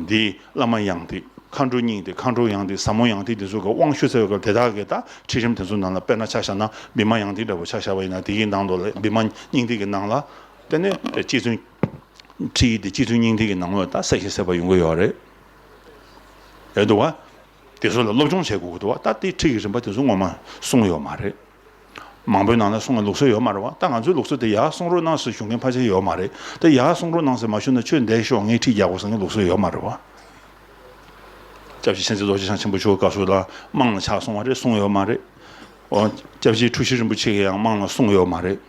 འདི་བླ་མ་ཡང་ཐིག་མཁའ་འགྲོ་སྙིང་ཐིག་མཁའ་འགྲོ་ཡང་ཐིག་ཟབ་མོ་ཡང་ཐིག་དེ་ཚོ་གི་དབང་ཞུ་ཚར་བའི་སྐབས་དེ་དག་གི་ད་ཁྲིད་རིམ་དེ་ཚོ་ནང་ལ་དཔེར་ན་ཆ་བཞག་ན་བི་མ་ཡང་ཐིག་འདྲ་པོ་ཆ་བཞག་པ་ཡིན་ན་དེ་གི་ནང་དུ་ལ་བི་མ་སྙིང་ཐིག་གི་ནང་ལ་དེ་ནས་རྗེ་བཙུན་ཁྲིད་ཡིག་དེ་རྗེ་བཙུན་སྙིང་ཐིག་གི་ནང་ལ་ད་གསལ་ཞིང་གསལ་བ་ཡོང་གི་ཡོད་རེད། རེད་འདུག་བ། དེ་ཚོ་ལ་སློབ་སྦྱོང་བྱེད་དགོས་ཀྱི་འདུག་བ། ད་དེ་ཁྲིད་ཀྱི་རིམ་པ་དེ་ཚོ་ངོ་མ་གསུངས་ཡོད་མ་རེད། མང་པོའི་ནང་ལ་གསུངས་པའི་ལུགས་སྲོལ་ཡོད་མ་རེད་བ། ད་ང་ཚོའི་ལུགས་སྲོལ་དེ་ཡར་གསུང་རོགས་གནང་ཟེར་ཞུ་མཁན་ཕལ་ཆེར་ཡོད་མ་རེད། དེ་ཡར་གསུང་རོགས་གནང་ཟེར་མ་ཞུས་ན་ཁྱོད་འདིར་ཤོག་ངས་ཁྲིད་རྒྱག་དགོས་ཟེར་མཁན་ལུགས་སྲོལ་ཡོད་མ་རེད་བ། སྐྱབས་རྗེ་མཁྱེན་བརྩེ་རྡོ་རྗེ་འཆང་ཆེན་པོ་མཆོག་གི་སྐབས་སུ་ལ་དམངས་ལ་ཕྱག་གསུང་བ་རེད་གསུངས་ཡོད་མ་རེད། འོ། སྐྱབས་རྗེ་འཁྲུལ་ཞིག་རིན་པོ་ཆེ་གིས་ཡང་དམངས་ལ་གསུངས་ཡོད་མ་རེད།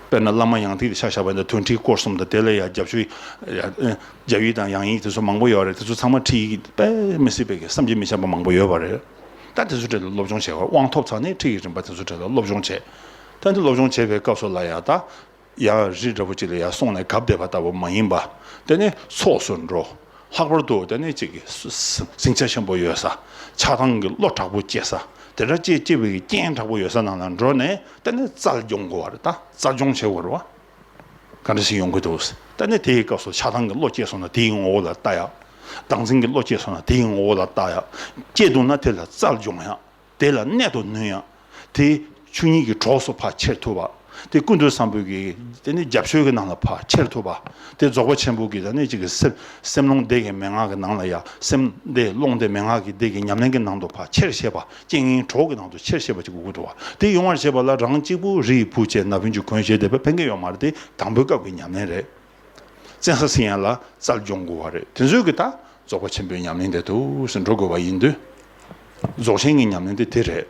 དཔེར་ན་བླ་མ་ཡང་ཐིག་དེ་ཆ་བཞག་པ་ཡིན་ན་དོན་ཁྲིད་སྐོར་གསུམ་དང་དེ་ལ་ཡང་རྒྱབ་ཤོད། རྒྱབ་ཡིག་དང་ཡང་ཡིག་དེ་ཚོ་མང་པོ་ཡོད་རེད། དེ་ཚོ་ཚང་མ་ཁྲིད་ཡིག་དཔེ་མི་སྲིད་པའི་གི་བསམ་གྱིས་མི་ཁྱབ་པ་མང་པོ་ཡོད་པ་རེད། ད་དེ་ཚོ་གྲས་ལ་སློབ་སྦྱོང་བྱེད་དགོས། དབང་ཐོབ་ཚར་ནས་ཁྲིད་ཡིག་རིམ་པ་དེ་ཚོ་གྲས་ལ་སློབ་སྦྱོང་བྱེད། ད་དེ་སློབ་སྦྱོང་བྱེད་པའི་སྐབས་སུ་ལ་ཡང་ད་ཡང་རི་འདྲ་པོ་ཅིག་ལ་ཡར་སོང་ནས་གབ་བསྡད་པ་ལྟ་བུ་མ་ཡིན་པ། དེ་ནས་ཚོགས་སུ་འགྲོ། ལྷག་པར་དུ་དེ་ནས་ཅིག་གི་ཟིང་ཆ་ཆེན་པོ་ཡོད་ས། ཆགས་སྡང་གི་བློ་དྲག་པོ་སྐྱེ་ས། དེ་འདྲ་སྐྱེ་སྐྱེ་བའི་རྐྱེན་དྲག་པོ་ཡོད་ས་ནང་ལ་འགྲོ་ནས་དེ་ནས་རྩལ་སྦྱོང་དགོས་པ་རེད། ད་རྩལ་སྦྱོང་བྱེད་དགོས་རེད་བ། ག་འདྲ་ཞིག་ཡོང་གི་འདུག་དེ་ནས་དེའི་སྐབས་སུ་ཆགས་སྡང་གི་བློ་སྐྱེས་སོང་ན་དེའི་ངོ་བོ་ལ་ལྟ་ཡག་བདག་འཛིན་གྱི་བློ་སྐྱེས་སོང་ན་དེའི་ངོ་བོ་ལ་ལྟ་ཡག་སྐྱེས་འདུག་ན་དེ་ལ་རྩལ་སྦྱོང་ཡག་དེ་ལ་གནད་དུ་བསྣུན་ཡག་དེ་ཆོས་ཉིད་ཀྱི་གྲོགས་སུ་ཕར་ཁྱེར་ཐུབ་པ། དེ་ཀུན་ཏུ་བཟང་པོའི་གི་དེ་ནི་རྒྱབ་ཤོད་ཀྱི་ནང་ལ་ཕར་ཁྱེར་ཐུབ་པ། དེ་རྫོགས་པ་ཆེན་པོ་གི་དེ་ནི་ཅིག་གི་སེམས་སེམས་ལྷུང་བདེ་གི་མན་ངག་གི་ནང་ལ་ཡ་སེམས་བདེ་ཀློང་བདེ་མན་ངག་གི་བདེ་གི་ཉམས་ལེན་གྱི་ནང་དུ་ཕར་ཁྱེར་ཤེས་པ། རྐྱེན་ངན་གྲོགས་ཀྱི་ནང་དུ་ཁྱེར་ཤེས་པ་ཅིག་དགོས་ཀྱི་འདུག་བ། དེ་ཡོང་བར་བྱེད་པ་ལ་རང་གཅིག་པུ་རི་ཡི་བུ་བྱས་ན་བུན་གྱི་གོན་བྱས་བསྡད་པ་ཕན་གྱི་ཡོད་མ་རེད། དེ་དང་པོའི་སྐབས་ཀྱི་ཉམས་ལེན་རེད། བཙན་ས་ཟིན་ཡ་ལ་རྩལ་སྦྱོང་དགོས་པ་རེད། དེ་ཚོའི་གི་ད་རྫོགས་པ་ཆེན་པོའི་ཉམས་ལེན་དེ་འདུག་སེ་འགྲོ་དགོས་པ་ཡིན་དུས། རྫོགས་ཆེན་གྱི་ཉམས་ལེན་དེ་དེ་རེད།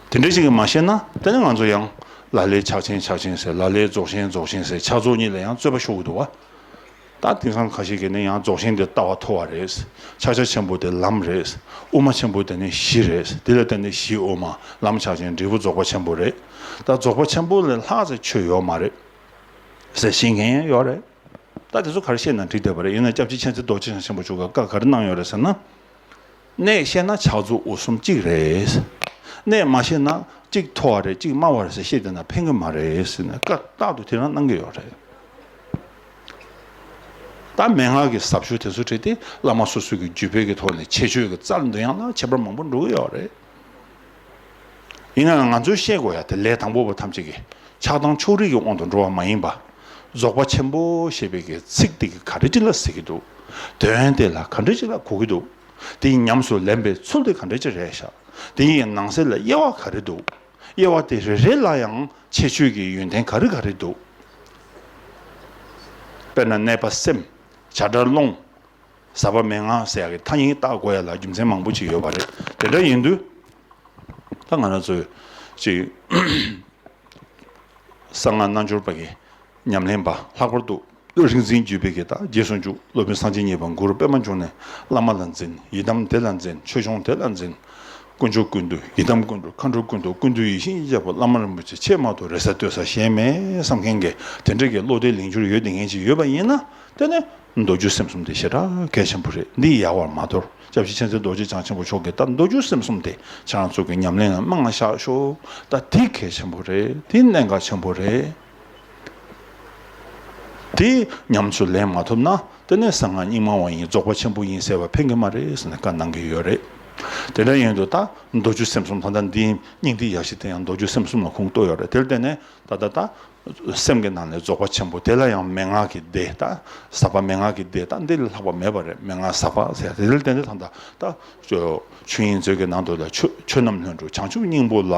དེ་འདྲ་ཞིག་གིས་མ་ཤེས་ན་དེ་ནི་ང་ཚོ་ཡང་ལ་ལས་ཕྱག་ཆེན་ཕྱག་ཆེན་ཟེར། ལ་ལས་རྫོགས་ཆེན་རྫོགས་ཆེན་ཟེར། ཕྱག་རྫོགས་གཉིས་ལ་ཡང་རྩོད་པ་ཤོར་གྱི་འདུག་བ། ད་དེང་སང་ཁ་ཤས་ཀྱིས་ནི་ཡང་རྫོགས་ཆེན་དེ་ལྟ་བ་མཐོ་བ་རེད། ཕྱག་རྒྱ་ཆེན་པོ་དེ་ལམ་རེད། དབུ་མ་ཆེན་པོ་དེ་ནི་གཞི་རེད། དེ་ལ་བརྟེན་ནས་གཞི་དབུ་མ་ལམ་ཕྱག་ཆེན་འབྲས་བུ་རྫོགས་པ་ཆེན་པོ་རེད། ད་རྫོགས་པ་ཆེན་པོ་ལས་ལྷག་ཙམ་ཆོས་ཡོད་མ་རེད་ཟེར་བཤད་མཁན་ཡང་ཡོད་རེད། ད་དེ་ཚོ་ག་རེ་བཤད་ན་འགྲིག་བསྡད་པ་རེད། ཡིན་ན་སྐྱབས་རྗེ་མཁྱེན་བརྩེ་རྡོ་རྗེ་འཆང་ཆེན་པོ་མཆོག་གིས་བཀའ་ག་རེ་གནང་ཡོད་རེད་ཟེར་ན། གནད་ཤེས་ན་ཕྱག་རྫོགས་དབུ་གསུམ་གཅིག་རེད། གནད་མ་ཤེས་ན་གཅིག་མཐོ་བ་རེད་གཅིག་དམའ་བ་རེད་ཟེར་བཤད་བསྡད་ན་ཕན་གྱི་མ་རེད་ཟེར་ནས་བཀའ་རྟག་ཏུ་དེ་རང་གནང་གི་ཡོད་རེད། ད་མན་ངག་གི་ཟབ་ཆོས་དེ་ཚོ་བྲིས་ཏེ་བླ་མ་སོ་སོ་གི་བརྒྱུད་པའི་གི་ཐོག་ནས་ཁྱད་ཆོས་ཀྱི་རྩལ་འདོན་ཡག་ལ་ཁྱད་པར་མང་པོ་འགྲོ་གི་ཡོད་རེད། ཡིན་ནའང་ང་ཚོས་ཤེས་དགོས་ཡ་དེ་ལས་དང་པོ་པ་ཐམས་ཅད་ཀྱི་ཆགས་སྡང་ཕྱོགས་རིས་ཀྱི་དབང་དུ་འགྲོ་བ་མ་ཡིན་པ། རྫོགས་པ་ཆེན་པོ་ཞེས་པའི་གི་ཚིག་དེ་གི་ག་རེ་ཅིག་ལ་ཟེར་གྱི་འདུག་དོན་དེ་ལ་ག་འདྲ་ཅིག་ལ་གོ་གི་འདུག་དེ་ཉམས་སུ་ལེན་པའི་ཚུལ་དེ་ག་འདྲ་ཅིག་རེད་ཤག་དེ་ཡི་ནང་གསེས་ལ་དབྱེ་བ་ག་རེ་འདུག་དབྱེ་བ་དེ་རེ་རེ་ལ་ཡང་ཁྱད་ཆོས་ཀྱི་ཡོན་ཏན་ག་རེ་ག་རེ་འདུག་དཔེར་ན་གནས་པ་སེམས། བྱ་བྲལ་རླུང་། ཟབ་པ་མན་ངག་ཟེར་ཡག་གི་ཐ་སྙད་བཏགས་དགོས་ཡ་ལ་རྒྱུ་མཚན་མང་པོ་ཅིག་ཡོད་པ་རེད། དེ་འདྲ་ཡིན་དུས། ད་ང་རང་ཚོས་ཅིག་གསང་སྔགས་རྣལ་འབྱོར་པ་གི་ཉམས་ལེན་པ་ལྷག་པར་དུ་རིག་འཛིན་བརྒྱུད་པའི་གི་ད་རྗེས་སུ་འཇུག་སློབ་དཔོན་སངས་རྒྱས་གཉིས་པ་གུ་རུ་པདྨ་འབྱུང་གནས་བླ་མ་ལ་འཛིན། ཡི་དམ་དེ་ལ་འཛིན། ཆོས་སྐྱོང་དེ་ལ་འཛིན། དཀོན་མཆོག་ཀུན་འདུས་ཡི་དམ་ཀུན་འདུས་མཁའ་འགྲོ་ཀུན་འདུས་ཀུན་འདུས་ཡིད་བཞིན་གྱི་རྒྱལ་པོ་བླ་མ་རིན་པོ་ཆེ་ཁྱེད་མ་གཏོགས་རེ་ས་ལྟོས་ས་གཞན་མེད་བསམ་མཁན་གྱི་དེ་འདྲ་གི་བློ་གཏད་ལིང་བསྒྱུར་ཡོད་བསྡད་མཁན་ཅིག་ཡོད་པ་ཡིན་ན་དེ་ནི། མདོ་རྒྱུད་སེམས་གསུམ་དེ་ཞེ་དྲག་གལ་ཆེན་པོ་རེད། འདི་ཡལ་བར་མ་དོར། སྐྱབས་རྗེ་མཁྱེན་བརྩེ་རྡོ་རྗེ་འཆང་ཆེན་པོ་མཆོག་གིས་ད་མདོ་རྒྱུད་སེམས་གསུམ་དེ་ཁྱེད་རང་ཚོ་གི་ཉམས་ལེན་ལ་རྨང་ལ་བཞག་ཤོག་ད་དེ་གལ་ཆེན་པོ་རེད། དེ་གནད་འགག་ཆེན་པོ་རེད། དེ་ཉམས་སུ་ལེན་མ་ཐུབ་ན་དེ་ནས་གསང་སྔགས་རྙིང་མ་བ་ཡིན་རྫོགས་པ་ཆེན་པོ་ཡིན་ཟེར་བ་ཕན་གི་མ་རེད་ཟེར་ནས་བཀའ་གནང་གི་ཡོད་རེད། དེ་འདྲ་ཡིན་དུས་ད་མདོ་རྒྱུད་སེམས་གསུམ། ད་ལྟ་འདིའི་སྙིང་ཐིག་ཡ་བཞི་དེ་ཡང་མདོ་རྒྱུད་སེམས་གསུམ་ལ་ཁུངས་གཏུགས་ཡོད་རེད། དེར་བརྟེན་ནས་ད་ལྟ་ད་སེམས་ཀྱི་ནང་ནས་རྫོགས་པ་ཆེན་པོ་དེ་ལ་ཡང་མན་ངག་གི་སྡེ། ད་ཟབ་པ་མན་ངག་གི་སྡེ། ད་འདི་ལས་ལྷག་པ་མེད་པ་རེད། མན་ངག་ཟབ་པ་ཟེར་ཡ་དེ། དེར་བརྟེན་ནས་ད་ལྟ་ད་ཆོས་དབྱིངས་མཛོད་ཀྱི་ནང་དུ་ལ་ཆོས་ཆོས་རྣམས་ལྷུན་གྲུབ་བྱང་ཆུབ་སྙིང་པོ་ལ།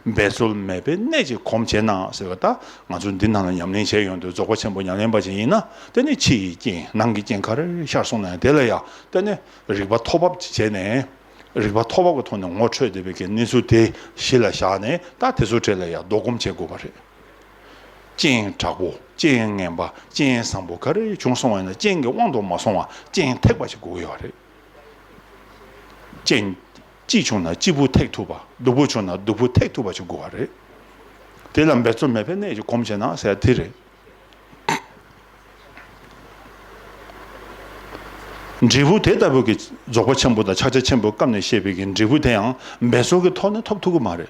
འབད་རྩོལ་མེད་པའི་གནད་ཀྱིས་གོམས་བྱས་ན་ཟེར་བ། ད་ང་ཚོ་འདི་ནང་ལ་ཉམས་ལེན་བྱས་ཡོང་དུས། རྫོགས་པ་ཆེན་པོ་ཉམས་ལེན་པ་ཅིག་ཡིན་ན། དེ་ནི་ཕྱི་ཡི་རྐྱེན་ནང་གི་རྐྱེན་ག་རེ་ཤར་སོང་ན་ཡང་། དེ་ལ་ཡང་དེ་ནི་རིག་པ་ཐོག་བབས་ཅིག་བྱས་ནས། རིག་པ་ཐོག་བབས་ཀྱི་ཐོག་ནས་ངོ་འཕྲོད་བསྡད་པའི་གི་གནས་ཚུལ་དེ་གཞི་ལ་བཞག་ནས། ད་དེ་ཚོའི་གྲས་ལ་ཡང་ལྡོག་སྒོམ་བྱེད་དགོས་པ་རེད། རྐྱེན་དྲག་པོ། རྐྱེན་ངན་པ། རྐྱེན་བཟང་པོ་ག་རེ་བྱུང་སོང་བ་ཡིན་ན། རྐྱེན་གྱི་དབང་དུ་མ་སོང་བ། རྐྱེན་ཐེག་པ་ཞིག་དགོས་ཀྱི་ཡོད་རེད། རྐྱེན་སྐྱིད་བྱུང་ན་སྐྱིད་པོ་ཐེག་ཐུབ་པ། སྡུག་པོ་བྱུང་ན་སྡུག་པོ་ཐེག་ཐུབ་པ་ཞིག་དགོས་པ་རེད། དེ་ལ་འབད་རྩོལ་མེད་པའི་གནད་ཀྱིས་གོམས་བྱས་ན་ཟེར་དེ་རེད། འབྲས་བུ་དེ་ལྟ་བུ་གི་རྫོགས་པ་ཆེན་པོ་དང་ཕྱག་རྒྱ་ཆེན་པོའི་སྐབས་ནས་བཤད་པའི་གི་འབྲས་བུ་དེ་ཡང་འབད་རྩོལ་གྱི་ཐོག་ནས་ཐོབ་ཐུབ་ཀྱི་མ་རེད།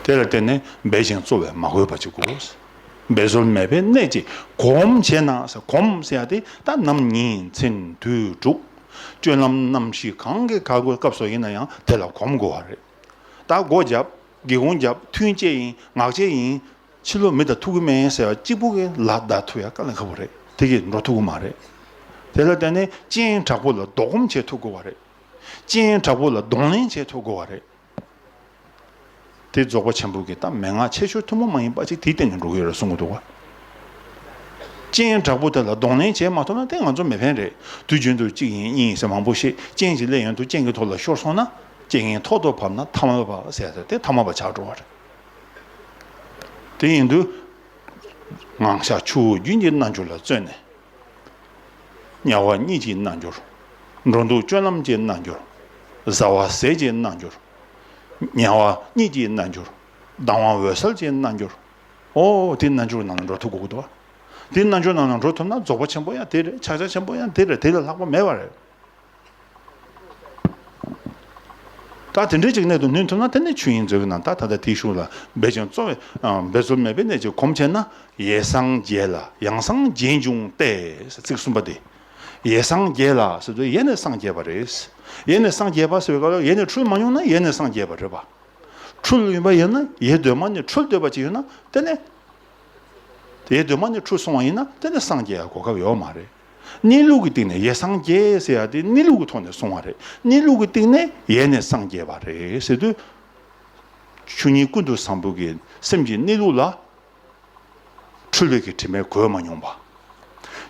དེ་ལ་བརྟེན་ནས་འབད་ཅིང་རྩོལ་བས་མ་གོས་པ་བྱེད་དགོས། འབད་རྩོལ་མེད་པའི་གནད་ཀྱིས་གོམས་བྱས་ན་ཟེར། གོམས་ཟེར་ཡ་དེ་ད་ནམ་ཉིན་མཚན་དུས་དྲུག། སྤྱོད་ལམ་རྣམ་བཞི་གང་གི་ག་དགོས་སྐབས་སུ་ཡིན་ན་ཡང་དེ་ལ་གོམས་དགོས་པ་རེད། ད་སྒོ་བརྒྱབ། སྒེའུ་ཁུང་བརྒྱབ། ཐུན་བཅད་ཡིན། ངག་བཅད་ཡིན། ཕྱི་ལོགས་མི་དང་ཐུག་གི་མེད་ཟེར་བ་གཅིག་པུ་གིས་ལ་བཟླ་ཐུབ་ཡ་དཀའ་ལས་ཁག་པོ་རེད། དེ་གིས་འགྲོ་ཐུབ་ཀྱི་མ་རེད། དེ་ལ་བརྟེན་ནས་རྐྱེན་དྲག་པོ་ལ་ལྡོག་སྒོམ་བྱེད་ཐུབ་དགོས་པ་རེད། རྐྱེན་དྲག་པོ་ལ་གདོང་ལེན་བྱེད་ཐུབ་དགོས་པ་རེད། དེ་རྫོགས་པ་ཆེན་པོ་གི་ད་མན་ངག་ཆེ་ཆུང་ཐུན་མོང་མ་ཡིན་པ་ཅིག་དེའི་སྟེང་ནས་འགྲོ་གི་ཡོད་རེད་གསུང་གི་འདུག་བ། རྐྱེན་དྲག་པོ་དེ་ལ་གདོང་ལེན་བྱེད་མ་ཐུབ་ན་དེ་ང་ཚོ་མི་ཕན་རེད། དུས་རྒྱུན་དུ་གཅིག་ཡིན་གཉིས་ཡིན་ཟེར་མང་པོ་བཤད། རྐྱེན་ཅིག་སླེབས་ཡོང་དུས་རྐྱེན་གྱི་ཐོག་ལ་ཤོར་སོང་ན། རྐྱེན་ངན་ཐོག་ཏུ་བབས་ན་ཐ་མལ་པ་ཟེར་ཏེ་དེ་ཐ་མལ་པ་ཆགས་འགྲོ་བ་རེད། དེ་ཡིན་དུས། ངང་བཞག་ཆུ་བོ་རྒྱུན་གྱི་རྣལ་འབྱོར་ལ་བརྩོན་ནས། དམྱལ་བ་གཉིས་ཀྱི་རྣལ་འབྱོར། འགྲོ་འདུག་སྤྱོད་ལམ་གྱི་རྣལ་འབྱོར། བཟའ་བ་ཟས་ཀྱི་རྣལ་འབྱོར། དམྱལ་བ་གཉིས་ཀྱི་རྣལ་འབྱོར། སྡང་བ་འོད་གསལ་གྱི་རྣལ་འབྱོར། ཨོ་དེ་རྣལ་འབྱོར་ནང་ལ་འགྲོ་ཐུབ་དགོས་ཀྱི་འདུག་བ། དེ་རྣལ་འབྱོར་ནང་ལ་འགྲོ་ཐུབ་ན་རྫོགས་པ་ཆེན་པོ་ཡང་དེ་རེད། ཕྱག་རྒྱ་ཆེན་པོ་ཡང་དེ་རེད། དེ་ལས་ལྷག་པ་མེད་པ་རེད། ད་དེ་འདྲའི་ཅིག་གནད་དུ་བསྣུན་ཐུབ་ན། དེ་ནི་ཆོས་དབྱིངས་མཛོད་ཀྱི་ནང་ད་ད་ལྟ་དེའི་གཞུག་ལ་འབད་ཅིང་རྩོལ་བས། ཨ། འབད་རྩོལ་མེད་པའི་གནད་ཀྱིས་གོམས་བྱས་ན། ཡེ་སངས་རྒྱས་ལ་ཡང་སངས་རྒྱས་འབྱུང་སྟེ། ཚིག་གསུམ་པ་དེ། ཡེ་སངས་རྒྱས་ལ་ཟེར་དུས་ཡེ་ནས་སངས་རྒྱས་པ་རེད། ཡེ་ནས་སངས་རྒྱས་པ་ཟེར་བའི་སྐབས་ལ་ཡེ་ནས་འཁྲུལ་མ་མྱོང་ན་ཡེ་ནས་སངས་རྒྱས་པ་རེད་པ། འཁྲུལ་ཡོད་པ་ཡིན་ན། ཡེ་གདོད་མ་ནས་འཁྲུལ་སྡོད་པ་ཅིག་ཡོད་ན་དེ་ནི། ཡེ་གདོད་མ་ནས་འཁྲུལ་སོང་བ་ཡིན་ན་དེ་ནི་སངས་རྒྱས་ཡ་གོ་སྐབས་ཡོད་མ་རེད། གནས་ལུགས་ཀྱི་སྟེང་ནས་ཡེ་སངས་རྒྱས་ཟེར་ཡ་དེ་གནས་ལུགས་ཀྱི་ཐོག་ནས་སོང་བ་རེད། གནས་ལུགས་ཀྱི་སྟེང་ནས་ཡེ་ནས་སངས་རྒྱས་པ་རེད་ཟེར་དུས། ཆོས་ཉིད་ཀུན་ཏུ་བཟང་པོ་གི་སེམས་ཀྱི་གནས་ལུགས་ལ། འཁྲུལ་པའི་གི་དྲི་མས་གོས་མ་མྱོང་བ།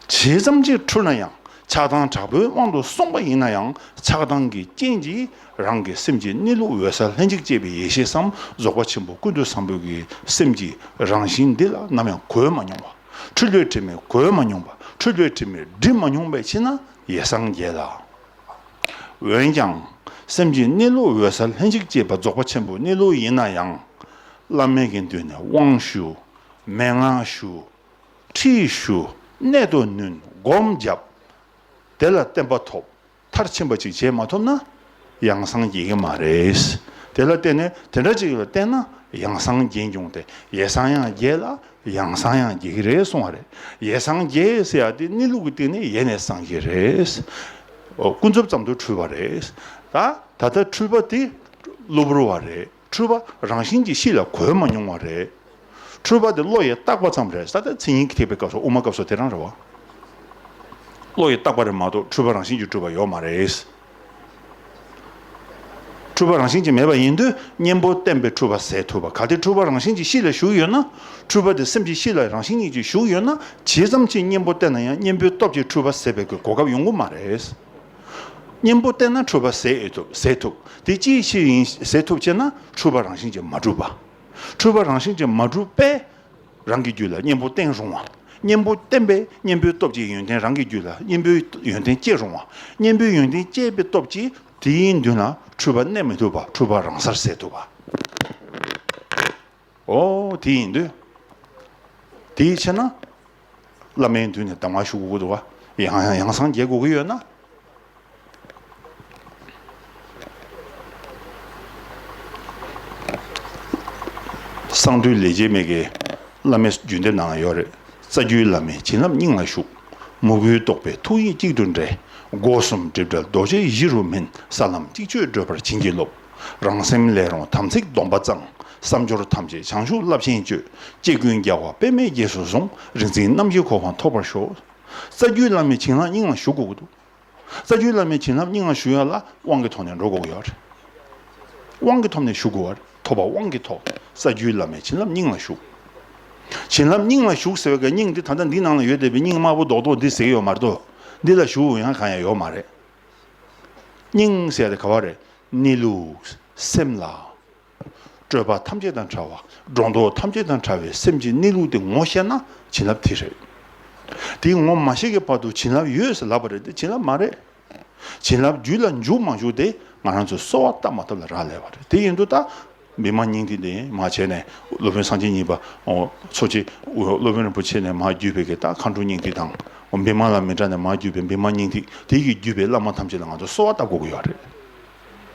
ཇི་ཙམ་གྱིས་འཁྲུལ་ན་ཡང་ཆགས་སྡང་དྲག་པོའི་དབང་དུ་སོང་བ་ཡིན་ན་ཡང་། ཆགས་སྡང་གི་རྐྱེན་གྱིས་རང་གི་སེམས་ཀྱི་གནས་ལུགས་འོད་གསལ་ལྷན་ཅིག་སྐྱེས་པའི་ཡེ་ཤེས་སམ། རྫོགས་པ་ཆེན་པོ་ཀུན་ཏུ་བཟང་པོའི་གི་སེམས་ཀྱི་རང་བཞིན་འདི་ལ་ནམ་ཡང་གོས་མ་མྱོང་བ། འཁྲུལ་པའི་དྲི་མས་གོས་མ་མྱོང་བ། འཁྲུལ་པའི་དྲི་མས་སྒྲིབ་མ་མྱོང་བའི་ཕྱིར་ན་ཡེ་སངས་རྒྱས་ལ། འོན་ཀྱང་། སེམས་ཀྱི་གནས་ལུགས་འོད་གསལ་ལྷན་ཅིག་སྐྱེས་པ་རྫོགས་པ་ཆེན་པོའི་གནས་ལུགས་ཡིན་ན་ཡང་། བླ་མའི་གི་མདུན་ནས་དབང་ཞུ། མན་ངག་ཞུ། ཁྲིད་ཞུ། གནད་དུ་བསྣུན། སྒོམ་བརྒྱབ། དེ་ལ་བརྟན་པ་ཐོབ། མཐར་ཕྱིན་པ་ཅིག་བྱེད་མ་ཐུབ་ན། ཡང་སངས་རྒྱས་ཀྱི་མ་རེད། དེ་ལ་བརྟེན་ནས་དེ་འདྲ་ཅིག་ལ་བརྟེན་ན་ཡང་སངས་རྒྱས་འབྱུང་སྟེ། ཡེ་སངས་ཡང་རྒྱས་ལ་ཡང་སངས་ཡང་རྒྱས་ཀྱི་རེད་གསུང་བ་རེད། ཡེ་སངས་རྒྱས་ཟེར་ཡ་དེ་གནས་ལུགས་ཀྱི་སྟེང་ནས་ཡེ་ནས་སངས་རྒྱས་རེད། ཨོ། ཀུན་རྫོབ་ཙམ་དུ་འཁྲུལ་པ་རེད། ད་ད་ལྟ་འཁྲུལ་པ་དེ་གློ་བུར་བ་རེད། འཁྲུལ་པ་རང་བཞིན་གྱིས་གཤིས་ལ་གོས་མ་མྱོང་བ་རེད། འཁྲུལ་པ་དེ་བློ་ཡིས་བཏགས་པ་ཙམ་རེད། ད་ལྟ་མཚན་ཉིད་ཀྱི་ཐེག་པའི་སྐབས་སུ་དབུ་མ་སྐབས་སུ་དེ་རང་རེད་བ། བློ་ཡིས་བཏགས་པ་རེད་མ་གཏོགས་འཁྲུལ་པ་རང་བཞིན་གྱིས་གྲུབ་པ་ཡོད་མ་རེད། འཁྲུལ་པ་རང་བཞིན་གྱིས་མེད་པ་ཡིན་དུས་གཉེན་པོ་བསྟེན་པས་འཁྲུལ་པ་ཟད་ཐུབ་པ། གལ་ཏེ་འཁྲུལ་པ་རང་བཞིན་གྱིས་གཤིས་ལ་ཞུགས་ཡོད་ན། འཁྲུལ་པ་དེ་སེམས་ཀྱི་གཤིས་ལ་རང་བཞིན་ཉིད་ཀྱིས་ཞུགས་ཡོད་ན། ཇི་ཙམ་གྱིས་གཉེན་པོ་བསྟེན་ན་ཡང་གཉེན་པོའི་སྟོབས་ཀྱིས་འཁྲུལ་པ་ཟད་པའི་གོ་སྐབས་ཡོང་གི་མ་རེད། གཉེན་པོ་བསྟེན་ན་འཁྲུལ་པ་ཟད་ཐུབ། ཟད་ཐུབ། དེ་ཅིའི་ཕྱིར་ཡིན། ཟད་ཐུབ་ཅེ་ན་འཁྲུལ་པ་རང་བཞིན་གྱིས་མ་གྲུབ་པ། འཁྲུལ་པ་རང་བཞིན་གྱིས་མ་གྲུབ་པས། རང་གི་རྒྱུད་ལ་གཉེན་པོ་བསྟེན་རུང་བ། གཉེན་པོ་བསྟེན་པས་གཉེན་པོའི་སྟོབས་ཀྱིས་ཡོན་ཏན་རང་གི་རྒྱུད་ལ་གཉེན་པོའི་ཡོན་ཏན་སྐྱེ་རུང་བ། གཉེན་པོའི་ཡོན་ཏན་སྐྱེས་པའི་སྟོབས་ཀྱིས་དེའི་མདུན་ལ་འཁྲུལ་པ་གནས་མི་ཐུབ་པ། འཁྲུལ་པ་རང་སར་ཟད་ཐུབ་པ། ཨོ་དེ་ཡིན་དུས། དེའི་ཕྱིར་ན། བླ་མའི་མདུན་ནས་གདམས་ངག་ཞུ་དགོས་ཀྱི་འདུག་བ། ཡང་ཡང་ཡང་སངས་རྒྱས་དགོས་ཀྱི་ཡོད་ན། གསང་འདུས་ལས་རྒྱལ་མའི་གི་བླ་མའི་བརྒྱུད་འདེབས་ནང་ལ་ཡོད་རེད། རྩ་བརྒྱུད་བླ་མའི་བྱིན་རླབས་སྙིང་ལ་ཞུགས། མོས་གུས་རྟོགས་པའི་ཐུགས་ཡིད་གཅིག་ཏུ་འདྲེས། སྒོ་གསུམ་སྒྲིབ་བྲལ་རྡོ་རྗེ་གཞི་རུ་སྨིན། ས་ལམ་གཅིག་སྤྱོད་བགྲོད་པར་བྱིན་གྱིས་རློབས། རང་སེམས་ལས་རུང་དམ་ཚིག་སྡོམ་པ་གཙང་། བསམ་སྦྱོར་ཐམས་ཅད་བྱང་ཆུབ་རླབས་ཆེན་སྤྱོད། སྐྱེ་ཀུན་རྒྱལ་བ་པདྨས་རྒྱས་སུ་བཟུང་། རིག་འཛིན་རྣམ་བཞིའི་གོ་འཕང་ཐོབ་པར་ཤོག། རྩ་རྒྱུད་བླ་མའི་བྱིན་རླབས་སྙིང་ལ་ཞུགས་དགོས་ཀྱི་འདུག། རྩ་རྒྱུད་བླ་མའི་བྱིན་རླབས་སྙིང་ལ་ཞུགས་ཡ་ལ་དབང་གི་ཐོག་ནས་འགྲོ་དགོས་ཀྱི་ཡོད་རེད། དབང་གི་ཐོག་ནས་ཞུགས་དགོས་པ་རེད། ཐོབ་པ་དབང་གི་ཐོག། རྩ་རྒྱུད་བླ་མའི་བྱིན་རླབས་སྙིང་ལ་ཞུགས། བྱིན་རླབས་སྙིང་ལ་ཞུགས་ཟེར་བའི་སྙིང་འདི་ད་ལྟ་འདི་ནང་ལ་ཡོད་བསྡད་པའི་སྙིང་དམར་པོ་རྡོག་རྡོག་འདི་ཟེར་གྱི་ཡོད་མ་རེད་དོ། འདི་ལ་ཞུགས་ཡང་གང་ཡང་ཡོད་མ་རེད། སྙིང་ཟེར་ཡ་དེ་ག་བ་རེད། གནས་ལུགས་སེམས་ལ། སྤྲོས་པ་ཐམས་ཅད་དང་བྲལ་བ། སྒྲོ་འདོགས་ཐམས་ཅད་དང་བྲལ་བའི་སེམས་ཀྱི་གནས་ལུགས་དེ་ངོ་ཤེས་ན་བྱིན་རླབས་དེ་རེད། དེ་ངོ་མ་ཤེས་ཀྱི་བར་དུ་བྱིན་རླབས་ཡོད་ཟེར་ལབ་པ་རེད་དེ་བྱིན་རླབས་མ་རེད། བྱིན་རླབས་རྒྱུད་ལ་འཇུག་མ་འཇུག་དེ་ང་རང་ཚོས་གསོལ་བ་བཏབ་མ་བཏབ་ལ་རག་ལས་པ་རེད། དེ་ཡིན་དུས་ད་བི་མ་སྙིང་ཐིག་དེ་མ་བྱས་ནས་སློབ་དཔོན་སངས་རྒྱས་གཉིས་པ་འཚོ་བྱེད་སློབ་དཔོན་རིན་པོ་ཆེ་ནས་མ་བརྒྱུད་པའི་གི་ད་མཁའ་འགྲོ་སྙིང་ཐིག་དང་བི་མ་ལ་མི་འདྲ་ནས་མ་བརྒྱུད་པའི་བི་མ་སྙིང་ཐིག་དེ་གིས་བརྒྱུད་པའི་བླ་མ་ཐམས་ཅད་ལ་ང་ཚོ་གསོལ་བ་བཏབ་དགོས་ཀྱི་ཡོད་རེད།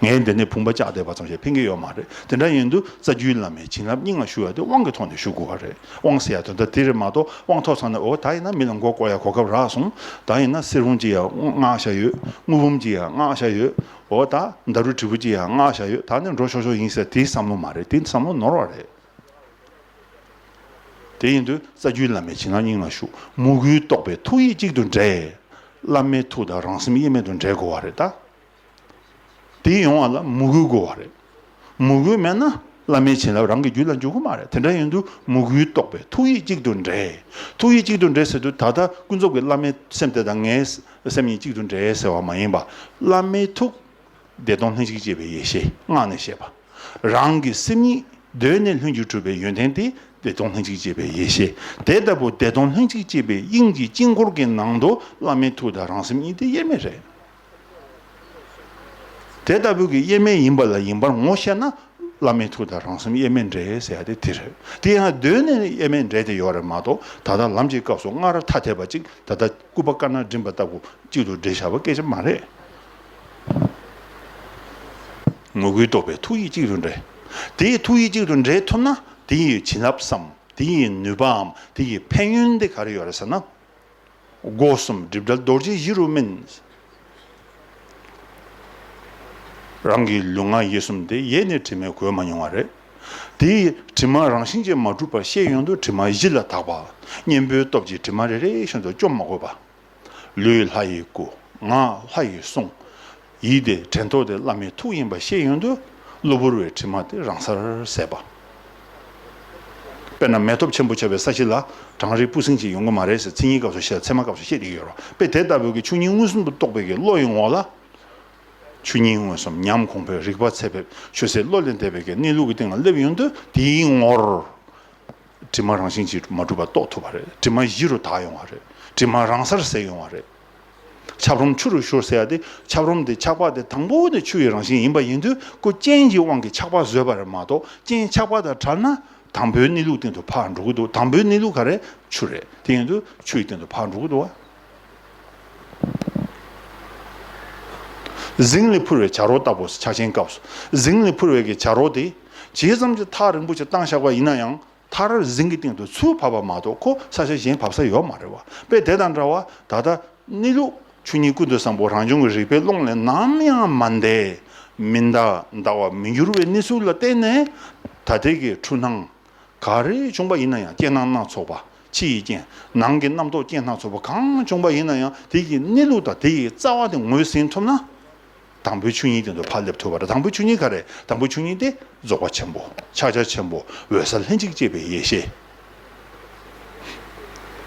ངས་འདི་ནས་བུམ་པ་བཅག་བསྡད་པ་ཙམ་ཞིག་ཕན་གྱི་ཡོད་མ་རེད། དེ་འདྲ་ཡིན་དུས་རྩ་རྒྱུད་བླ་མའི་བྱིན་རླབས་སྙིང་ལ་ཞུགས་ཡ་དེ་དབང་གི་ཐོག་ནས་ཞུགས་དགོས་པ་རེད། དབང་ཟེར་ཡ་དོན་དག་དེ་རེད་མ་གཏོགས་དབང་ཐོབ་ཚར་ན་འོ་ད་ཡིན་ན་མི་ལ་མགོ་བསྐོར་ཡ་གོ་སྐབས་རག་སོང་། ད་ཡིན་ན་གསེར་བུམ་ཅིག་ཡང་མངགས་བཞག་ཡོད། དངུལ་བུམ་ཅིག་ཡང་མངགས་བཞག་ཡོད། འོ་ད་ཟླ་རུ་དྲིལ་བུ་ཅིག་ཡང་མངགས་བཞག་ཡོད། ད་ནི་འགྲོ་ཆོག་ཆོག་ཡིན་ཟེར་དེའི་བསམ་བློ་མ་རེད། དེ་བསམ་བློ་ནོར་བ་རེད། དེ་ཡིན་དུས་རྩ་རྒྱུད་བླ་མའི་བྱིན་རླབས་སྙིང་ལ་ཞུགས། མོས་གུས་རྟོགས་པའི་ཐུགས་ཡིད་གཅིག་ཏུ་འདྲེས། བླ་མའི་ཐུགས་དང་རང་སེམས་དབྱེར་མེད་དུ་འདྲེས་དགོས་པ་རེད་ད། དེ་ཡོང་བ་ལ་མོས་གུས་དགོས་པ་རེད། མོས་གུས་མེད་ན་བླ་མའི་བྱིན་རླབས་རང་གི་རྒྱུད་ལ་འཇུག་གི་མ་རེད། དེ་འདྲ་ཡིན་དུས་མོས་གུས་རྟོགས་པའི་ཐུགས་ཡིད་གཅིག་ཏུ་འདྲེས། ཐུགས་ཡིད་གཅིག་ཏུ་འདྲེས་ཟེར་དུས་ད་ལྟ་ཀུན་རྫོབ་ཀྱི་བླ་མའི་སེམས་དེ་དང་ངའི་སེམས་ཡིད་གཅིག་ཏུ་འདྲེས་ཟེར་བ་མ་ཡིན་པ། བླ་མའི་ཐུགས། བདེ་སྟོང་ལྷན་ཅིག་སྐྱེས་པའི་ཡེ་ཤེས་སྔགས་ནས་བཤད་པ། རང་གི་སེམས་ཉིད་གདོད་ནས་ལྷུན་གྱིས་གྲུབ་པའི་ཡོན་ཏན་དེ་བདེ་སྟོང་ལྷན་ཅིག་སྐྱེས་པའི་ཡེ་ཤེས། དེ་ལྟ་བུ་བདེ་སྟོང་ལྷན་ཅིག་སྐྱེས་པའི་དབྱིངས་ཀྱི་དཀྱིལ་འཁོར་གྱི་ནང་དུ་བླ་མའི་ཐུགས་དང་རང་སེམས་གཉིས་དེ་དབྱེར་མེད་རེད། དེ་ལྟ་བུ་གི་དབྱེར་མེད་ཡིན་པ་ལ་ཡིན་པར་ངོ་ཤེས་ན་བླ་མའི་ཐུགས་དང་རང་སེམས་དབྱེར་མེད་འདྲེས་ཟེར་ཡ་དེ་དེ་རེད། དེ་ཡང་གདོད་ནས་དབྱེར་མེད་འདྲེས་ཏེ་ཡོད་རེད་མ་གཏོགས་ད་ལྟ་ལམ་གྱི་སྐབས་སུ་སྔར་ཐ་དད་པ་ཅིག་ད་ལྟ་སྐུད་པ་དཀར་ནག་འགྲིམ་པ་ལྟ་བུ་གཅིག་ཏུ་འདྲེས་བཞག་པ་སྐད་ཆ་མ་རེད། མོས་གུས་རྟོགས་པའི་ཐུགས་ཡིད་གཅིག་ཏུ་འདྲེས། དེའི་ཐུགས་ཡིད་གཅིག་ཏུ་འདྲེས་ཐུབ་ན་དེ་ཡི་བྱིན་རླབས་སམ་དེ་ཡི་ནུས་པའམ་དེ་ཡི་ཕན་ཡོན་དེ་ག་རེ་ཡོད་རེད་ཟེར་ན། སྒོ་གསུམ་སྒྲིབ་བྲལ་རྡོ་རྗེ་གཞི་རུ་སྨིན། རང་གི་ལུས་ངག་ཡིད་གསུམ་དེ་ཡེ་ནས་དྲི་མས་གོས་མ་མྱོང་བ་རེད། དེ་ཡི་དྲི་མ་རང་བཞིན་གྱིས་མ་གྲུབ་པ་ཤེས་ཡོང་དུས་དྲི་མ་གཞི་ལ་དག་པ། གཉེན་པོའི་སྟོབས་ཀྱིས་དྲི་མ་རེ་རེ་བཞིན་དུ་བཅོམ་མ་དགོས་པ། ལུས་ལྷ་ཡི་སྐུ། ངག་ལྷ་ཡི་གསུང་། ཡིད་དེ་དྲན་རྟོག་དེ་བླ་མའི་ཐུགས་ཡིན་པ་ཤེས་ཡོང་དུས་གློ་བུར་བའི་དྲི་མ་དེ་རང་སར་ཟད་པ། དཔེར་ན་མེ་ཏོག་ཆེན་པོ་ཆགས་པའི་ས་གཞི་ལ་གྲང་རེག་སྤུ་ཟིང་ཅིག་ཡོང་གི་མ་རེད་ཟེར་མཚན་ཉིད་སྐབས་སུ་བཤད་ཚད་མ་སྐབས་སུ་བཤད་བསྡད་ཀྱི་ཡོད་རེད། དཔེ་དེ་ལྟ་བུའི་གི་ཆོས་ཉིད་མངོན་སུམ་དུ་རྟོགས་པའི་གི་བློ་ཡི་ངོ་ལ། ཆོས་ཉིད་མངོན་སུམ་ཉམས་གོང་འཕེལ་རིག་པ་ཚད་ཕེབས་ཆོས་ཟད་བློ་ལས་འདས་པའི་གི་གནས་ལུགས་ཀྱི་སྟེང་ལ་སླེབས་ཡོང་དུས་དེའི་ངོར། དྲི་མ་རང་བཞིན་གྱིས་མ་གྲུབ་པ་རྟོགས་ཐུབ་པ་རེད། དྲི་མ་གཞི་རུ་དག་ཡོང་བ་རེད། དྲི་མ་རང་སར་ཟད་ཡོང་བ་རེད། ཆབ་རོམ་ཆུ་རུ་བཞུར་ཟེར་ཡ་དེ་ཆབ་རོམ་དེ་ཆགས་པ་དེ་དང་པོ་ནས་ཆུ་ཡི་རང་བཞིན་ཡིན་པ་ཡིན་དུས་ཁོ་རྐྱེན་གྱི་དབང་གིས་ཆགས་པ་བཟོས་པ་རེད་མ་གཏོགས་རྐྱེན་ཆགས་པ་དང་བྲལ་ན་དང་པོའི་གནས་ལུགས་སྟེང་དུ་ཕར་འགྲོ་གི་འདུག། དང་པོའི་གནས་ལུགས་ག་རེ་ཆུ་རེད། དེ་ཡིན་དུས་ཆུ་ཡི་སྟེང་དུ་ཕར་འགྲོ་གི་འདུག་བ། གཟིངས་ལས་འཕུར་བའི་བྱ་རོག་ལྟ་བུ་ཕྱག་ཆེན་སྐབས་སུ་གཟིངས་ལས་འཕུར་བའི་གི་བྱ་རོག་དེ་ཇི་ཙམ་གྱི་ཐག་རིང་པོ་ཞིག་བཏང་བཞག་པ་ཡིན་ན་ཡང་། མཐར་གཟིངས་ཀྱི་སྟེང་དུ་ཚུར་བབས་པ་མ་གཏོགས་ཁོ་ས་ཆ་གཞན་བབས་ས་ཡོད་མ་རེད་བ། དཔེ་དེ་དང་འདྲ་བ་ད་ལྟ་གནས་ལུགས་ཆོས་ཉིད་ཀུན་ཏུ་བཟང་པོ་རང་བྱུང་གི་རིག་པའི་ཀློང་ལས་ནམ་ཡང་མ་འདས། མི་འདའ་འདའ་བར་མི་འགྱུར་བའི་གནས་ཚུལ་ལ་བརྟེན་ནས་ད་ལྟའི་གི་འཁྲུལ་སྣང་ག་རེ་བྱུང་པ་ཡིན་ན་ཡང་རྐྱེན་སྣ་སྣ་ཚོགས་པ་ཕྱི་ཡི་རྐྱེན་ནང་གི་རྣམ་རྟོག་རྐྱེན་སྣ་ཚོགས་པ་གང་བྱུང་པ་ཡིན་ན་ཡང་དེ་ཡི་གནས་ལུགས་དང་དེ་ཡི་རྩ་བ་དེ་ངོས་ཟིན་ཐུབ་ན། དང་པོའི་ཆོས་ཉིད་དེ་ཚོ་ཕར་སླེབས་ཐུབ་པ་རེད། དང་པོའི་ཆོས་ཉིད་ག་རེ། དང་པོའི་ཆོས་ཉིད་དེ་རྫོགས་པ་ཆེན་པོ་ཕྱག་རྒྱ་ཆེན་པོ་འོད་གསལ་ལྷན་ཅིག་སྐྱེས་པའི་ཡེ་ཤེས།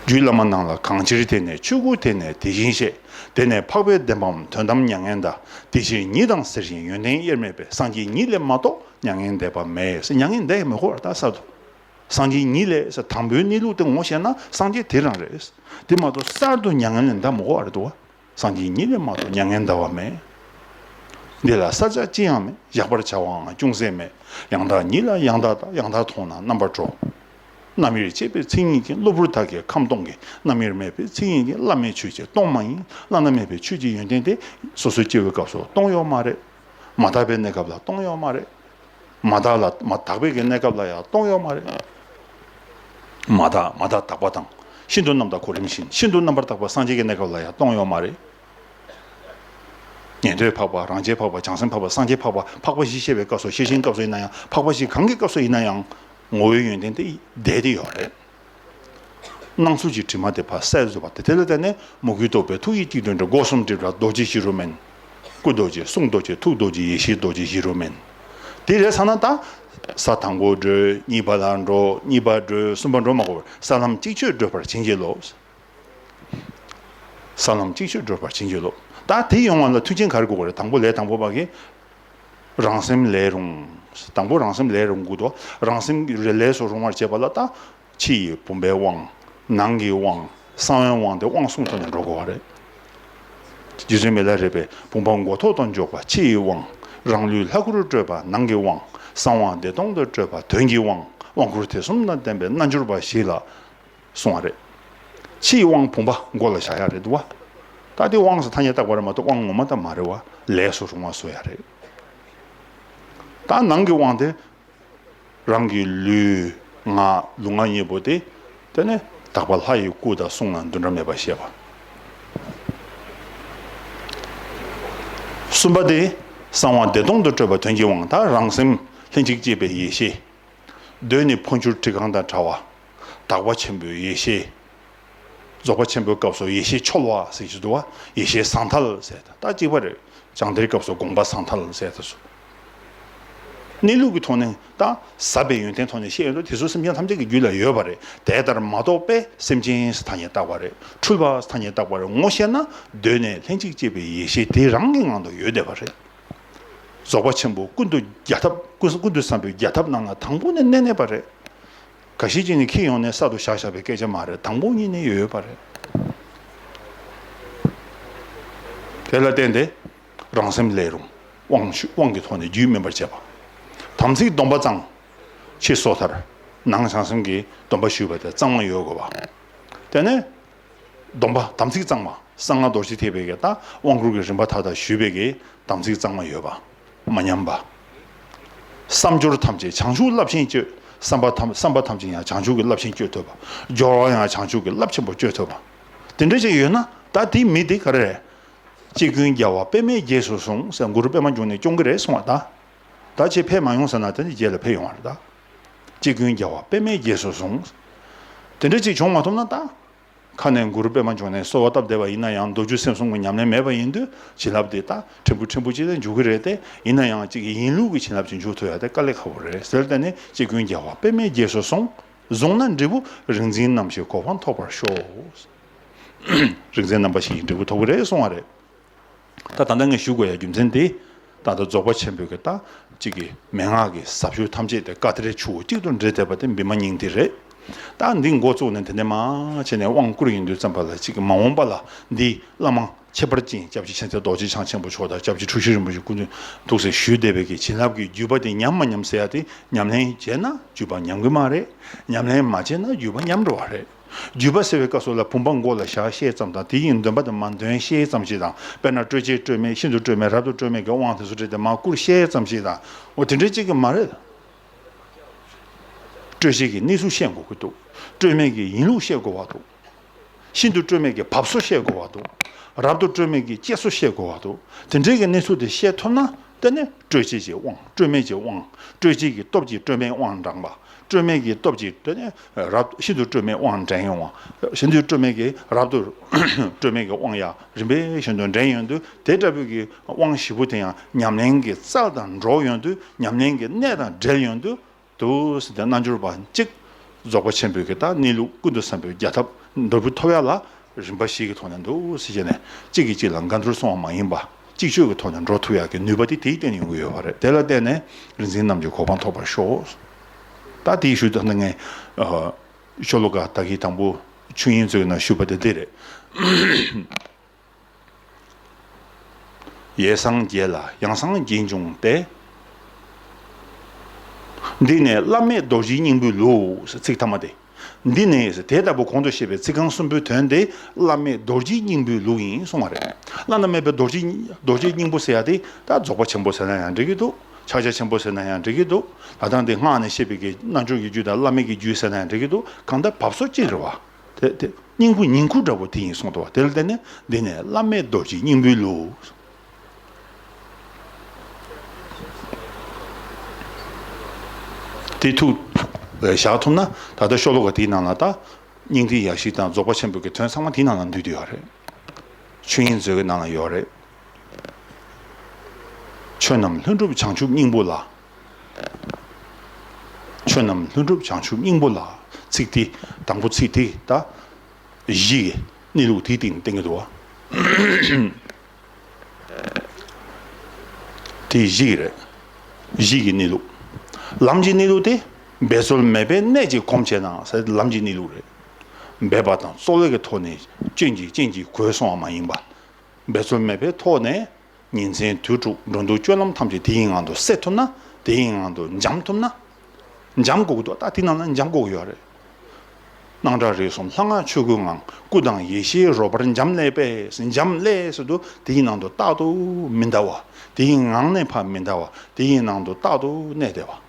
རྒྱུད་བླ་མ་རྣམས་ལ་གང་ཕྱིར་དེ་ནས་ཆོས་སྐུ་དེ་ནས་དེ་བཞིན་གཤེགས། དེ་ནས་འཕགས་པའི་བདེན་པའམ་དོན་དམ་མྱ་ངན་འདའ། དེ་ཕྱིར་ཉིད་དང་གསེར་བཞིན་ཡོན་ཏན་དབྱེར་མེད་པའི་སངས་རྒྱས་ཉིད་ལས་མ་གཏོགས་མྱ་ངན་འདས་པ་མེད། མྱ་ངན་འདའ་ཡང་མི་དགོས་པར་ད་གསར་དུ། སངས་རྒྱས་ཉིད་ལས་དང་པོའི་གནས་ལུགས་དེ་ངོ་ཤེས་ན་སངས་རྒྱས་དེ་རང་རེད། དེ་མ་གཏོགས་གསར་དུ་མྱ་ངན་ལས་འདའ་མི་དགོས་པ་རེད་དོ། སངས་རྒྱས་ཉིད་ལས་མ་གཏོགས་མྱ་ངན་འདའ་བ་མེད། འདི་ལ་གསལ་ཆ་ཅི་ཡང་མེད། བཞག་པར་བྱ་བའང་ཅུང་ཟད་མེད། ཡང་དག་ཉིད་ལ་ཡང་དག་ལྟ། ཡང་དག་མཐོང་ན་རྣམ་པར་གྲོལ། རྣམ་དབྱེར་བཅས་པའི་མཚན་ཉིད་ཀྱིས། གློ་བུར་དག་གི་ཁམས་སྟོང་གི་རྣམ་དབྱེར་མེད་པའི་མཚན་ཉིད་ཀྱིས། བླ་མེད་ཆོས་ཀྱི་སྟོང་མ་ཡིན། བླ་ན་མེད་པའི་ཆོས་ཀྱི་ཡོན་ཏན་དེ་སོ་སོའི་སྐྱེ་བོའི་སྐབས་སུ་སྟོང་ཡོད་མ་རེད། མ་དག་པའི་གནས་སྐབས་ལ་སྟོང་ཡོད་མ་རེད། མ་དག་ལ་མ་དག་པའི་གི་གནས་སྐབས་ལ་ཡང་སྟོང་ཡོད་མ་རེད། མ་དག་མ་དག་དག་པ་དང་། ཤིན་ཏུ་རྣམ་དག་གོ་རིམ་བཞིན། ཤིན་ཏུ་རྣམ་པར་དག་པ་སངས་རྒྱས་ཀྱི་གནས་སྐབས་ལ་ཡང་སྟོང་ཡོད་མ་རེད། ཉན་ཐོས་འཕགས་པ། རང་རྒྱལ་འཕགས་པ། བྱང་སེམས་འཕགས་པ། སངས་རྒྱས་འཕགས་པ། འཕགས་པ་བཞི་བཤད་པའི་སྐབས་སུ། ཤེར་ཕྱིན་སྐབས་སུ་ཡིན་ན་ཡང་། འཕགས་པ་བཞི་གང་གི་སྐབས་སུ་ཡིན་ན་ཡང་། ངོ་བོའི་ཡོན་ཏན་དེ་བསྡད་དེ་ཡོད་རེད། སྣང་ཚུལ་གྱི་དྲི་མ་དེ་ཕར་བསལ་བཟོད་པ་དེ། དེ་ལ་བརྟེན་ནས་མོས་གུས་རྟོགས་པའི་ཐུགས་ཡིད་གཅིག་ཏུ་འདྲེས། སྒོ་གསུམ་སྒྲིབ་པ་རྡོ་རྗེ་བཞི་རུ་མནན། སྐུ་རྡོ་རྗེ། གསུང་རྡོ་རྗེ། ཐུགས་རྡོ་རྗེ། ཡེ་ཤེས་རྡོ་རྗེ་བཞི་རུ་མནན། དེ་རེད་ཚར་ན་ད། ས་དང་པོ་བགྲོད། གཉིས་པ་ལ་འགྲོ། གཉིས་པ་བགྲོད། གསུམ་པ་འགྲོ་མ་དགོས་པར། ས་ལམ་གཅིག་ཆོད་བགྲོད་པར་བྱིན་གྱིས་རློབས། ས་ལམ་གཅིག་ཆོད་བགྲོད་པར་བྱིན་གྱིས་རློབས། ད་དེ་ཡོང་བ་ལ་མཐུན་རྐྱེན་ག་རེ་དགོས་པ་རེད། དང་པོ་ལས་དང་པོ་པ་གི་རང་སེམས་ལས་རུང་། དང་པོ་རང་སེམས་ལས་རུང་དགོས་འདུག་རང་སེམས་ལས་སུ་རུང་བར་བྱེད་པ་ལ་ད། ཕྱི་ཡི་བུམ་པའི་དབང་། ནང་གི་དབང་། གསང་བའི་དབང་དེ་དབང་གསུམ་ཐོག་ནས་འགྲོ་དགོས་པ་རེད། རྗེ་བཙུན་མི་ལ་རས་པས་བུམ་པ་མགོ་ཐོག་ཏུ་འཇོག་པ་ཕྱི་ཡི་དབང་། རང་ལུས་ལྷ་སྐུར་སྤྲོས་པ་ནང་གི་དབང་། གསང་བ་བདེ་སྟོང་དུ་སྤྲོས་པ་དོན་གྱི་དབང་། དབང་བསྐུར་ཐེག་གསུམ་དང་ལྡན་པའི་རྣལ་འབྱོར་པ་ཞིག་ལ་གསུངས་པ་རེད། ཕྱིའི་དབང་བུམ་པ་མགོ་ལ་བཞག་ཡ་རེད་འདུག་བ། ད་དེ་དབང་ཟེར་ཐ་སྙད་བཏགས་པ་རེད་མ་གཏོགས་དབང་ངོ་མ་ད་མ་རེད་བ། ལས་སུ་རུང་བ་བཟོ་ཡ་རེད། ད་ནང་གི་དབང་དེ། རང་གི་ལུས་ངག་ལུས་ངག་གཉིས་པོ་དེ། དེ་ནས་དག་པ་ལྷ་ཡི་སྐུ་དང་གསུང་ལ་འདུ་འབྲལ་མེད་པར་ཤེས་པ། གསུམ་པ་དེ། གསང་བ་བདེ་སྟོང་དུ་སྤྲོས་པ་དོན་གྱི་དབང་། ད་རང་སེམས་ལྷན་ཅིག་སྐྱེས་པའི་ཡེ་ཤེས། གདོད་ནས་འཕོ་འགྱུར་བྲི་གང་དང་བྲལ་བ། དག་པ་ཆེན་པོའི་ཡེ་ཤེས། རྫོགས་པ་ཆེན་པོའི་སྐབས་སུ་ཡེ་ཤེས་འཆོལ་བ་ཟེར་གྱི་འདུག་བ། ཡེ་ཤེས་ཟང་ཐལ་ཟེར། ད་གཅིག་པ་རེད། བྱང་གཏེར་སྐབས་སུ་དགོངས་པ་ཟང་ཐལ་ཟེར་ད་སོ། གནས་ལུགས་ཀྱི་ཐོག་ནས་ད་ཟབ་པའི་ཡོན་ཏན་ཐོག་ནས་བཤད་ཡོང་དུས་དེ་ཚོ་སེམས་ཅན་ཐམས་ཅད་ཀྱི་རྒྱུད་ལ་ཡོད་པ་རེད། དེ་ལྟར་མ་རྟོགས་པས་སེམས་ཅན་ཟེར་ཐ་སྙད་བཏགས་པ་རེད། འཁྲུལ་པ་ཟེར་ཐ་སྙད་བཏགས་པ་རེད། ངོ་ཤེས་ན་གདོད་ནས་ལྷན་ཅིག་སྐྱེས་པའི་ཡེ་ཤེས་དེ་རང་གི་ངང་དུ་ཡོད་བསྡད་པ་རེད། རྫོགས་པ་ཆེན་པོ་ཀུན་ཏུ་རྒྱལ་ཐབས། ཀུན་ཀུན་ཏུ་བཟང་པོའི་རྒྱལ་ཐབས་རྣམས་ལ་དང་པོ་ནས་གནས་གནས་པ་རེད། འགའ་ཤས་ཅིག་ནི་འཁྱེར་ཡོང་ནས་གསར་དུ་བཞག་བཞག་པའི་སྐད་ཆ་མ་རེད། དང་པོ་ཉིད་ནས་ཡོད་ཡོད་པ་རེད། དེ་ལ་བརྟེན་ཏེ་རང་སེམས་ལས་རུང་། དབང་ཞུ་དབང་གི་ཐོག་ནས་རྒྱུད་སྨིན་པར་བྱེད་པ། དམ་ཚིག་སྡོམ་པ་གཙང་། ཕྱི་སོ་ཐར། ནང་བྱང་སེམས་ཀྱི་སྡོམ་པ་ཞུས་པ་དེ་གཙང་མ་ཡོད་དགོས་པ། དེ་ནས་སྡོམ་པ་དམ་ཚིག་གཙང་མ། གསང་སྔགས་རྡོ་རྗེ་ཐེག་པའི་གི་ད་དབང་བསྐུར་གྱི་རིམ་པ་མཐའ་དག་ཞུས་པའི་གི་དམ་ཚིག་གཙང་མ་ཡོད་པ། མ་ཉམས་པ། བསམ་སྦྱོར་ཐམས་ཅད་བྱང་ཆུབ་རླབས་ཆེན་སྤྱོད། བསམ་པ་ཐམས་བསམ་པ་ཐམས་ཅད་ཡང་བྱང་ཆུབ་ཀྱི་རླབས་ཆེན་སྤྱོད་ཐུབ་པ། སྦྱོར་བ་ཡང་བྱང་ཆུབ་ཀྱི་རླབས་ཆེན་པོ་སྤྱོད་ཐུབ་པ། དེ་འདྲ་ཅིག་ཡོད་ན་ད་དེ་མི་དེ་ག་རེ་རེད། ཅི་ཀུན་རྒྱལ་བ་པདྨས་རྒྱས་སུ་ཟུངས་ཟེར་གུ་རུ་པདྨ་འབྱུང་གནས་སྐྱོང་གི་རེད་གསུངས་པ་ད། ད་ཅི་ཕེབས་མ་ཡོང་ཟེར་ན་དེ་ནི་རྗེས་ལ་ཕེབས་ཡོང་བ་རེད་ད། ཅི་ཀུན་རྒྱལ་བ་པདྨས་རྒྱས་སུ་ཟུངས། དེ་འདྲ་ཅིག་བྱུང་མ་ཐུབ་ན་ད། ཁ་ནས་གུ་རུ་པདྨ་འབྱུང་གནས་གསོལ་བ་བཏབ་བསྡད་པ་ཡིན་ན་ཡང་མདོ་རྒྱུད་སེམས་གསུམ་གྱི་ཉམས་ལེན་མེད་པ་ཡིན་དུས་བྱིན་རླབས་དེ་ད་ཕྲན་བུ་ཕྲན་བུ་ཅིག་ལ་འཇུག་གི་རེད་དེ། ཡིན་ན་ཡང་གཅིག་གི་ཡིན་ལུགས་ཀྱི་བྱིན་རླབས་ཅིག་འཇུག་ཐུབ་ཡ་དེ་དཀའ་ལས་ཁག་པོ་རེད་ཟེར། དེ་ནས་ཅི་ཀུན་རྒྱལ་བ་པདྨས་རྒྱས་སུ་ཟུངས། བཟུང་ན་འབྲས་བུ་རིག་འཛིན་རྣམ་བཞིའི་གོ་འཕང་ཐོབ་པར་ཤོག། རིག་འཛིན་རྣམ་པ་བཞིའི་འབྲས་བུ་ཐོབ་ཀྱི་རེད་གསུང་བ་རེད། ད་ད་ལྟ་ངས་ཞུ་དགོས་ཡ་རྒྱུ་མཚན་དེ། ད་ལྟ་རྫོགས་པ་ཆེན་པོའི་གི་ད་གཅིག་གི་མན་ངག་གི་ཟབ་ཆོས་ཐམས་ཅད་དེ་ཀ་ཏི་རའི་ཆུ་བོ་གཅིག་ཏུ་འདྲེས་བསྡད་པ་དེ་བི་མ་སྙིང་ཐིག་རེད། ད་འདི་འགོ་བཙུགས་ནས་དེ་ནས་མར་བྱས་ནས་དབང་བསྐུར་ཡོང་དུས་ཙམ་པ་ལ་གཅིག་གི་མ་འོངས་པ་ལ་འདི་བླ་མ་ཁྱད་པར་ཅན་སྐྱབས་རྗེ་མཁྱེན་བརྩེ་རྡོ་རྗེ་འཆང་ཆེན་པོ་མཆོག་དང་སྐྱབས་རྗེ་འཁྲུལ་ཞིག་རིན་པོ་ཆེ་སྐུ་མདུན་འདུག་སེ་ཞུས་བསྡད་པའི་གི་བྱིན་རླབས་ཀྱི་བརྒྱུད་པ་དེ་ཉམས་མ་ཉམས་ཟེར་ཡ་དེ་ཉམས་ལེན་བྱས་ན་བརྒྱུད་པ་ཉམས་གི་མ་རེད། ཉམས་ལེན་མ་བྱས་ན་བརྒྱུད་པ་ཉམས་འགྲོ་བ་རེད། བརྒྱུད་པ་ཟེར་བའི་སྐབས་སུ་ལ་བུམ་པ་མགོ་ལ་བཞག་བཤད་ཙམ་དང་དེ་ཡི་འདོན་པ་དང་མ་འདོན་བཤད་ཙམ་ཞིག་དང་། དཔེར་ན་སྤྲོས་བཅས་སྤྲོས་མེད་ཤིན་ཏུ་སྤྲོས་མེད་རབ་ཏུ་སྤྲོས་མེད་ཀྱི་དབང་དེ་ཚོ་བྲིས་ཏེ་མར་བསྐུར་བཤད་ཙམ་ཞིག་དང་། འོ་དེ་འདྲའི་གཅིག་གི་མ་རེད། སྤྲོས་བཅས་ཀྱི་གནས་ཚུལ་བཤད་དགོས་ཀྱི་འདུག་སྤྲོས་མེད་ཀྱི་ཡིན་ལུགས་བཤད་དགོས་པ་འདུག་ཤིན་ཏུ་སྤྲོས་མེད་ཀྱི་བབས་སོ་བཤད་དགོས་པ་འདུག་རབ་ཏུ་སྤྲོས་མེད་ཀྱི་སྐྱེས་སོ་བཤད་དགོས་པ་འདུག་དེ་འདྲའི་གི་གནས་ཚུལ་དེ་བཤད་ཐུབ་ན་དེ་ནི་སྤྲོས་བཅས་ཀྱི་དབང་། སྤྲོས་མེད་ཀྱི་དབང་། སྤྲོས་བཅས་ཀྱི་སྟོབས་ཀྱིས་སྤྲོས་མེད་དབང་དྲངས་པ། སྤྲོས་མེད་ཀྱི་སྟོབས་ཀྱིས་དེ་ནི་རབ་ཤིན་ཏུ་སྤྲོས་མེད་དབང་འདྲེན་ཡོང་བ། ཤིན་ཏུ་སྤྲོས་མེད་ཀྱི་རབ་ཏུ་སྤྲོས་མེད་ཀྱི་དབང་ཡང་རིམ་པས་བཞིན་དུ་འདྲེན་ཡོང་དུས་དེ་ལྟ་བུའི་གི་དབང་བཞི་པོ་དེ་ཡང་ཉམས་ལེན་གྱི་རྩལ་དང་འགྲོགས་ཡོང་དུས་ཉམས་ལེན་གྱི་གནད་དང་འབྲེལ་ཡོང་དུས། དུ་ཟེར་ཏེ་རྣལ་འབྱོར་པ་གཅིག་རྫོགས་པ་ཆེན་པོའི་གི་ད་གནས་ལུགས་ཀུན་ཏུ་བཟང་པོའི་རྒྱལ་ཐབས་འབྲས་བུ་ཐོབ་ཡ་ལ་རིམ་པ་བཞི་གི་ཐོག་ནས་འདུག་ཟེར་བྱས་ནས་གཅིག་གིས་གཅིག་ལ་འགལ་འདུར་སོང་བ་མ་ཡིན་པ་གཅིག་ཆོད་ཀྱི་ཐོག་ནས་འགྲོ་ཐུབ་ཡ་གི་ནུས་པ་དེ་དེའི་སྟེང་ནས་ཡོང་གི་ཡོད་པ་རེད། དེ་ལ་བརྟེན་ནས་རིག་འཛིན་རྣམས་ཀྱི་གོ་འཕང་ཐོབ་པར་ཤོག་ད་དེའི་ཤུལ་དུ་ནི་ངས་ཤོ་ལོ་ཀ་ད་གིན་དང་པོ་ཆོས་དབྱིངས་མཛོད་ནང་ཞུས་པ་དེ་འདི་རེད། ཡེ་སངས་རྒྱས་ལ་ཡང་སངས་རྒྱས་འབྱུང་སྟེ། འདི་ནི་བླ་མེད་རྡོ་རྗེའི་སྙིང་པོའི་ལུགས། ཚིག་ཐ་མ་དེ། འདི་ནི་དེ་ལྟ་བུ་གོང་དུ་བཤད་པའི་ཚིག་རྐང་གསུམ་པོའི་དོན་དེ་བླ་མེད་རྡོ་རྗེའི་སྙིང་པོའི་ལུགས་ཡིན་གསུང་བ་རེད། བླ་ན་མེད་པའི་རྡོ་རྗེ་རྡོ་རྗེའི་སྙིང་པོ་ཟེར་ཡ་དེ་ད་རྫོགས་པ་ཆེན་པོ་ཟེར་ན་ཡང་འགྲིག་གི་འདུག་ཕྱག་རྒྱ་ཆེན་པོ་ཟེར་ན་ཡང་འགྲིག་གི་འདུག་ད་ལྟ་འདི་སྔགས་ནས་བཤད་པའི་གི་རྣལ་འབྱོར་གྱི་རྒྱུད་དང་བླ་མེད་ཀྱི་རྒྱུད་ཟེར་ན་ཡང་འགྲིག་གི་འདུག་གང་ལྟར་བབས་སོ་གཅིག་རེད་བ། དེ་དེ་སྙིང་པོ་ཉིང་ཁུ་འདྲ་པོ་དེ་ཡིན་གསུངས་འདུག་བ། དེ་ལ་བརྟེན་ནས་འདི་ནི་བླ་མེད་རྡོ་རྗེའི་སྙིང་པོའི་ལུགས། དེ་ཐུགས་བཞག་ཐུབ་ན། ད་ལྟ་ཤོ་ལོ་ཀ་དེའི་ནང་ལ་ད་སྙིང་ཐིག་ཡ་བཞི་དང་རྫོགས་པ་ཆེན་པོའི་གི་དོན་ཚང་མ་དེའི་ནང་ལ་འདུས་བསྡད་ཡོད་རེད། ཆོས་དབྱིངས་མཛོད་ཀྱི་ནང་ལ་ཡོད་རེད། ཆོས་རྣམས་ལྷུན་གྲུབ་བྱང་ཆུབ་སྙིང་པོ་ལ། ཆོས་རྣམས་ལྷུན་གྲུབ་བྱང་ཆུབ་སྙིང་པོ་ལ། ཚིག་དེ་དང་པོ་ཚིག་དེ་ད་གཞི་གི་གནས་ལུགས་དེའི་སྟེང་ནས་བསྟན་གྱི་འདུག་བ། དེ་གཞི་གི་རེད། གཞི་གི་གནས་ལུགས། ལམ་གྱི་གནས་ལུགས་དེ། འབད་རྩོལ་མེད་པའི་གནད་ཀྱིས་གོམས་བྱས་ན་ཟེར་ལམ་གྱི་གནས་ལུགས་རེད། འབད་པ་དང་རྩོལ་བའི་གི་ཐོག་ནས་རྐྱེན་གྱིས་རྐྱེན་གྱིས་གོས་སོང་བ་མ་ཡིན་པ། འབད་རྩོལ་མེད་པའི་ཐོག་ནས་ཉིན་མཚན་དུས་དྲུག་འགྲོ་འདུག་སྤྱོད་ལམ་ཐམས་ཅད་དེའི་ངང་དུ་སད་ཐུབ་ན། དེའི་ངང་དུ་འཇམ་ཐུབ་ན། འཇམ་དགོས་ཀྱི་འདུག་ད་དེ་ནང་ན་འཇམ་དགོས་ཀྱི་ཡོད་རེད། སྣང་གྲགས་རིག་གསུམ་ལྷ་སྔགས་ཆོས་སྐུའི་ངང་། སྐུ་དང་ཡེ་ཤེས་རོལ་པར་འབྱམས་ཀླས་པས། འབྱམས་ཀླས་ཟེར་དུས་དེའི་ནང་དུ་རྟག་ཏུ་མི་འདའ་བ། དེའི་ངང་ནས་ཕར་མི་འདའ་བ། དེའི་ནང་དུ་རྟག་ཏུ་གནས་བསྡད་པ།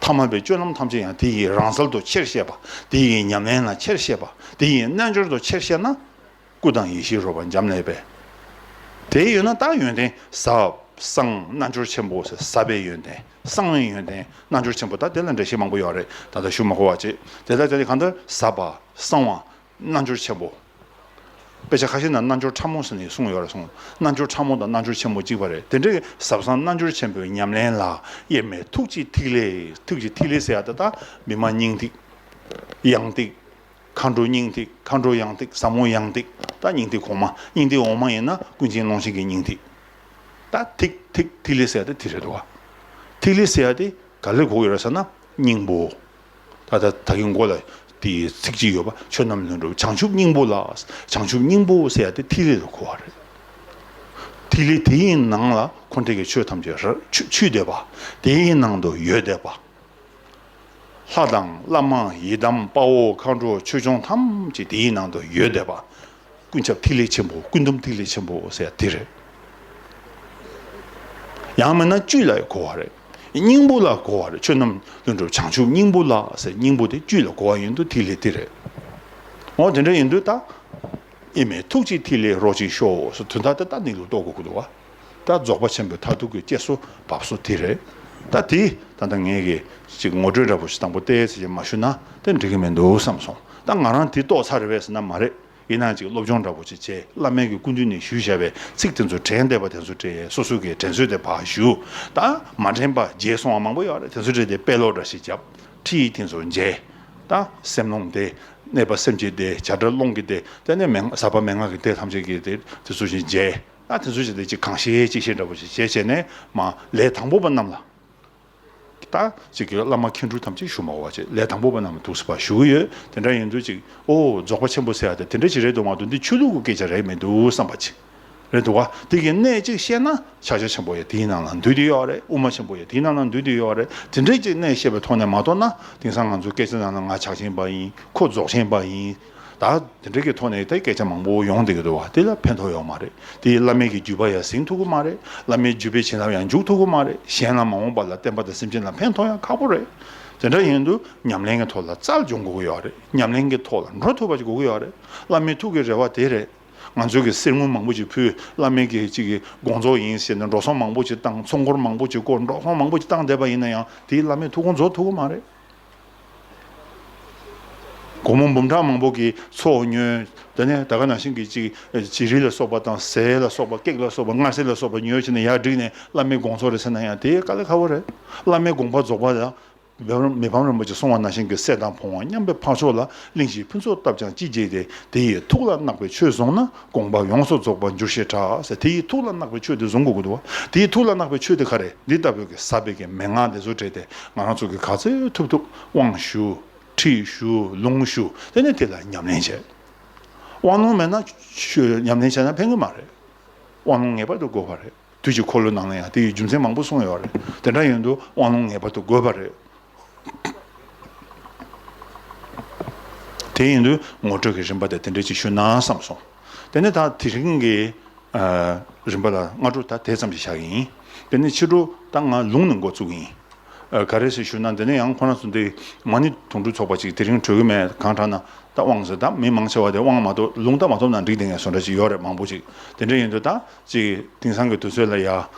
ཐ་མལ་པའི་སྤྱོད་ལམ་ཐམས་ཅད་ཡང་དེ་ཡི་རང་གསལ་དུ་ཆེར་བཤད་པ། དེ་ཡི་ཉམས་ལེན་ལ་ཆེར་བཤད་པ། དེ་ཡི་རྣལ་འབྱོར་དུ་ཆེར་བཤད་ན། སྐུ་དང་ཡེ་ཤེས་རོལ་པར་འབྱམས་ཀླས་པས། དེ་ཡོད་ན་ད་ཡོན་ཏན་ཟབ་གསང་རྣལ་འབྱོར་ཆེན་པོ་ཟེར། ཟབ་པའི་ཡོན་ཏན། གསང་བའི་ཡོན་ཏན། རྣལ་འབྱོར་ཆེན་པོ། ད་དེ་ལ་འགྲེལ་བཤད་མང་པོ་ཡོད་རེད། ད་ལྟ་ཞུ་མ་དགོས་པ་བྱེད། དེ་ལྟར་དེ་ནི་གང་ལྟར་ཟབ་པ་གསང་བ་རྣལ་འབྱོར་ཆེན་པོ། དཔེ་ཆ་ཁ་ཤས་ན་རྣལ་འབྱོར་ཕྲ་མོ་ཟེར་ནས་གསུངས་ཡོད་རེད་གསུངས། རྣལ་འབྱོར་ཕྲ་མོ་དང་རྣལ་འབྱོར་ཆེན་པོ་གཅིག་པ་རེད། དེ་འདྲའི་ཟབ་གསང་རྣལ་འབྱོར་ཆེན་པོའི་ཉམས་ལེན་ལ་དབྱེར་མེད་ཐུགས་ཀྱི་ཐིག་ལེ། ཐུགས་ཀྱི་ཐིག་ལེ་ཟེར་ཡ་ད་ད་བི་མ་སྙིང་ཐིག་ཡང་ཐིག་མཁའ་འགྲོ་སྙིང་ཐིག་མཁའ་འགྲོ་ཡང་ཐིག་ཟབ་མོ་ཡང་ཐིག་ད་སྙིང་ཐིག་གོང་མ། སྙིང་ཐིག་འོག་མ་ཡིན་ན་ཀུན་མཁྱེན་ཀློང་ཆེན་གྱི་སྙིང་ཐིག་ད་ཐིག་ཐིག་ཐིག་ལེ་ཟེར་ཡ་དེ་དེ་རེད་འདུག་བ། ཐིག་ལེ་ཟེར་ཡ་དེ་ག་ལེར་གོ་གི་ཡོད་རེད་ཟེར་ན། སྙིང་པོ། ད་ད་ད་གིན་མགོ་ལ་དེའི་ཚིག་གཅིག་ཡོད་པ། ཆོས་རྣམས་ལྷུན་གྲུབ་བྱང་ཆུབ་སྙིང་པོ་ལ། བྱང་ཆུབ་སྙིང་པོ་ཟེར་ཡ་དེ་ཐིག་ལེ་ལ་གོ་བ་རེད། ཐིག་ལེ་དེའི་ནང་ལ་འཁོར་འདས་ཀྱི་ཆོས་ཐམས་ཅད་ར་ཆུ་ཆུད་བསྡད་པ། དེའི་ནང་དུ་ཡོད་བསྡད་པ། ལྷ་དང་བླ་མ་ཡི་དམ་དཔའ་བོ་མཁའ་འགྲོ་ཆོས་སྐྱོང་ཐམས་ཅད་དེའི་ནང་དུ་ཡོད་བསྡད་པ། ཀུན་ཁྱབ་ཐིག་ལེ་ཆེན་པོ། ཀུན་འདུམ་ཐིག་ལེ་ཆེན་པོ་ཟེར་དེ་རེད། ཡང་མིན་ན་བཅུད་ལ་གོ་བ་རེད། སྙིང་པོ་ལ་གོ་བ་རེད། ཆོས་རྣམས་ལྷུན་གྲུབ་བྱང་ཆུབ་སྙིང་པོ་ལ་ཟེར། སྙིང་པོ་དེ་བཅུད་ལ་གོ་བ་ཡིན་དུས་ཐིག་ལེ་དེ་རེད། འོ་དེ་འདྲ་ཡིན་དུས་ད། དབྱེར་མེད་ཐུགས་ཀྱི་ཐིག་ལེ་རོ་གཅིག་ཤོག་ཟེར་དུས་ད་ལྟ་ད་གནས་ལུགས་རྟོགས་དགོས་ཀྱི་འདུག་བ། ད་རྫོགས་པ་ཆེན་པོའི་མཐར་ཐུག་གི་སྐྱེལ་སོ་བབས་སོ་དེ་རེད། ད་དེ་ད་ལྟ་ངས་ཀྱི་ཅིག་ངོ་སྤྲོད་འདྲ་པོ་ཞིག་དང་པོ་ཏོག་ཙམ་ཅིག་མ་ཞུས་ན་དེ་འགྲིག་གི་མི་འདུག་བསམ་སོང་། ད་ང་རང་དེ་རྟོགས་ཚར་རེད་པས་ཟེར་ན་མ་རེད། ཡིན་ནའང་ཅིག་སློབ་སྦྱོང་འདྲ་པོ་ཅིག་བྱས། བླ་མའི་གི་སྐུ་མདུན་ནས་ཞུས་བཞག་པའི་ཚིག་དེ་ཚོ་དྲན་བསྡད་པ་དེ་ཚོ་དྲན། སོ་སོ་གི་དྲན་གསོ་དེ་ཕར་ཞུ། ད་མ་དྲན་པ་བརྗེད་སོང་བ་མང་པོ་ཡོད་རེད། དེ་ཚོ་དྲན་ཏེ་དཔེ་ཀློག་འདྲ་ཞིག་བརྒྱབ། ཁྲིད་ཡིག་དེ་ཚོ་མཇལ། ད་སེམས་ལྷུང་དེ། གནས་པ་སེམས་ཅན་དེ། བྱ་བྲལ་ཀློང་གི་དེ། དེ་ནས་མན་ཟབ་པ་མན་ངག་གི་དེ་ཐམས་ཅད་ཀྱི་དེ་དེ་ཚོ་ཞིག་མཇལ། ད་དེ་ཚོ་ཞིག་དེ་ཅིག་གང་ཤེས་ཅི་ཤེས་འདྲ་པོ་ཞིག་བྱས་བྱས་ནས་མ་ལས་དང་པོ་པ་རྣམས་ལ། ད་ཅིག་གི་བླ་མ་མཁན་སྤྲུལ་ཐམས་ཅད་ཞུ་མ་དགོས་པ་བྱས། ལས་དང་པོ་པ་རྣམས་ལ་ཐུགས་སུ་ཕར་ཞུ་གི་ཡོད། དེ་འདྲ་ཡིན་དུས་ཅིག་ཨོ་རྫོགས་པ་ཆེན་པོ་ཟེར་ཡ་དེ་དེ་འདྲ་ཞིག་རེད་འདུག་མ་གཏོགས་འདི་ཆོས་ལུགས་ཀྱི་སྐད་ཆ་རེད་མི་འདུག་བསམ་པ་ཅིག་རེད་འདུག་བ། དེ་གི་གནད་ཅིག་ཤེས་ན་ཕྱག་རྒྱ་ཆེན་པོ་ཡང་དེའི་ནང་ལ་འདུས་བསྡད་ཡོད་རེད། དབུ་མ་ཆེན་པོ་ཡང་དེའི་ནང་ལ་འདུས་བསྡད་ཡོད་རེད། དེ་འདྲའི་ཅིག་གནད་ཤེས་པའི་ཐོག་ནས་མ་གཏོགས་ན། དེང་སང་ང་ཚོ་སྐད་ཆ་ནང་ལ་ང་ཕྱག་ཆེན་པ་ཡིན། ཁོ་རྫོགས་ཆེན་པ་ཡིན། ད་དེ་འདྲ་གི་ཐོག་ནས་ད་སྐད་ཆ་མང་པོ་ཡོང་བསྡད་ཀྱི་འདུག་བ། དེ་ལ་ཕན་ཐོགས་ཡོད་མ་རེད། དེ་བླ་མའི་གི་བརྒྱུད་པ་ཡང་ཟིན་ཐུབ་ཀྱི་མ་རེད། བླ་མའི་བརྒྱུད་པའི་བྱིན་རླབས་ཡང་འཇུག་ཐུབ་ཀྱི་མ་རེད། གཞན་ལ་མ་འོངས་པ་ལ་བསྟན་པ་དང་སེམས་ཅན་ལ་ཕན་ཐོགས་ཡང་ཁག་པོ་རེད། དེ་འདྲ་ཡིན་དུས་ཉམས་ལེན་གྱི་ཐོག་ལ་རྩལ་སྦྱོང་དགོས་ཀྱི་ཡོད་རེད། ཉམས་ལེན་གྱི་ཐོག་ལ་འགྲོ་ཐུབ་པ་ཞིག་དགོས་ཀྱི་ཡོད་རེད། བླ་མའི་ཐུགས་ཀྱི་རེ་བ་དེ་རེད། ང་ཚོས་ཀྱི་གསེར་དངུལ་མང་པོ་ཅིག་ཕུལ། བླ་མའི་གི་ཅིག་གི་དགོངས་རྫོགས་ཡིན་ཟེར་ནས་འགྲོ་སོང་མང་པོ་ཅིག་བཏང་། ཚོགས་འཁོར་མང་པོ་ཅིག་བསྐོར། འགྲོ་སོང་མང་པོ་ཅིག་བཏང་བསྡད་པ་ཡིན་ན་ཡང་དེས་བླ་མའི་ཐུགས་དགོངས་རྫོགས་ཐུབ་ཀྱི་མ་རེད། སྒོར་མོ་འབུམ་ཕྲག་མང་པོ་གི་ཚོགས་ཉོས། དེ་ནས་ད་ག་ནང་བཞིན་གྱི་ཅིག་བྱི་རིལ་ལ་སོགས་པ་དང་། ཟས་ལ་སོགས་པ། ཀེག་ལ་སོགས་པ། མངར་ཟས་ལ་སོགས་པ་ཉོས་བྱས་ནས་ཡར་བསྒྲིགས་ནས་བླ་མའི་དགོངས་རྫོགས་རེད་ཟེར་ན་ཡང་དེ་དཀའ་ལས་ཁག་པོ་རེད། བླ་མའི་དགོངས་པ་རྫོགས་པ་ལ། མི་ཕམ་རིན་པོ་ཆེས་གསུངས་པ་ནང་བཞིན་གྱི་སྲེད་དང་ཕོ་བ་མཉམ་པའི་འཕགས་མཆོག་ལ། གླིང་བཞི་ཕུན་ཚོགས་བཏབ་ཀྱང་ཅི་བྱེད་དེ། དེ་ཡི་ཐུགས་ལ་བརྣག་པའི་ཆོས་བཟུང་ན། དགོངས་པ་ཡོངས་སུ་རྫོགས་པར་འགྱུར་ཞེས་གྲགས་ཟེར། དེ་ཡི་ཐུགས་ལ་བརྣག་པའི་ཆོས་དེ་བཟུང་དགོས་ཀྱི་འདུག་བ། དེ་ཡི་ཐུགས་ལ་བརྣག་པའི་ཆོས་དེ་ག་རེ། འདི་ལྟ་བུའི་གི་ཟབ་པའི་གི་མན་ངག་འདི་ཚོ་བྲིས་ཏེ་ང་རང་ཚོ་གི་ག་ཚོད་ཐུབ་ཐུབ་དབང་ཞུ། ཁྲིད་ཞུ། ལུང་ཞུ། དེ་ནས་དེ་ལ་ཉམས་ལེན་བྱེད། དབང་ལུང་མེད་ན་ཆོས་ཉམས་ལེན་བྱས་ན་ཕན་གི་མ་རེད། དབང་ལུང་ངེས་པར་དུ་དགོས་པ་རེད། དུས་ཀྱི་འཁོར་ལོའི་ནང་ལ་ཡང་དེ་ཡི་རྒྱུ་མཚན་མང་པོ་གསུངས་ཡོད་རེད། དེ་འདྲ་ཡིན་དུས་དབང་ལུང་ངེས་པར་དུ་དགོས་པ་རེད། དེ་ཡིན་དུས་ངོ་སྤྲོད་ཀྱི་རིམ་པ་དེ་དེ་འདྲ་ཅིག་ཞུས་ན་བསམ་སོང་། དེ་ནས་ད་དེ་རིང་གི་ཨ་རིམ་པ་ལ་སྔ་དྲོ་ད་དེ་ཙམ་ཞིག་བཞག་གི་ཡིན། དེ་ནས་ཕྱི་དྲོ་ད་ང་ལུང་ནས་འགོ་བཙུགས་ཀྱི་ཡིན། ཨ་ག་རེ་ཟེར་ཞུས་ན། འདི་ནས་ཡང་ཁོ་རང་ཚོ་འདི་མ་ཎི་དུང་སྒྲུབ་ཚོགས་པ་ཅིག་དེ་རིང་གྲོལ་གི་མེད། གང་དྲག་ན་ད་དབང་ཟེར། ད་མི་མང་ཆེ་བ་དེ་དབང་མ་ཐོབ། ལུང་ད་མ་ཐོབ་ན་འགྲིག་བསྡད་མཁན་བཟོ་འདྲ་ཅིག་ཡོད་རེད། མང་པོ་ཅིག་དེ་འདྲ་ཡིན་དུས་ད་ཅིག་དེང་སང་གི་དུས་ཚོད་ལ་ཡ་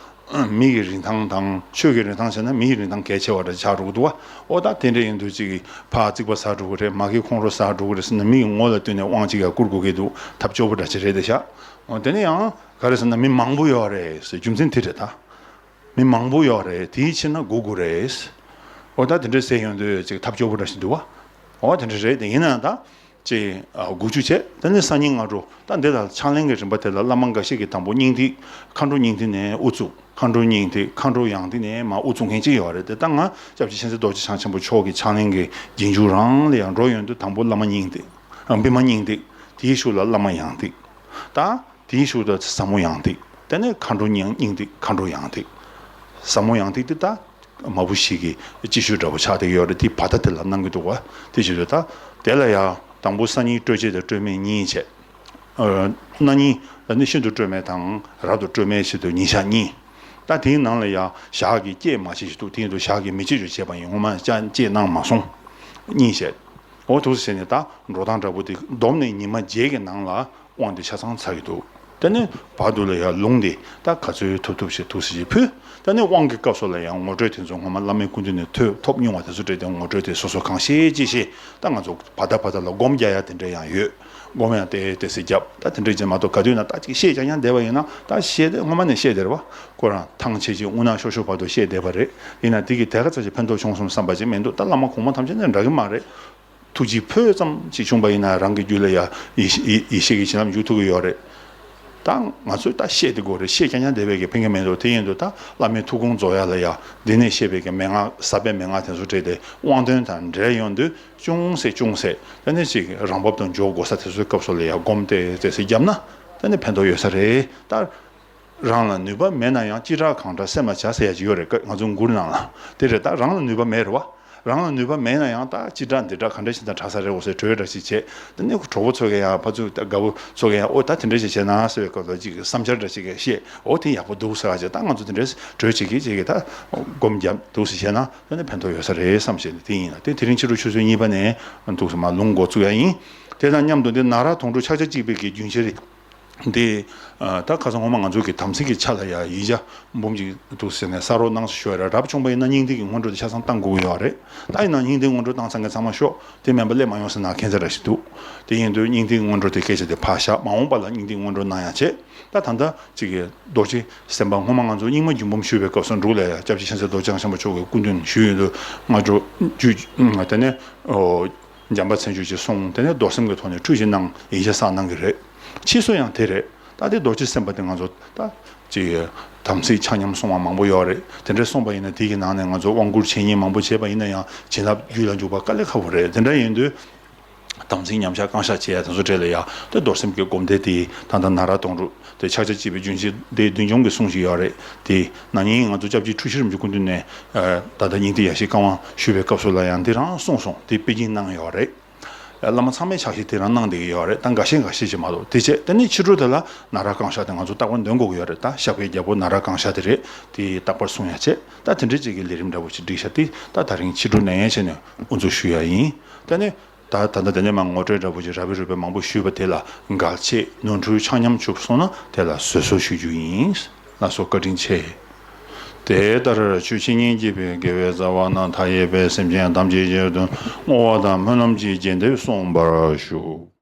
མི་གི་རིན་ཐང་དང་ཆོས་ཀྱི་རིན་ཐང་བྱས་ན་མི་གི་རིན་ཐང་གལ་ཆེ་བ་འདྲ་ཆགས་འགྲོ་གི་འདུག་བ། ཨོ་ད་དེ་འདྲ་ཡིན་དུས་ཅིག་ཕར་རྩིག་པ་ཟག་འགྲོ་གི་རེད། མ་གི་ཁོང་ཁྲོ་ཟག་འགྲོ་གི་རེད་ཟེར་ན་མི་གི་ངོ་ལ་ལྟོས་ནས་དབང་ཅིག་ཡར་བསྐུར་དགོས་ཀྱི་འདུག། ཐབས་སྐྱོ་པོ་འདྲ་ཅིག་རེད་དེ་ཤག། ཨོ་དེ་ནས་ཡང་ག་རེ་ཟེར་ན་མི་མང་པོ་ཡོད་རེད་ཟེར། རྒྱུ་མཚན་དེ་རེད་ད། མི་མང་པོ་ཡོད་རེད། དེའི་ཕྱིར་ན་སྒུག་དགོས་རེད། ཨོ་ད་དེ་འདྲ་ཟེར་ཡོང་དུས་ཅིག་ཐབས་སྐྱོ་པོ་འདྲ་ཞིག་འདུག་བ། ཨོ་དེ་འདྲ་རེད། དེ་ཡིན་ན་ད་ཅིག་ཨ་སྒུག་རྒྱུ་བྱས། དེ་ནས་སང་ཉིན་སྔ་དྲོ་ད་འདི་ལ་ཕྱག་ལེན་གྱི་རིམ་པ་དེ་ལ་བླ་མ་འགའ་ཤས་ཀྱིས་དང་པོ་སྙིང་ཐིག། མཁའ་འགྲོ་སྙིང་ཐིག་ནས་དབུ་བཙུགས། མཁའ་འགྲོ་སྙིང་ཐིག། མཁའ་འགྲོ་ཡང་ཐིག་ནས་མར་དབུ་བཙུགས་མཁན་ཅིག་ཡོད་རེད། དེ་ད་ང་སྐྱབས་རྗེ་མཁྱེན་བརྩེ་རྡོ་རྗེ་འཆང་ཆེན་པོ་མཆོག་གི་ཕྱག་ལེན་གྱི་རྗེས་འཇུག་རང་ལ་ཡང་འགྲོ་ཡོང་དུས་དང་པོ་བླ་མ་སྙིང་ཐིག། ཨ་བི་མ་སྙིང་ཐིག། དེའི་གཞུག་ལ་བླ་མ་ཡང་ཐིག། ད་དེའི་གཞུག་ཏུ་ཟབ་མོ་ཡང་ཐིག། དེ་ནས་མཁའ་འགྲོ་སྙིང་སྙིང་ཐིག། མཁའ་འགྲོ་ཡང་ཐིག། ཟབ་མོ་ཡང་ཐིག་དེ་ད་མ་བུ་ཞིག་གི་སྤྱི་ཆོས་འདྲ་བོ་ཆགས་བསྡད་ཀྱི་ཡོད་རེད། དེའི་བར་ཐག་དེ་ལ་གནང་གི་འདུག་བ། དེ་བྱེད་དུས་ད་དེ་ལ་ཡང་དང་པོ་སང་ཉིན་སྤྲོས་བཅས་དང་སྤྲོས་མེད་གཉིས་བྱས། ཨ་གནངས་ཉིན་ད་ནི་ཤིན་ཏུ་སྤྲོས་མེད་དང་རབ་ཏུ་སྤྲོས་མེད་བྱེད་དུ་ཉིན་ཞག་གཉིས། ད་དེའི་ནང་ལ་ཡང་ཞག་གི་སྐྱེད་མ་བྱེད་ཞིག་འདུག། དེ་ཡིན་དུས་ཞག་གི་མི་སྐྱེད་ཅིག་བྱས་པ་ཡིན། སྔོན་མ་ཅང་སྐྱེད་གནང་མ་སོང་། གཉིས་བྱས། འོ་འདུག་སེ་བྱས་ནས་ད་འགྲོ་སྟངས་འདྲ་པོ་དེ་བསྡོམས་ནས་ཉི་མ་བརྒྱད་ཀྱི་ནང་ལ་དབང་དེ་ཆ་ཚང་ཚར་གྱི་འདུག། དེ་ནས་བར་དུ་ལ་ཡང་ལུང་དེ་ད་ག་ཚོད་ཐུབ་ཐུབ་ཞིག་འདུག་སེ་ཞིག་ཕུལ། དེ་ནས་དབང་གི་སྐབས་སུ་ལ་ཡང་ངོ་སྤྲོད་དེ་ཚོ་སྔོན་མ་བླ་མའི་སྐུ་མདུན་ནས་ཐོས་ཐོབ་མྱོང་བ་དེ་ཚོ་སྤྲད་དེ་ངོ་སྤྲོད་དེ་སོ་སོ་གང་ཤེས་ཅི་ཤེས། ད་ང་ཚོ་བར་ད་བར་ད་ལ་སྒོམ་རྒྱག་ཡ་དེ་འདྲ་ཡང་ཡོད། སྒོམ་ཡང་ཏོག་ཙམ་རྒྱབ། ད་དེ་འདྲ་ཅིག་མ་གཏོགས་ག་དུས་ན་ད་ཅིག་བཤད་རྐྱང་རྐྱང་བསྡད་པ་ཡིན་ན། ད་བཤད་དེ་སྔོན་མ་ནས་བཤད་དེ་རེད་བ། ཁོ་རང་ཐང་ཆད་ཅིག་དབུ་ནག་ཤོར་ཤོར་བར་དུ་བཤད་བསྡད་པ་རེད། ཡིན་ན་དེ་གིས་དེ་ག་ཚོད་ཅིག་ཕན་ཐོགས་བྱུང་སོང་བསམ་པ་ཅིག་མི་འདུག། ད་བླ་མ་གོང་མ་ཐམས་ཅད་ནས་འདྲ་གི་མ་རེད། ཐུགས་རྗེ་ཕུལ་ཙམ་ཅིག་བྱུང་བ་ཡིན་ན་རང་གི་རྒྱུད་ལ་ཡ་ཡེ་ཤེས་ཡེ་ཡེ་ཤེས་ཀྱི་བྱིན་རླབས་འཇུག་ཐུབ་ཀྱི་ཡོད་རེད། ད་ང་ཚོས་ད་བཤད་དེ་དགོས་རེད། བཤད་རྐྱང་རྐྱང་བསྡད་པའི་གི་ཕན་གི་མི་འདུག། དེ་ཡིན་དུས་ད་བླ་མའི་ཐུགས་དགོངས་རྫོགས་ཡ་ལ་ཡ་འདི་ནས་བཤད་པའི་གི་མན་ངག་ཟབ་པའི་མན་ངག་དེ་ཚོ་སྤྲད་དེ་དབང་དོན་དང་འབྲེལ་ཡོང་དུས་ཅུང་ཟད་ཅུང་ཟད་དེ་ནས་ཅིག་རང་བབ་ཏུ་འཇོག་དགོས་ས་དེ་ཚོའི་སྐབས་སུ་ལ་ཡ་སྒོམ་ཏོག་ཙམ་ཞིག་བརྒྱབ་ན་དེ་ནས་ཕན་ཐོགས་ཡོད་ས་རེད། ད་རང་ལ་ནུས་པ་མེད་ན་ཡང་ཅི་དྲག་གང་དྲག་སེམས་ལ་བྱ་ཟེར་ཡ་ཅིག་ཡོད་རེད། ང་ཚོ་མགུར་ནང་ལ་དེ་རེད། ད་རང་ལ་ནུས་པ་མེད་རེད་བ། རང་ལ་ནུས་པ་མེད་ན་ཡང་ད་ཅི་དྲག་འདི་དྲག་ག་འདྲ་ཞིག་དང་དྲག་ས་རེད་འོ་ཟེར་གྲོས་འདྲ་ཞིག་བྱས། དེ་ནས་གྲོགས་པོ་ཚོ་གིས་ཡང་ཕར་ཚུར་དགའ་བོ་ཚོ་གིས་ཡང་ཨོ་ད་དེ་འདྲ་ཞིག་བྱས་ན་ཟེར་བའི་སྐབས་ལ་ཅིག་བསམ་འཆར་འདྲ་ཞིག་བཤད། ཨོ་དེ་ཡག་པོ་འདུག་ཟེར་བ་བྱས། ད་ང་ཚོ་དེ་འདྲ་གྲོས་བྱེད་ཀྱི་བྱེད་ཀྱི་ད་སྒོམ་རྒྱབ་འདུག་ཟེར་བྱས་ན་དེ་ནས་ཕན་ཐོགས་ཡོད་ས་རེད་བསམ་བྱས་ནས། དེ་ཡིན་ལ་དེ་དེ་རིང་ཕྱི་དྲོ་ཆུ་ཚོད་གཉིས་པ་ནས་འདུག་སེ་མར་ལུང་འགོ་བཙུགས་ཡ་ཡིན། དེ་དང་མཉམ་དུ་འདི་ན་རག་དོང་སྤྲུགས་ཕྱག་རྒྱ་གཅིག་པའི་གི་རྒྱུན་ཆེ་རེད། འདི་ཨ་ད་ཁ་སང་སྔོན་མ་ང་ཚོ་གི་དམ་ཚིག་གི་ཆ་ལ་ཡ་ཡིག་ཆ་འབུམ་གཅིག་འདུག་ཟེར་ནས་གསར་རོགས་གནང་ཟེར་ཞུ་བ་རེད། རབ་བྱུང་བ་ཡིན་ན་སྙིང་ཐིག་གི་སྔོན་འགྲོ་དེ་ཆ་ཚང་བཏང་དགོས་ཀྱི་ཡོད་རེད། ད་ཡིན་ན་སྙིང་ཐིག་སྔོན་འགྲོ་བཏང་ཚར་མཁན་ཚང་མ་ཤོག། དེ་མིན་པ་སླེབས་མ་ཡོང་ཟེར་ན་ཁྱད་མཚར་འདྲ་ཞིག་འདུག། དེ་ཡིན་དུས་སྙིང་ཐིག་སྔོན་འགྲོ་དེ་སྐད་ཆ་དེ་ཕར་བཞག། མ་འོངས་པ་ལ་སྙིང་ཐིག་སྔོན་འགྲོ་གནང་ཡ་བྱེད། ད་ད་ལྟ་ཅིག་གི་རྡོ་རྗེ་སེམས་དཔའ་སྔོན་མ་ང་ཚོ་རྙིང་མ་རྒྱུད་འབུམ་ཞུས་པའི་སྐབས་སུ་འབྲུག་ལ་ཡ་སྐྱབས་རྗེ་མཁྱེན་བརྩེ་རྡོ་རྗེ་འཆང་ཆེན་པོ་མཆོག་གི་སྐུ་མདུན་ཞུས་ཡོད་དུས། སྔ་དྲོ་རྒྱུད་དེ་ནས་ཨོ། འཇམ་དཔལ་མཚན་བརྗོད་ཅིག་གསུངས། དེ་ནས་རྡོར་སེམས་ཀྱི་ཐོག་ནས་ཁྲུས་ཅིག་གནང་། ཡིག་ཆ་བསགས་གནང་གི་རེད། ཕྱིས་སུ་ཡང་དེ་རེད། ད་དེ་རྡོ་རྗེ་སེམས་དཔའ་དེ་ང་ཚོ་ད་ཅིག་དམ་ཚིག་ཆ་མཉམ་སྲུང་བ་མང་པོ་ཡོད་རེད། དེ་འདྲ་སོང་བ་ཡིན་ན་དེ་གི་ནང་ནས་ང་ཚོ་དབང་བསྐུར་འཆད་ཉན་མང་པོ་བྱས་པ་ཡིན་ན་ཡང་བྱིན་རླབས་རྒྱུད་ལ་འཇུག་པ་དཀའ་ལས་ཁག་པོ་རེད། དེ་འདྲ་ཡིན་དུས་དམ་ཚིག་ཉམས་ཆག་བསྐང་བཤགས་བྱེད་ཡ་དེ་ཚོ་གྲས་ལ་ཡ་དེ་རྡོར་སེམས་ཀྱི་སྒོམ་བཟླས་དེ་ད་ལྟ་ན་རག་དོང་སྤྲུགས་དེ་ཕྱག་རྒྱ་གཅིག་པའི་རྒྱུན་ཆེན་དེ་མདུན་སྐྱོང་གི་གསུང་ཞིག་ཡོད་རེད། དེ་ན་ནིང་ང་ཚོ་སྐྱབས་རྗེ་འཁྲུལ་ཞིག་རིན་པོ་ཆེ་སྐུ་མདུན་ནས་ད་ལྟ་སྙིང་ཐིག་ཡ་ཤེས་བསྐང་བ་ཞུས་པའི་སྐབས་སུ་ལ་ཡང་འདི་རང་གསུངས་སོང་། དེ་དཔེ་རྒྱུན་གནང་ཡོད་རེད། བླ་མ་ཚང་མས་ཕྱག་བཞེས་དེ་རང་གནང་བསྡད་ཀྱི་ཡོད་རེད། ད་འགའ་ཤས་འགའ་ཤས་ཅིག་མ་གཏོགས། དེ་བྱས་དེ་ནས་ཕྱི་དྲོ་དེ་ལ་ན་རག་བསྐང་བཤགས་དེ་ང་ཚོ་རྟག་པར་འདོན་དགོས་ཀྱི་ཡོད་རེད། ད་བཤགས་པའི་རྒྱལ་པོ་ན་རག་བསྐང་བཤགས་དེ་རེད། དེ་རྟག་པར་གསུང་ཡ་བྱས། ད་དེ་འདྲའི་ཅིག་གི་ལས་རིམ་འདྲ་པོ་ཅིག་བསྒྲིགས་ཤག། དེ་ད་ད་རིང་ཕྱི་དྲོ་ནས་བྱས་ནས་དབུ་འཛུགས་ཞུ་ཡ་ཡིན། དེ་ནས་ད་ད་ལྟ་དེ་ནས་མར་ངོ་སྤྲོད་འདྲ་པོ་ཅིག་ར་བི་རུ་བི་མང་པོ་ཞུས་པ་དེ་ལ་འགལ་ཆེ་ནོར་འཁྲུལ་ཆ་མཉམ་བྱུང་སོང་ན་དེ་ལ་བཟོད་གསོལ་ཞུ་རྒྱུ་ཡིན། ལགས་སོ། བཀའ་དྲིན་ཆེ། དེ་ལྟར་ཆོས་ཀྱི་སྙིང་རྗེ་ཕན། དགེ་བའི་རྩ་བ་རྣམས་མཐའ་ཡས་པའི། སེམས་ཅན་ཐམས་ཅད་ཀྱི་དོན་བསྔོ་བ་དང་སྨོན་ལམ་གྱིས་རྒྱས་འདེབས་གསུངས་པར་ཞུ།